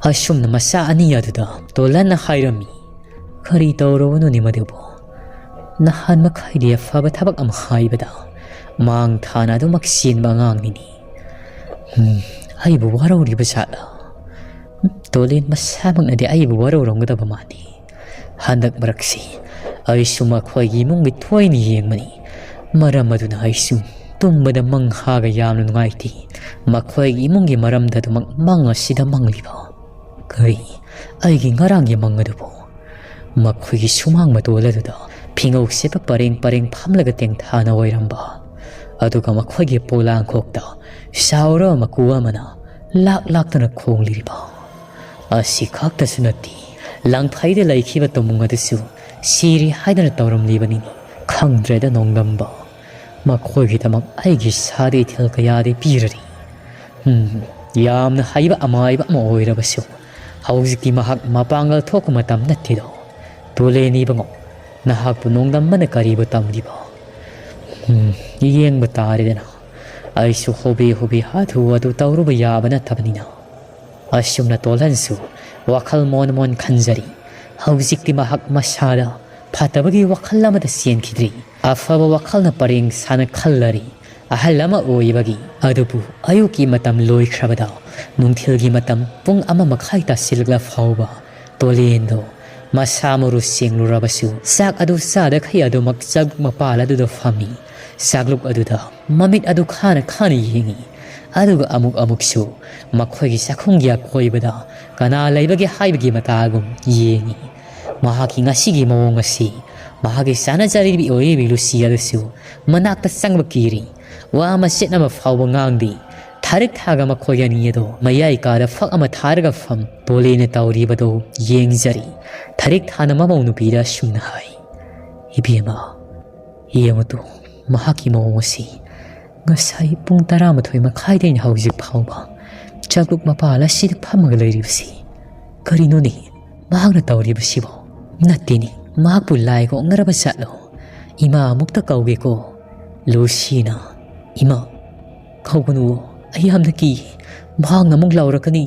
ꯑꯁꯨꯝꯅ ꯃꯆꯥ ꯑꯅꯤ ꯑꯗꯨꯗ ꯇꯣꯂꯟꯅ ꯍꯥꯏꯔꯝꯃꯤ꯫ "ꯀꯔꯤ ꯇꯧꯔꯕꯅꯣꯅꯦ ꯃꯗꯨꯕꯨ? ꯅꯍꯥꯟ ꯃꯈꯩꯗꯤ ꯑꯐꯕ ꯊꯕꯛ ꯑꯃ ꯍꯥꯏꯕꯗ ꯃꯥꯡ ꯊꯥꯅ ꯑꯗꯨꯃꯛ ꯆꯦꯟꯕ ꯑꯉꯥꯡꯅꯤꯅꯦ꯫ ꯎꯝ, ꯑꯩꯕꯨ ꯋꯥꯔꯧꯔꯤꯕ ꯖꯥꯠꯂ? ꯇꯣꯂꯦꯟ ꯃꯁꯥꯃꯛꯅꯗꯤ ꯑꯩꯕꯨ ꯋꯥꯔꯧꯔꯝꯒꯗꯕ ꯃꯥꯜꯂꯤ꯫ ꯍꯟꯗꯛ ꯃꯔꯛꯁꯤ ꯑꯩꯁꯨ ꯃꯈꯣꯏꯒꯤ ꯏꯃꯨꯡꯒꯤ ꯊꯣꯏꯅ ꯌꯦꯡꯕꯅꯤ꯫ ꯃꯔꯝ ꯑꯗꯨꯅ ꯑꯩꯁꯨ ꯇꯨꯝꯕꯗ ꯃꯪ ꯍꯥꯒ ꯌꯥꯝꯅ ꯅꯨꯡꯉꯥꯏꯇꯦ꯫ ꯃꯈꯣꯏꯒꯤ ꯏꯃꯨꯡꯒꯤ ꯃꯔꯝꯗ ꯑꯗꯨꯃꯛ ꯃꯪ ꯑꯁꯤꯗ ꯃꯪꯂꯤꯕ꯫ ꯀꯔꯤ, ꯑꯩꯒꯤ ꯉꯔꯥꯡꯒꯤ ꯃꯪ ꯑꯗꯨꯕꯨ?" ꯃꯈꯣꯏꯒꯤ ꯁꯨꯃꯥꯡ ꯃꯇꯣꯜ ꯑꯗꯨꯗ ꯐꯤꯉꯧ ꯁꯦꯠꯄ ꯄꯔꯦꯡ ꯄꯔꯦꯡ ꯐꯝꯂꯒ ꯇꯦꯡꯊꯥꯅ ꯑꯣꯏꯔꯝꯕ, ꯑꯗꯨꯒ ꯃꯈꯣꯏꯒꯤ ꯄꯣꯂꯥꯡꯈꯣꯛꯇ ꯆꯥꯎꯔꯕ ꯃꯀꯨ ꯑꯃꯅ ꯂꯥꯛ ꯂꯥꯛꯇꯨꯅ ꯈꯣꯡꯂꯤꯔꯤꯕ꯫ ꯑꯁꯤ ꯈꯛꯇꯁꯨ ꯅꯠꯇꯦ, ꯂꯪꯐꯩꯗ ꯂꯩꯈꯤꯕ ꯇꯨꯃꯨꯡ ꯑꯗꯨꯁꯨ ꯁꯤꯔꯦ ꯍꯥꯏꯗꯅ ꯇꯧꯔꯝꯂꯤꯕꯅꯤꯅꯦ꯫ ꯈꯪꯗ꯭ꯔꯦꯗ ꯅꯣꯡꯗꯝꯕ, ꯃꯈꯣꯏꯒꯤꯗꯃꯛ ꯑꯩꯒꯤ ꯏꯁꯥꯗ ꯏꯊꯤꯜ ꯀꯌꯥꯗꯤ ꯄꯤꯔꯔꯤ꯫ ꯎꯝ, ꯌꯥꯝꯅ ꯍꯩꯕ ꯑꯃꯥꯏꯕ ꯑꯃ ꯑꯣꯏꯔꯕꯁꯨ ꯍꯧꯖꯤꯛꯇꯤ ꯃꯍꯥꯛ ꯃꯄꯥꯡꯒꯜ ꯊꯣꯛꯄ ꯃꯇꯝ ꯅꯠꯇꯦꯗꯣ꯫ ꯇꯣꯂꯦꯟ ꯏꯕꯨꯡꯉꯣ, ꯅꯍꯥꯛꯄꯨ ꯅꯣꯡꯗꯝꯕꯅ ꯀꯔꯤꯕꯨ ꯇꯝꯂꯤꯕ? ꯎꯝ, ꯌꯦꯡꯕ ꯇꯥꯔꯦꯗꯅ꯫ ꯑꯩꯁꯨ ꯍꯣꯕꯦ ꯍꯣꯕꯦ ꯍꯥꯊꯨ ꯍꯥꯊꯨ ꯇꯧꯔꯨꯕ ꯌꯥꯕ ꯅꯠꯇꯕꯅꯤꯅ꯫ ꯑꯁꯨꯝꯅ ꯇꯣꯜꯍꯟꯁꯨ ꯋꯥꯈꯜ ꯃꯣꯟ ꯃꯣꯟ ꯈꯟꯖꯔꯤ꯫ ꯍꯧꯖꯤꯛꯇꯤ ꯃꯍꯥꯛ ꯃꯁꯥꯗ ꯐꯠꯇꯕꯒꯤ ꯋꯥꯈꯜ ꯑꯃꯠꯇ ꯆꯦꯟꯈꯤꯗ꯭ꯔꯤ꯫ ꯑꯐꯕ ꯋꯥꯈꯜꯅ ꯄꯔꯦꯡ ꯁꯥꯅ ꯈꯜꯂꯔꯤ꯫ ꯑꯍꯜ ꯑꯃ ꯑꯣꯏꯕꯒꯤ꯫ ꯑꯗꯨꯕꯨ ꯑꯌꯨꯛꯀꯤ ꯃꯇꯝ ꯂꯣꯏꯈ꯭ꯔꯕꯗ ꯅꯨꯡꯊꯤꯜꯒꯤ ꯃꯇꯝ ꯄꯨꯡ ꯑꯃ ꯃꯈꯥꯏ ꯇꯥꯁꯤꯜꯂꯛꯂ ꯐꯥꯎꯕ ꯇꯣꯂꯦꯟꯗꯣ ꯃꯁꯥ ꯃꯔꯨ ꯁꯦꯡꯂꯨꯔꯕꯁꯨ ꯆꯥꯛ ꯑꯗꯨ ꯆꯥꯗꯈꯩ ꯑꯗꯨꯃꯛ ꯆꯥꯛ ꯃꯄꯥꯜ ꯑꯗꯨꯗ ꯐꯝꯃꯤ꯫ ꯆꯥꯛꯂꯨꯛ ꯑꯗꯨꯗ ꯃꯃꯤꯠ ꯑꯗꯨ ꯈꯥꯅ ꯈꯥꯅ ꯌꯦꯡꯉꯤ꯫ ꯑꯗꯨꯒ ꯑꯃꯨꯛ ꯑꯃꯨꯛꯁꯨ ꯃꯈꯣꯏꯒꯤ ꯆꯥꯛꯈꯨꯝꯒꯤ ꯑꯀꯣꯏꯕꯗ ꯀꯅꯥ ꯂꯩꯕꯒꯦ ꯍꯥꯏꯕꯒꯤ ꯃꯇꯥꯒꯨꯝ ꯌꯦꯡꯉꯤ꯫ ꯃꯍꯥꯛꯀꯤ ꯉꯁꯤꯒꯤ ꯃꯑꯣꯡ ꯑꯁꯤ ꯃꯍꯥꯛꯀꯤ ꯆꯥꯅꯖꯔꯤꯕꯤ ꯑꯣꯏꯔꯤꯕꯤ ꯂꯨꯁꯤ ꯑꯗꯨꯁꯨ ꯃꯅꯥꯛꯇ ꯆꯪꯕ ꯀꯤꯔꯤ꯫ ꯋꯥ ꯃꯆꯦꯠ ꯑꯃ ꯐꯥꯎꯕ ꯉꯥꯡꯗꯦ꯫ ꯊꯥꯔꯤꯛ ꯊꯥꯒ ꯃꯈꯣꯏ ꯑꯅꯤ ꯑꯗꯣ ꯃꯌꯥꯏ ꯀꯥꯗ ꯐꯛ ꯑꯃ ꯊꯥꯔꯒ ꯐꯝ ꯇꯣꯂꯦꯅ ꯇꯧꯔꯤꯕꯗꯣ ꯌꯦꯡꯖꯔꯤ꯫ ꯊꯥꯔꯤꯛ ꯊꯥꯅ ꯃꯃꯧ ꯅꯨꯄꯤꯗ ꯑꯁꯨꯝꯅ ꯍꯥꯏ, "ꯏꯕꯦꯝꯃ, ꯌꯦꯡꯉꯨꯇꯣ, ꯃꯍꯥꯛꯀꯤ ꯃꯑꯣꯡ ꯑꯁꯤ ꯉꯁꯥꯏ ꯄꯨꯡ ꯇꯔꯥꯃꯥꯊꯣꯏ ꯃꯈꯥꯏꯗꯩꯅ ꯍꯧꯖꯤꯛ ꯐꯥꯎꯕ ꯆꯥꯛꯂꯨꯛ ꯃꯄꯥꯜ ꯑꯁꯤꯗ ꯐꯝꯃꯒ ꯂꯩꯔꯤꯕꯁꯤ ꯀꯔꯤꯅꯣꯅꯦ? ꯃꯍꯥꯛꯅ ꯇꯧꯔꯤꯕꯁꯤꯕꯣ? ꯅꯠꯇꯦꯅꯦ, ꯃꯍꯥꯛꯄꯨ ꯂꯥꯏꯒ ꯑꯣꯛꯅꯔꯕ ꯖꯥꯠꯂꯣ? ꯏꯃꯥ ꯑꯃꯨꯛꯇ ꯀꯧꯒꯦꯀꯣ꯫" ꯂꯨꯁꯤꯅ, "ꯏꯃꯥ, ꯀꯧꯒꯅꯨ, ꯑꯩ ꯌꯥꯝꯅ ꯀꯤ꯫ ꯃꯍꯥꯛꯅ ꯑꯃꯨꯛ ꯂꯥꯎꯔꯛꯀꯅꯤ꯫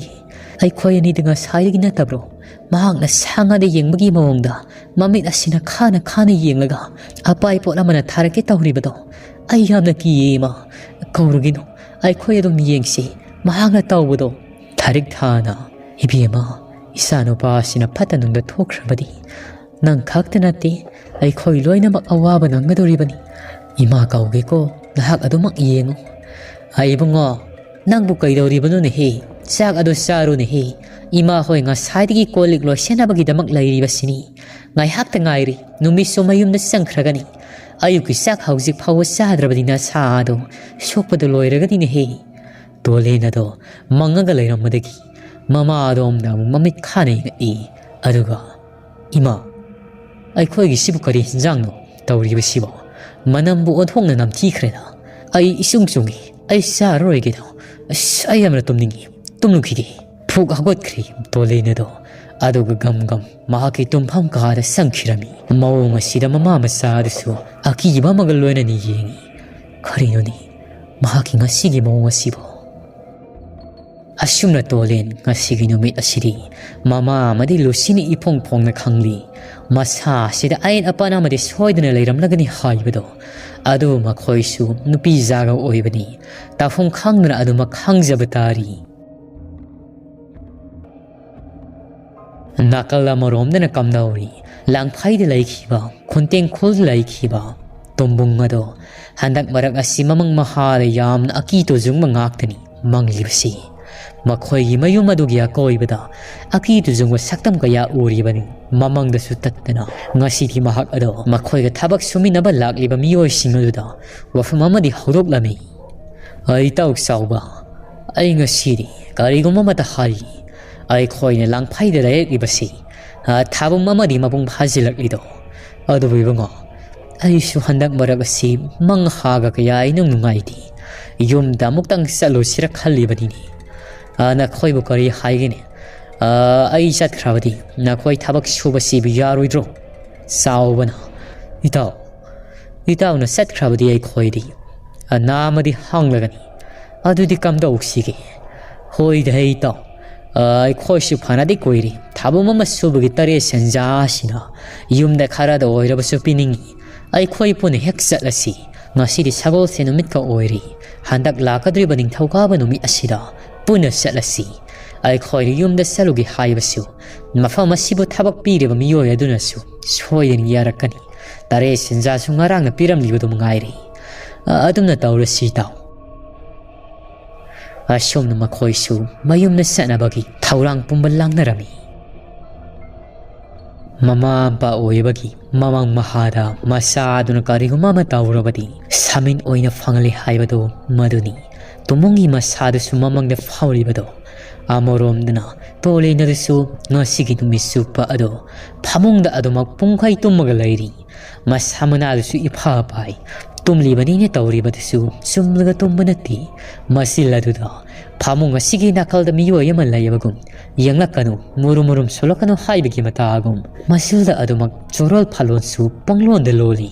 ꯑꯩꯈꯣꯏ ꯑꯅꯤꯗꯤ ꯉꯁꯥꯏꯗꯒꯤ ꯅꯠꯇꯕ꯭ꯔꯣ? ꯃꯍꯥꯛꯅ ꯁꯥ ꯉꯥꯗ ꯌꯦꯡꯕꯒꯤ ꯃꯑꯣꯡꯗ ꯃꯃꯤꯠ ꯑꯁꯤꯅ ꯈꯥꯅ ꯈꯥꯅ ꯌꯦꯡꯂꯒ ꯑꯄꯥꯏ ꯄꯣꯠ ꯑꯃꯅ ꯊꯥꯔꯛꯀꯦ ꯇꯧꯔꯤꯕꯗꯣ꯫ ꯑꯩ ꯌꯥꯝꯅ ꯀꯤꯌꯦ, ꯏꯃꯥ꯫ ꯀꯧꯔꯨꯒꯤꯅꯣ, ꯑꯩꯈꯣꯏ ꯑꯗꯨꯝ ꯌꯦꯡꯁꯤ ꯃꯍꯥꯛꯅ ꯇꯧꯕꯗꯣ꯫" ꯊꯥꯔꯤꯛ ꯊꯥꯅ, "ꯏꯕꯦꯝꯃ, ꯏꯆꯥꯅꯨꯄꯥ ꯑꯁꯤꯅ ꯐꯠꯇ ꯅꯨꯡꯗ ꯊꯣꯛꯈ꯭ꯔꯕꯗꯤ ꯅꯪ ꯈꯛꯇ ꯅꯠꯇꯦ, ꯑꯩꯈꯣꯏ ꯂꯣꯏꯅꯃꯛ ꯑꯋꯥꯕ ꯅꯪꯒꯗꯧꯔꯤꯕꯅꯤ꯫ ꯏꯃꯥ ꯀꯧꯒꯦꯀꯣ, ꯅꯍꯥꯛ ꯑꯗꯨꯃꯛ ꯌꯦꯡꯉꯨ꯫" "ꯑꯩ ꯏꯕꯨꯡꯉꯣ, ꯅꯪꯕꯨ ꯀꯩꯗꯧꯔꯤꯕꯅꯣꯅꯦꯍꯦ? ꯆꯥꯛ ꯑꯗꯨ ꯆꯥꯔꯨꯅꯦꯍꯦ꯫ ꯏꯃꯥ ꯍꯣꯏ ꯉꯁꯥꯏꯗꯒꯤ ꯀꯣꯜ ꯂꯤꯛ ꯂꯣꯏꯁꯟꯅꯕꯒꯤꯗꯃꯛ ꯂꯩꯔꯤꯕꯁꯤꯅꯤ꯫ ꯉꯥꯏꯍꯥꯛꯇ ꯉꯥꯏꯔꯤ, ꯅꯨꯃꯤꯠꯁꯨ ꯃꯌꯨꯝꯗ ꯆꯪꯈ꯭ꯔꯒꯅꯤ꯫ ꯑꯌꯨꯛꯀꯤ ꯆꯥꯛ ꯍꯧꯖꯤꯛ ꯐꯥꯎꯕ ꯆꯥꯗ꯭ꯔꯕꯗꯤ ꯅꯁꯥ ꯑꯗꯣ ꯁꯣꯛꯄꯗꯣ ꯂꯣꯏꯔꯒꯅꯤꯅꯦꯍꯦ꯫" ꯇꯣꯂꯦꯟ ꯑꯗꯣ ꯃꯪꯉꯒ ꯂꯩꯔꯝꯕꯗꯒꯤ ꯃꯃꯥ ꯑꯗꯣꯝꯗ ꯑꯃꯨꯛ ꯃꯃꯤꯠ ꯈꯥꯅ ꯌꯦꯡꯉꯛꯏ꯫ ꯑꯗꯨꯒ, "ꯏꯃꯥ, ꯑꯩꯈꯣꯏꯒꯤꯁꯤꯕꯨ ꯀꯔꯤ ꯍꯤꯟꯖꯥꯡꯅꯣ ꯇꯧꯔꯤꯕꯁꯤꯕꯣ? ꯃꯅꯝꯕꯨ ꯑꯣꯟꯊꯣꯛꯅ ꯅꯝꯊꯤꯈ꯭ꯔꯦꯗ꯫ ꯑꯩ ꯏꯆꯨꯡ ꯆꯨꯡꯉꯤ꯫ ꯑꯩ ꯆꯥꯔꯔꯣꯏꯒꯦꯗ꯫ ꯑꯁ, ꯑꯩ ꯌꯥꯝꯅ ꯇꯨꯝꯅꯤꯡꯉꯤ꯫ ꯇꯨꯝꯂꯨꯈꯤꯒꯦ꯫" ꯐꯨꯛ ꯍꯧꯒꯠꯈ꯭ꯔꯦ ꯇꯣꯂꯦꯟ ꯑꯗꯣ꯫ ꯑꯗꯨꯒ ꯒꯝ ꯒꯝ ꯃꯍꯥꯛꯀꯤ ꯇꯨꯝꯐꯝ ꯀꯥꯗ ꯆꯪꯈꯤꯔꯝꯃꯤ꯫ ꯃꯑꯣꯡ ꯑꯁꯤꯗ ꯃꯃꯥ ꯃꯆꯥ ꯑꯗꯨꯁꯨ ꯑꯀꯤꯕ ꯑꯃꯒ ꯂꯣꯏꯅꯅ ꯌꯦꯡꯉꯤ꯫ ꯀꯔꯤꯅꯣꯅꯦ ꯃꯍꯥꯛꯀꯤ ꯉꯁꯤꯒꯤ ꯃꯑꯣꯡ ꯑꯁꯤꯕꯣ? ꯑꯁꯨꯝꯅ ꯇꯣꯂꯦꯟ ꯉꯁꯤꯒꯤ ꯅꯨꯃꯤꯠ ꯑꯁꯤꯗꯤ ꯃꯃꯥ ꯑꯃꯗꯤ ꯂꯨꯁꯤꯅ ꯏꯐꯣꯡ ꯐꯣꯡꯅ ꯈꯪꯂꯤ꯫ ꯃꯁꯥ ꯑꯁꯤꯗ ꯑꯌꯦꯠ ꯑꯄꯟ ꯑꯃꯗꯤ ꯁꯣꯏꯗꯅ ꯂꯩꯔꯝꯂꯒꯅꯤ ꯍꯥꯏꯕꯗꯣ꯫ ꯑꯗꯨ ꯃꯈꯣꯏꯁꯨ ꯅꯨꯄꯤ ꯖꯥꯒ ꯑꯣꯏꯕꯅꯤ꯫ ꯇꯥꯐꯝ ꯈꯪꯗꯅ ꯑꯗꯨꯃꯛ ꯈꯪꯖꯕ ꯇꯥꯔꯤ꯫ ꯅꯥꯀꯜ ꯑꯃꯔꯣꯝꯗꯅ ꯀꯝꯗꯧꯔꯤ? ꯂꯥꯡꯐꯩꯗ ꯂꯩꯈꯤꯕ, ꯈꯨꯟꯇꯦꯡꯈꯣꯜꯗ ꯂꯩꯈꯤꯕ ꯇꯣꯝꯕꯨꯡ ꯑꯗꯣ ꯍꯟꯗꯛ ꯃꯔꯛ ꯑꯁꯤ ꯃꯃꯪ ꯃꯍꯥꯗ ꯌꯥꯝꯅ ꯑꯀꯤ ꯇꯨꯖꯨꯡꯕ ꯉꯥꯛꯇꯅꯤ ꯃꯪꯂꯤꯕꯁꯤ꯫ ꯃꯈꯣꯏꯒꯤ ꯃꯌꯨꯝ ꯑꯗꯨꯒꯤ ꯑꯀꯣꯏꯕꯗ ꯑꯀꯤ ꯇꯨꯖꯨꯡꯕ ꯁꯛꯇꯝ ꯀꯌꯥ ꯎꯔꯤꯕꯅꯤ꯫ ꯃꯃꯪꯗꯁꯨ ꯇꯠꯇꯅ ꯉꯁꯤꯗꯤ ꯃꯍꯥꯛ ꯑꯗꯣ ꯃꯈꯣꯏꯒ ꯊꯕꯛ ꯁꯨꯃꯤꯟꯅꯕ ꯂꯥꯛꯂꯤꯕ ꯃꯤꯑꯣꯏꯁꯤꯡ ꯑꯗꯨꯗ ꯋꯥꯐꯝ ꯑꯃꯗꯤ ꯍꯧꯗꯣꯛꯂꯝꯃꯤ꯫ "ꯑꯩ ꯏꯇꯥꯎ ꯆꯥꯎꯕ, ꯑꯩ ꯉꯁꯤꯗꯤ ꯀꯔꯤꯒꯨꯝꯕ ꯑꯃꯠꯇ ꯍꯥꯏꯒꯦ꯫ ꯑꯩꯈꯣꯏꯅ ꯂꯥꯡꯐꯩꯗ ꯂꯩꯔꯛꯂꯤꯕꯁꯤ, ꯑ, ꯊꯥꯕꯨꯝ ꯑꯃꯗꯤ ꯃꯄꯨꯡ ꯐꯥꯖꯤꯜꯂꯛꯂꯤꯗꯣ꯫ ꯑꯗꯨꯕꯨ ꯏꯕꯨꯡꯉꯣ, ꯑꯩꯁꯨ ꯍꯟꯗꯛ ꯃꯔꯛ ꯑꯁꯤ ꯃꯪ ꯍꯥꯒ ꯀꯌꯥ ꯏꯅꯨꯡ ꯅꯨꯡꯉꯥꯏꯇꯦ꯫ ꯌꯨꯝꯗ ꯑꯃꯨꯛꯇꯪ ꯆꯠꯂꯨꯁꯤꯔ ꯈꯜꯂꯤꯕꯅꯤꯅꯦ꯫ ꯑ, ꯅꯈꯣꯏꯕꯨ ꯀꯔꯤ ꯍꯥꯏꯒꯅꯤ? ꯑ, ꯑꯩ ꯆꯠꯈ꯭ꯔꯕꯗꯤ ꯅꯈꯣꯏ ꯊꯕꯛ ꯁꯨꯕꯁꯤꯕꯨ ꯌꯥꯔꯣꯏꯗ꯭ꯔꯣ?" ꯆꯥꯎꯕꯅ, "ꯏꯇꯥꯎ, ꯏꯇꯥꯎꯅ ꯆꯠꯈ꯭ꯔꯕꯗꯤ ꯑꯩꯈꯣꯏꯗꯤ ꯑꯅꯥ ꯑꯃꯗꯤ ꯍꯪꯂꯒꯅꯤ꯫ ꯑꯗꯨꯗꯤ ꯀꯝꯗꯧꯁꯤꯒꯦ?" "ꯍꯣꯏꯗ ꯍꯦ ꯏꯇꯥꯎ, ꯑ, ꯑꯩꯈꯣꯏꯁꯨ ꯐꯅꯗꯤ ꯀꯨꯏꯔꯦ ꯊꯕꯛ ꯑꯃ ꯁꯨꯕꯒꯤ ꯇꯔꯦꯠ ꯁꯦꯟꯖꯥꯁꯤꯅ ꯌꯨꯝꯗ ꯈꯔꯗ ꯑꯣꯏꯔꯕꯁꯨ ꯄꯤꯅꯤꯡꯏ꯫ ꯑꯩꯈꯣꯏ ꯄꯨꯟꯅ ꯍꯦꯛ ꯆꯠꯂꯁꯤ꯫ ꯉꯁꯤꯗꯤ ꯁꯒꯣꯜꯁꯦꯟ ꯅꯨꯃꯤꯠꯀ ꯑꯣꯏꯔꯤ꯫ ꯍꯟꯗꯛ ꯂꯥꯛꯀꯗꯧꯔꯤꯕ ꯅꯤꯡꯊꯧꯀꯥꯕ ꯅꯨꯃꯤꯠ ꯑꯁꯤꯗ ꯄꯨꯟꯅ ꯆꯠꯂꯁꯤ꯫ ꯑꯩꯈꯣꯏꯅ ꯌꯨꯝꯗ ꯆꯠꯂꯨꯒꯦ ꯍꯥꯏꯕꯁꯨ ꯃꯐꯝ ꯑꯁꯤꯕꯨ ꯊꯕꯛ ꯄꯤꯔꯤꯕ ꯃꯤꯑꯣꯏ ꯑꯗꯨꯅꯁꯨ ꯁꯣꯏꯗꯅ ꯌꯥꯔꯛꯀꯅꯤ꯫ ꯇꯔꯦꯠ ꯁꯦꯟꯖꯥꯁꯨ ꯉꯔꯥꯡꯅ ꯄꯤꯔꯝꯂꯤꯕꯗꯨ ꯃꯉꯥꯏꯔꯦ꯫ ꯑ-, ꯑꯗꯨꯝꯅ ꯇꯧꯔꯁꯤ ꯏꯇꯥꯎ꯫" ꯑꯁꯨꯝꯅ ꯃꯈꯣꯏꯁꯨ ꯃꯌꯨꯝꯗ ꯆꯠꯅꯕꯒꯤ ꯊꯧꯔꯥꯡ ꯄꯨꯝꯕ ꯂꯥꯡꯅꯔꯝꯃꯤ꯫ ꯃꯃꯥ ꯃꯄꯥ ꯑꯣꯏꯕꯒꯤ ꯃꯃꯪ ꯃꯍꯥꯗ ꯃꯆꯥ ꯑꯗꯨꯅ ꯀꯔꯤꯒꯨꯝꯕ ꯑꯃ ꯇꯧꯔꯕꯗꯤ ꯁꯥꯃꯤꯟ ꯑꯣꯏꯅ ꯐꯪꯂꯦ ꯍꯥꯏꯕꯗꯨ ꯃꯗꯨꯅꯤ꯫ ꯇꯣꯝꯕꯨꯡꯒꯤ ꯃꯁꯥꯗꯁꯨ ꯃꯃꯪꯗ ꯐꯥꯎꯔꯤꯕꯗꯣ꯫ ꯑꯃꯔꯣꯝꯗꯅ ꯇꯣꯂꯦꯟ ꯑꯗꯨꯁꯨ ꯉꯁꯤꯒꯤ ꯅꯨꯃꯤꯠ ꯆꯨꯞꯄ ꯑꯗꯣ ꯐꯃꯨꯡꯗ ꯑꯗꯨꯃꯛ ꯄꯨꯡꯈꯩ ꯇꯨꯝꯃꯒ ꯂꯩꯔꯤ꯫ ꯃꯁꯥ ꯃꯅꯥꯗꯨꯁꯨ ꯏꯐ ꯐꯥꯏ꯫ ꯇꯨꯝꯂꯤꯕꯅꯤꯅ ꯇꯧꯔꯤꯕꯗꯨꯁꯨ ꯆꯨꯝꯂꯒ ꯇꯨꯝꯕ ꯅꯠꯇꯦ꯫ ꯃꯆꯤꯜ ꯑꯗꯨꯗ ꯐꯃꯨꯡ ꯑꯁꯤꯒꯤ ꯅꯥꯀꯜꯗ ꯃꯤꯑꯣꯏ ꯑꯃ ꯂꯩꯕꯒꯨꯝ, ꯌꯦꯡꯂꯛꯀꯅꯨ, ꯃꯨꯔꯨꯝ ꯃꯨꯔꯨꯝ ꯁꯣꯛꯂꯛꯀꯅꯨ ꯍꯥꯏꯕꯒꯤ ꯃꯇꯥꯒꯨꯝ, ꯃꯆꯤꯜꯗ ꯑꯗꯨꯃꯛ ꯆꯣꯔꯣꯜ ꯐꯥꯂꯣꯟꯁꯨ ꯄꯪꯂꯣꯟꯗ ꯂꯣꯜꯂꯤ꯫